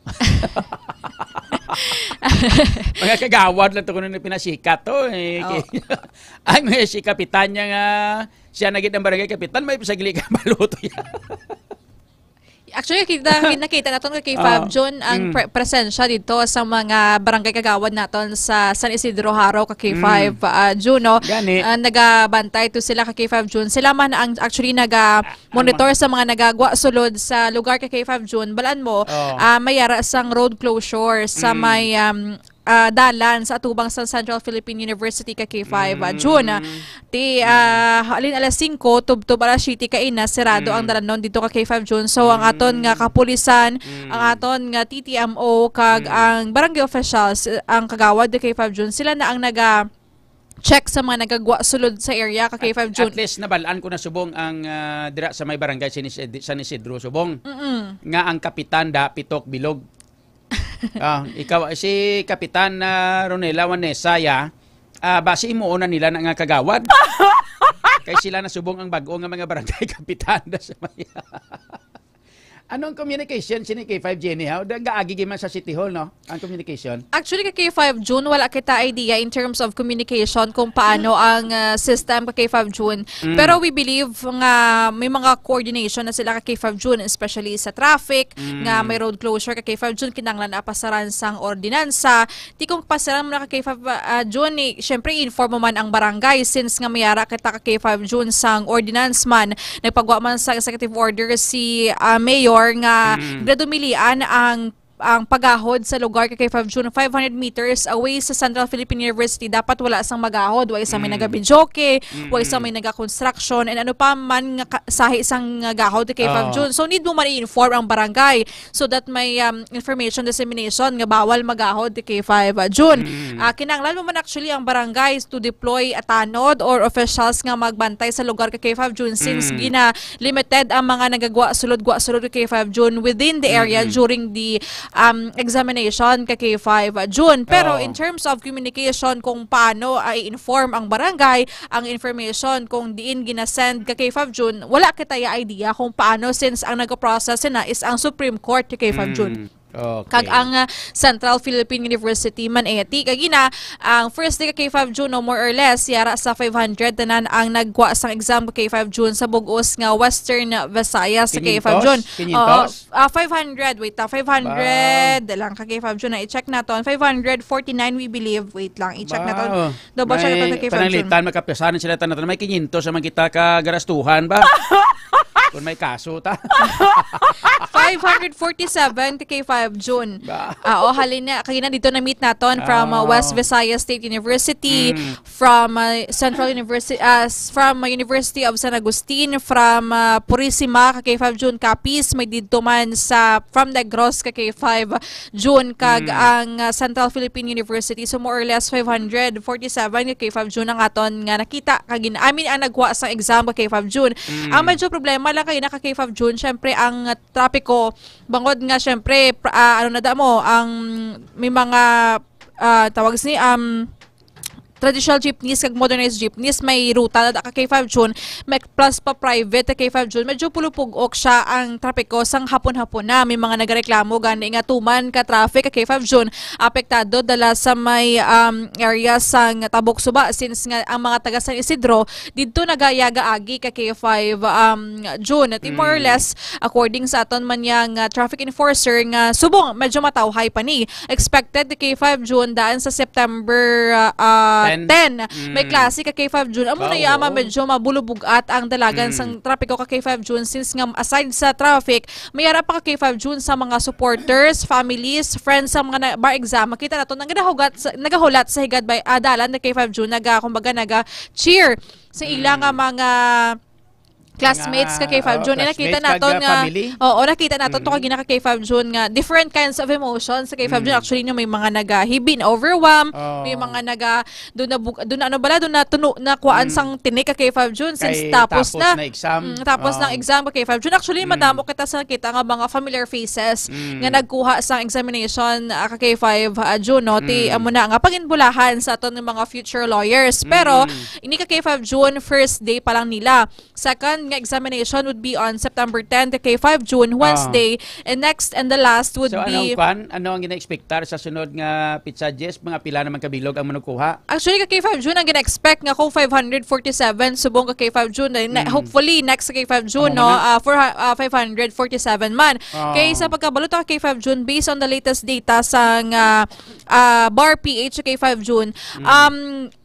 Mga kagawad lang to kuno ni pinasikat to, eh. Oo. Ang, eh, si Kapitan niya nga, siya na gid ang barangay kapitan, may pasagli ka baluto yan. Actually, kita, nakita naton ka K five Ah, June ang mm. pre-, presensya dito sa mga barangay kagawad naton sa San Isidro Jaro ka K five, Mm. ah, June, no? Gani. Ah, nagabantay to sila ka K five June. Sila man ang actually naga Ah, monitor ang sa mga nagagwa sulod sa lugar ka K five June. Balaan mo, Oh. ah, may ara sang road closure sa Mm. may, um, ah, dalan sa atubang sa Central Philippine University ka K five, ah, June. Ti, ah, halin alas singko, tubtob alas siyete kaina, serado ang dalan nun dito ka K five June. So, ang aton nga kapulisan, ang aton nga T T M O, kag ang barangay officials, eh, ang kagawad ka K five June, sila na ang naga-check sa mga nagagwa sulod sa area ka K five June. At least nabalaan ko na subong ang, ah, dira sa may barangay San Isid-, San Isidro subong. Mm-mm. Nga ang kapitan da pitok bilog. Ah, ikaw, si Kapitan, ah, Ronela Vanessa, ya, ah, basi imo na nila na nga kagawad. Kay sila na subong ang bag-o nga mga barangay kapitan da sa may Ano ang communication sini K five Jenny, ha? Da-, gaagi gyud man sa City Hall, no? Ang communication. Actually, ka K five June, wala kita idea in terms of communication kung paano ang, ah, system ka K five June. Mm. Pero we believe nga may mga coordination na sila ka K five June, especially sa traffic, nga Mm. may road closure ka K five June, kinahanglan na pasaran sang ordinansa. Ti kung pasaran mo na ka K five, ah, June, eh, syempre, inform mo man ang barangay since nga mayara kita ka K five June sang ordinance man. Nagpagwa man sa executive order si, ah, mayor nga Mm. ginadumilian ang, ang pagahod sa lugar ka K five June five hundred meters away sa Central Philippine University. Dapat wala sang magahod, wa isa may Mm. nagabidyoke, wa isa Mm. may nagakonstruction, and ano pa man nga ka-, sahi sang gahod ka K five Oo. June. So, need mo man i-inform ang barangay so that may, um, information dissemination nga bawal magahod ka K five, ah, June. Mm. Ah, kinahanglan mo man actually ang barangay to deploy a tanod or officials nga magbantay sa lugar ka K five June since Mm. gina-limited ang mga nagagwa sulod-gwa sulod ka K five June within the area Mm-mm. during the, um, examination ka K five June. Pero Oo. in terms of communication kung paano, ah, i-inform ang barangay, ang information kung diin ginasend ka K five June, wala kita ya idea kung paano since ang nag-process na is ang Supreme Court ka K five June. Mm. Okay. Kag ang, ah, Central Philippine University man, eh, ti, kag ina, ang first day ka K five June, no, more or less, yara sa five hundred tanan ang nagkuha sang exam ka K five June sa bug-os nga Western Visayas sa K five June. Quinientos? Oo, Quinientos? ah, five hundred. Wait, ah, five hundred Ba? lang ka K five June. Na, i-check naton. Five hundred forty-nine, we believe. Wait lang, i-check naton. Ba? Double check naton May ka K five June. pananglitan, makapiyasahan sila tanan. May quinientos naman kita ka garastuhan ba? Kung may kaso ta. Five hundred forty-seven ka K five June. Ba? Ah, oh, halin na. Kagina dito na meet naton from, uh, Ah. West Visayas State University, Mm. from, uh, Central University, uh, s-, from, uh, University of San Agustin, from, uh, Purisima, ka K five June, Capiz, may didto man sa, from Negros, ka K five June, kag Mm. ang, uh, Central Philippine University. So, more or less, five hundred forty-seven ka K five June ang aton nga nakita. Kag gin-, I mean, ang nagkuha sa exam ka K five June. Mm. Ang medyo problema lang kayo na ka K five June, syempre, ang, uh, trapiko, bangod nga, syempre, pra-, ah, ano na da mo, ang may mga, ah, tawag ni, um, traditional jeepneys kag modernized jeepneys, may ruta na da ka K five June, may plus pa private ka K five June. Medyo pulupugok siya ang trapiko sang hapon-hapon na. May mga nagareklamo gani nga tuman ka traffic ka K five June, apektado dala sa may, um, area sang Tabok Suba, since nga ang mga taga San Isidro didto nagayaga agi ka K five, um, June. Ti more or Mm. less, according sa aton man yang, uh, traffic enforcer nga subong medyo matawhay pa ni. Expected ka K five June daan sa September, uh, uh, Ten. ten. May Mm. klase ka K five June. Amo na Ba, iya, oo. medyo mabulubugat ang dalagan Mm. sang trapiko ka K five June since nga aside sa traffic, may ara pa ka K five June sa mga supporters, families, friends sa mga na-, bar exam. Makita nato, nang nagahugat sa, nagahulat sa higad by, ah, dalan na K five June, naga, kumbaga, naga-cheer sa ila nga Mm. mga classmates ka Mga, K five oo, June. Eh, nakita classmates, naton kag, ah, nga, family. oo, nakita naton to Mm. kagina ka K five June nga different kinds of emotions sa K five June. Mm. Actually, no, may mga nagahibi, na-overwhelm, Oo. may mga naga, doon na, bug-, doon na, ano bala, doon na tuno, na kuhaan Mm. sang tinik ka K five June since Kay tapos tapos na. na exam. Mm, tapos Oo. ng exam ka K five June. Actually, Mm. madamo kita sa nakita nga mga familiar faces Mm. nga nagkuha sang examination, ah, ka K five, ah, June, no? Ti, Mm. amo na nga, panginbulahan sa aton nga mga future lawyers. Pero, Mm. ini ka K five June, first day pa lang nila. Second nga examination would be on September ten, ka K five June, Ah. Wednesday. And next and the last would So, be anong kwan? Ano ang gina-expectar sa sunod nga petsa, Jess? Mga pila naman kabilog ang manugkuha? Actually, ka K five June, ang gina-expect nga kung five hundred forty-seven, subong ka K five June, na, na, Mm. hopefully, next ka K five June, Amo no? na. Ah, for, ah, five hundred forty-seven man. Ah. Kay sa pagkabalo ta ka K five June, based on the latest data sa nga, ah, bar P H ka K five June, Mm. um,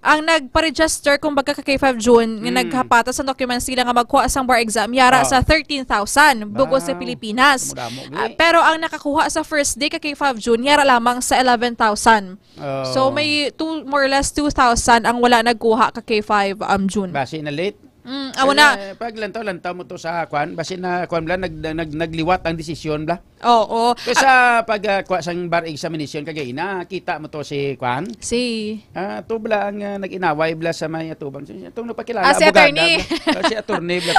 ang nagpa-register, kumbaga, ka K five June, nga Mm. naghapata sa documents nila nga magkuha sang bar exam, yara Ah. sa thirteen thousand bugos sa Wow. Pilipinas. Damo-damo, Ah, gali. Pero ang nakakuha sa first day ka K five June, yara lamang sa eleven thousand. Oh. So, may two, more or less two thousand ang wala nagkuha ka K five, um, June. Basi na late. Mm, amo na. Eh, paglantaw-lantaw mo to sa kwan, basi na kwan bla, nag-, nag-, nagliwat ang desisyon bla. Oo. Kay sa pag, ah, kuha sang bar examination kagay na, kita mo to si kwan? Si Ah, to bla ang, ah, nag-inaway bla sa may atubang. Si, itong nagpakilala, Ah, si abogada attorney. Bla. Ah, si attorney bla.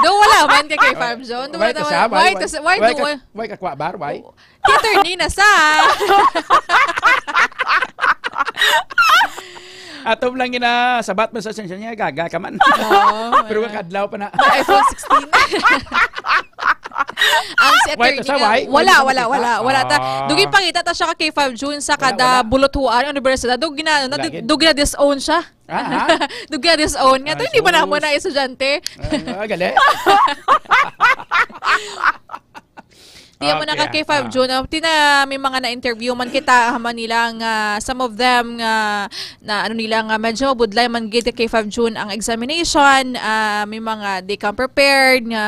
Do wala man ka kay Farm Zone. Do Why wala to man. sa? Why, Why why, to sa? Why why do ka, why? Why ka kwa bar? Why? Oh, si attorney na sa. Ato lang gina sabat mo sa sensya niya, gaga ka man. Oo, Pero wala. Kakadlaw pa na. May iPhone sixteen. Ang si Why to attorney sa? nga, Why? Why wala, mo wala, nakita? Wala, wala ta. Ah. Dugi pangita ta siya ka K five June sa Wala, kada wala. Bulutuan, universidad. Dug gina, na, Wala gid. Dug gina disown siya. Ah, ha? Dug gina disown nga. Ah, To, hindi ba na mo sus. Na estudyante? Ah, gali. Di mo na Okay, ka K five ah. June. Ah, tina, may mga na-interview man kita, ah, Manila nga, some of them nga, na ano nila nga, medyo mabudlay man gid ka K five June ang examination. Ah, may mga di ka prepared nga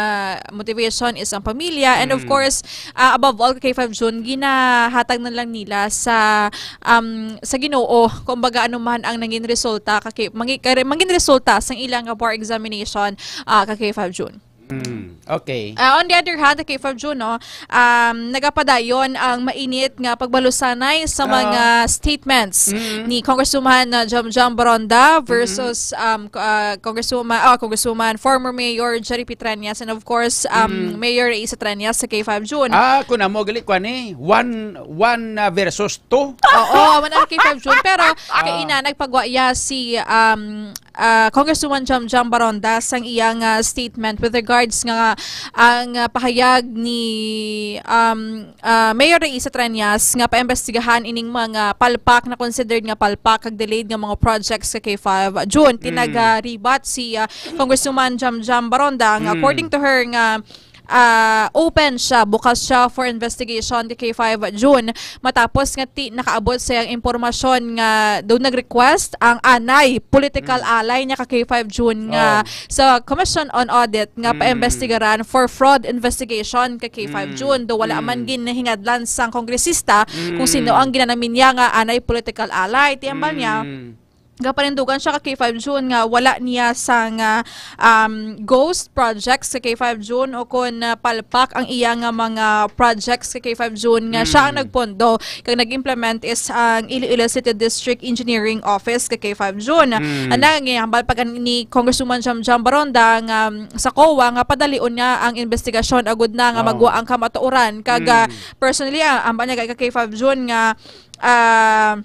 motivation is ang pamilya. And of Mm. course, ah, above all, K five June, ginahatag na lang nila sa, um, sa Ginoo, kumbaga, ano man ang nangin resulta, ka K-, mangi-, kare-, mangin resulta sang ilang nga bar examination, ah, ka K five June. Mm, okay. Ah, on the other hand, K five June, no, um, nagapadayon ang mainit nga pagbalusanay sa Ah. mga statements Mm. ni Congresswoman, uh, Jam Jam Baronda Mm. versus, um, co-, uh, Congresswoman, oh, Congresswoman, former Mayor Jerry P. Treñas, and of course, um, Mm. Mayor Raisa Treñas sa K five June. Ah, kung amo gali, kwan eh. One, one, uh, versus two. Oo, amo na K five June. Pero, Ah. kaina, nagpagwaya si, um, ah, Congresswoman Jam Jam Baronda sang iyang, ah, statement with regards nga ang, ah, pahayag ni, um, ah, Mayor Raisa Treñas nga paimbestigahan ining mga palpak na considered nga palpak kag delayed nga mga projects sa K five June. Mm. Tinaga-rebut si, ah, Congresswoman Jam Jam Baronda nga Mm. according to her nga ah, open siya, bukas siya for investigation the K five June. Matapos nga ti-, nakaabot sa iyang impormasyon nga daw nag-request ang anay political Mm. ally niya ka K five June nga Oh. sa Commission on Audit nga Mm. paimbestigaran for fraud investigation ka K five Mm. June. Daw wala man Mm. ginahingadlan sang kongresista kung Mm. sino ang ginanamin niya nga anay political ally. Ti hambal niya, Mm. gapanindugan siya ka K five June nga wala niya sang, ah, um, ghost projects sa K five June o kon, ah, palpak ang iya nga mga projects sa K five June nga siya ang Mm. nagpondo kag nag-implement is ang Iloilo City District Engineering Office ka K five June. Mm. Ana nga hambal pa kan-, ni Congresswoman Jam Jam Baronda nga, um, sa COA nga padalion niya ang investigasyon agud na nga Oh. magwa ang kamatuoran kag, ah, Mm. personally, ah, hambal niya ka K five June nga, ah,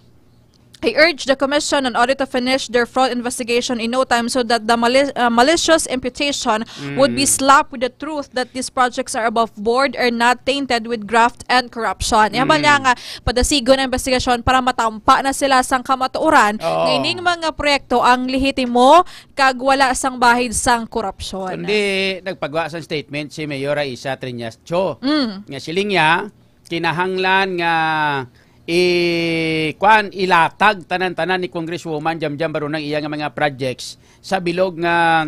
I urge the Commission on Audit to finish their fraud investigation in no time so that the mali-, uh, malicious imputation would be Mm. slapped with the truth that these projects are above board, are not tainted with graft and corruption. Iyan ba Mm. niya nga padasigon ang investigasyon para matampa na sila sang kamatuoran Oo. nga ining mga proyekto ang lehitimo kag wala sang bahid sang korupsyon? Kundi nagpagawa sang statement si Mayor Raisa Treñas Cho Mm. nga siling niya, kinahanglan nga i-, kuan, ilatag tanan-tanan ni Congresswoman Jam Jam Baronda ang iya nga mga projects sa bilog nga,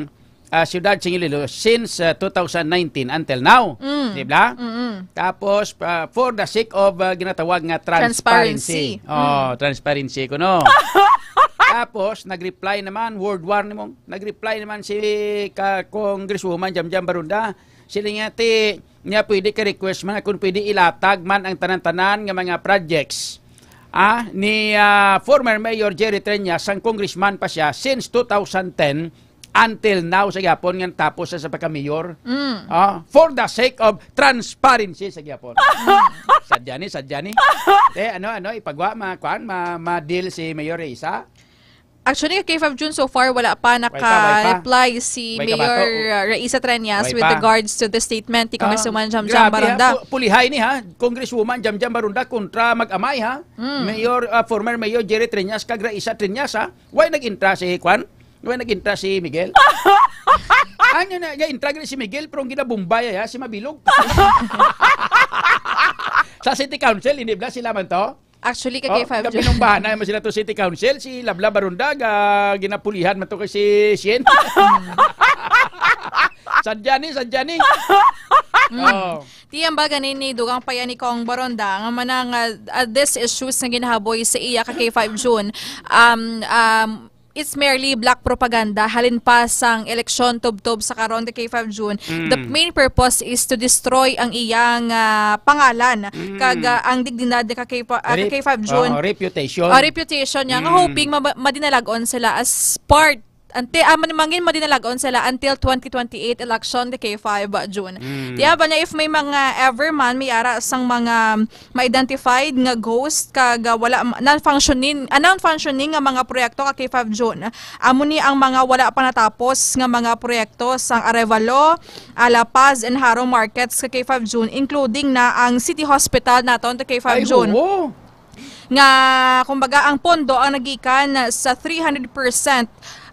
ah, siyudad sa Iloilo since, ah, two thousand nineteen until now. Mm. Di ba? Mm-mm. Tapos, ah, for the sake of, ah, ginatawag nga transparency. Transparency. Oh, Mm. transparency kuno. Tapos, nag-reply naman, word war nimo, nag-reply naman si ka Congresswoman Jam Jam Baronda. Sila nga ti, niya pwede ka request man kung pwede ilatag man ang tanan-tanan nga mga projects, ah, ni, ah, former Mayor Jerry Treñas, sang congressman pa siya since two thousand ten until now sa gyapon nga tapos sa, sa pagka-mayor. Mm. Ah, for the sake of transparency sa gyapon. Sadya ni, sadya ni. Eh, ano, ano, ipagwa, ma-, kuan, ma-, ma-deal si Mayor Raisa? Actually, K five June, so far, wala pa Wala pa, wala pa. naka-reply si Wala ka ba to? Mayor, uh, Raisa Treñas Wala with pa. regards to the statement ni Ah, Congresswoman Jam Jam grabe, ha? Baronda. Pu-, pulihay ni, ha? Congresswoman Jam Jam Baronda kontra mag-amay, ha? Mm. Mayor, ah, former Mayor Jerry Treñas kag Raisa Treñas, ha? Why nag-intra si Kwan? Why nag-intra si Miguel? Ano na, nag-intra gani si Miguel, pero ang ginabumbay, ha? Si Mabilog. Sa City Council, hindi ba sila man to? Actually, kay Oh, K five June. Gabinumbahan na man sila to City Council, si Lablab Barundag, ah, ginapulihan man to kay si Sien. Sadya ni, sadya ni. Oh. Ti, ang baga ni, ni dugang pa yan ni Cong Baronda, nga manang, ah, ah, these issues nga ginahaboy sa iya ka K five June. Um, um, it's merely black propaganda halin pa sang eleksyon tubtob sa karon ka K five June. The Mm. main purpose is to destroy ang iyang, ah, pangalan, Mm. kag, ah, ang dignidad ni ka K five, ah, ka Rep-, K five June. Oh, reputation. Oh, reputation niya, nga Mm. hoping maba-, madinalagon sila as part, ante-, ah, man-, mangin madinalagon sila until twenty twenty-eight election, the K five, ah, June. Mm. Tiya ba niya, if may mga ever man, may ara sang mga ma-identified nga ghost kag, ah, wala ma-, non-functioning, ah, non-functioning nga mga proyekto ka K five June. Amo ni ang mga wala pa natapos nga mga proyekto sang Arevalo, ah, La Paz, and Jaro markets ka K five June, including na ang City Hospital naton ka K five Ay, June. Oo. Nga, kumbaga, ang pondo ang nagikan sa three hundred percent,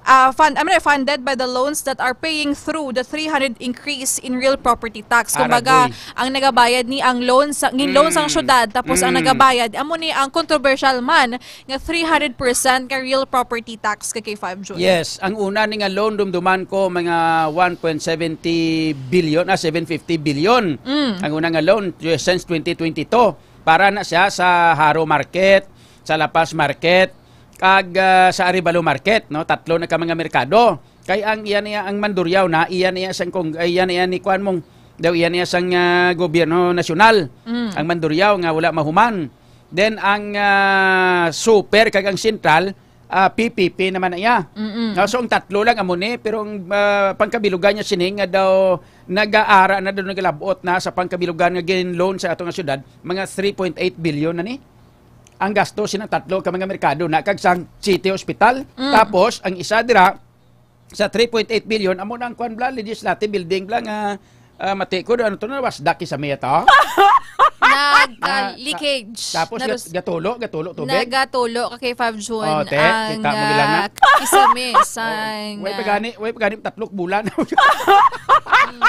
ah, fund, I mean, funded by the loans that are paying through the three hundred increase in real property tax. Kumbaga, Aragoy. ang nagabayad ni ang loan sa, ngin loan sang Mm. syudad, tapos ang Mm. nagabayad, amo ni ang controversial man nga three hundred percent nga real property tax ka K five June. Yes, ang una ni nga loan, dumduman ko, mga one point seventy billion, ah, seven fifty billion. Mm. Ang una nga loan, since twenty twenty-two. Para na siya sa Jaro Market, sa La Paz Market, kag, ah, sa Arevalo Market, no? Tatlo na ka mga merkado. Kay ang iya niya, ang manduryaw na, iya niya sang kong, iya niya ni kuan mong, daw iya niya sang, ah, gobyerno nasyonal. Mm. Ang manduryaw nga wala mahuman. Then ang, ah, super kag ang sentral, ah, P P P naman na iya. Mm-mm. Ah, so ang tatlo lang amo ni, pero ang, ah, pangkabilugan niya sini nga daw nagaara na daw, nagalabot na sa pangkabilugan nga gin-loan sa ato nga syudad, mga three point eight billion na ni. Ang gasto sining tatlo ka mga merkado na kag sang city hospital. Mm. Tapos ang isa dira sa three point eight billion, amo na ang kwan bla, legislative building bla nga, ah, mati ko, ano to na, wasdak sa may ato? Nag, ah, Ah, leakage. ta-, tapos Narus- gat-, gatulo, gatulo tubig? Nagatulo ka K five June Oh, te, ang, kita mo gila na. ah, kisame Oh, sang, way pa ah, gani, way pa gani, tatlok bulan. Mm.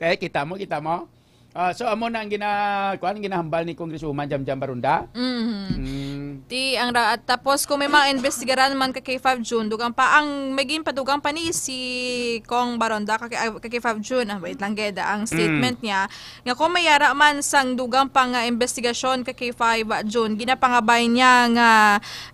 Kaya kita mo, kita mo? Ah, so, amo na ang gina-, kuan, ang ginahambal ni Congresswoman Jamjam Barunda. Mhm. Mm. Ti, ang ra-, at tapos kung may mga investigaran man ka K five June, dugang pa ang, may ginpadugang pa ni si Cong Baronda ka, ka, ka K five June. Ah, wait lang, geda, ang Mm. statement niya, nga kung may ara man sang dugang pa nga investigasyon ka K five June, ginapangabay niya nga,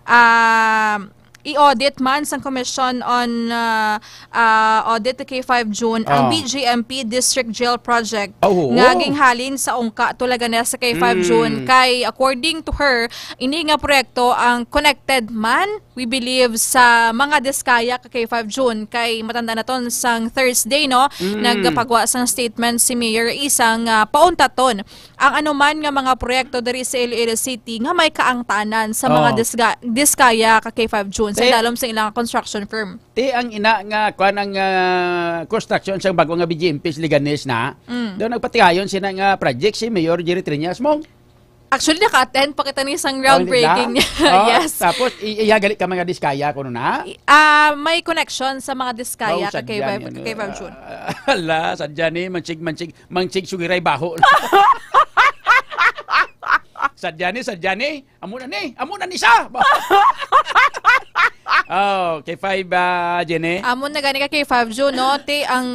ah, i-audit man sang Commission on, ah, ah, Audit K five June ang Oh. B J M P District Jail Project Oh, oo. nga ginhalin sa ungka Tulaganesa K five Mm. June. Kay, according to her, ini nga proyekto ang connected man, we believe, sa mga diskaya ka K five June. Kay matanda naton sang Thursday, no? Mm. Nagpagwa sang statement si Mayor Isang, ah, pauntaton ang anuman nga mga proyekto diri sa Iloilo City nga may kaangtanan sa mga Oh. disga-, diskaya ka K five June sa Te- dalom sa ilang construction firm. Ti ang ina nga, kuan, ang, ah, construction sa bago nga B J M P sa Leganes na, Mm. daw nagpatigayon sina nga project si Mayor Jerry Triñas mo. Actually, naka-attend pa kita ni sang Oh, hindi groundbreaking na? niya. Oh, Yes. tapos, i-, iya gali ka mga diskaya kuno na? I-, ah, may connection sa mga diskaya Oh, ka K five, sadya niya, ka K five June. Ah, ala, sadya ni, mansig, mansig, mansig sugiray baho. Sadya ni, sadya ni. Amo na ni, amo na ni sa. Oh, K five, ah, Jenny. Amo na gani ka K five June, no? Ti ang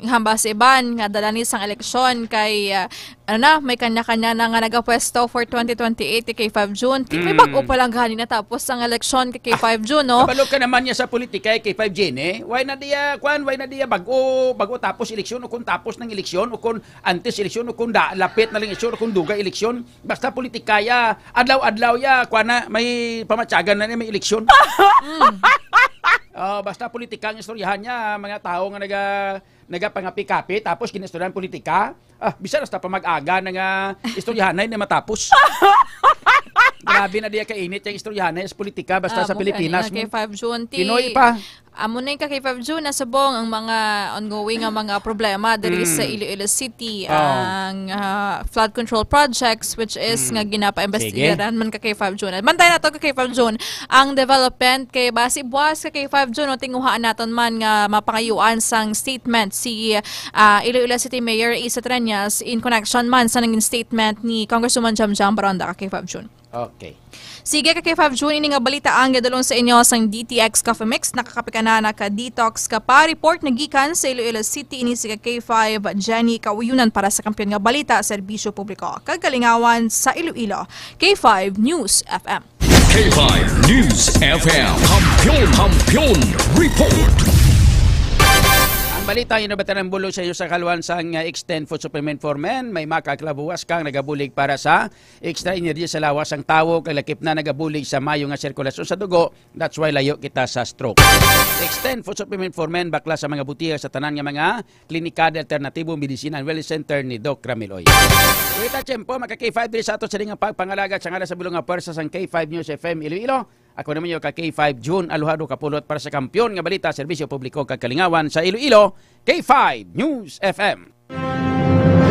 hambal sa iban nga dala ni sang eleksyon kay, ah, ano na, may kanya-kanya na nga nagapwesto for twenty twenty-eight kay K five June. Ti may Mm. bag-o pa lang gani natapos ang eleksyon kay K five June, no? Kabalo ka naman niya sa politika, eh, K five June, eh. Why na diya, kwan, why na diya bag-o, bag-o tapos eleksyon o kung tapos ng eleksyon o kung antes eleksyon o kung da, lapit na lang eleksyon o kung dugay eleksyon? Basta politika ya, adlaw-adlaw ya, kwan na, may pamatyagan na niya, may eleksyon. Mm. Oh, basta politika ang istoryahan niya, mga tao nga naga-, nagapangapi-kapi, tapos ginistoryahan politika. Ah, bisan hasta pa mag-aga na nga istoryahanay na matapos. Grabe na diya kainit yung istoryahanay sa politika, basta Ah, sa mo gani Pilipinas. nga kay five June, ti, Pinoy pa. Amo na yung ka kay five June, nasubong ang mga ongoing nga mga problema diri sa Mm. Iloilo City, Oh. ang, ah, flood control projects, which is Mm. nga ginapaimbestigaran Sige. man ka kay five June. At bantay na to ka kay five June, ang development kay basi buwas ka kay five June, no, tinguhaan naton man nga mapangayuan sang statement si ah, Iloilo City Mayor Isa Treñas in connection man sa nangin statement ni Congresswoman Jamjam Baronda ka kay five June. Okay. Sige ka K five June, ini nga balita ang gadulong sa inyo sang D T X Coffee Mix. Nakakapikana na ka detox ka pa. Report nagikan sa Iloilo City, ini si ka K five Jenny Kauyunan para sa Kampiyon nga Balita, Serbisyo Publiko kag Kalingawan sa Iloilo. K five News F M. K five News F M. Kampiyon, Kampiyon Report. Ang balita yun na ba tanang bulo sa iyo sa kaluan sang uh, Extend Food Supplement for Men? May makaklabuwas kang nagabulig para sa extra energy sa lawas sang tawo, kay lakip na nagabulig sa mayo nga sirkulasyon sa dugo. That's why layo kita sa stroke. Extend Food Supplement for Men, bakla sa mga butiya sa tanan nga mga klinika, alternatibo, medisina, and wellness center ni Doc Ramil Oy. Kita tiyempo, maka K five diri sa ato sa nga pagpangalaga sa ngalan sa bulong nga pwersa sang K five News F M Iloilo. Ako naman yung ka K five June Aluhado Kapulot para sa Kampiyon nga Balita, Serbisyo Publiko kag Kalingawan sa Iloilo, K five News F M.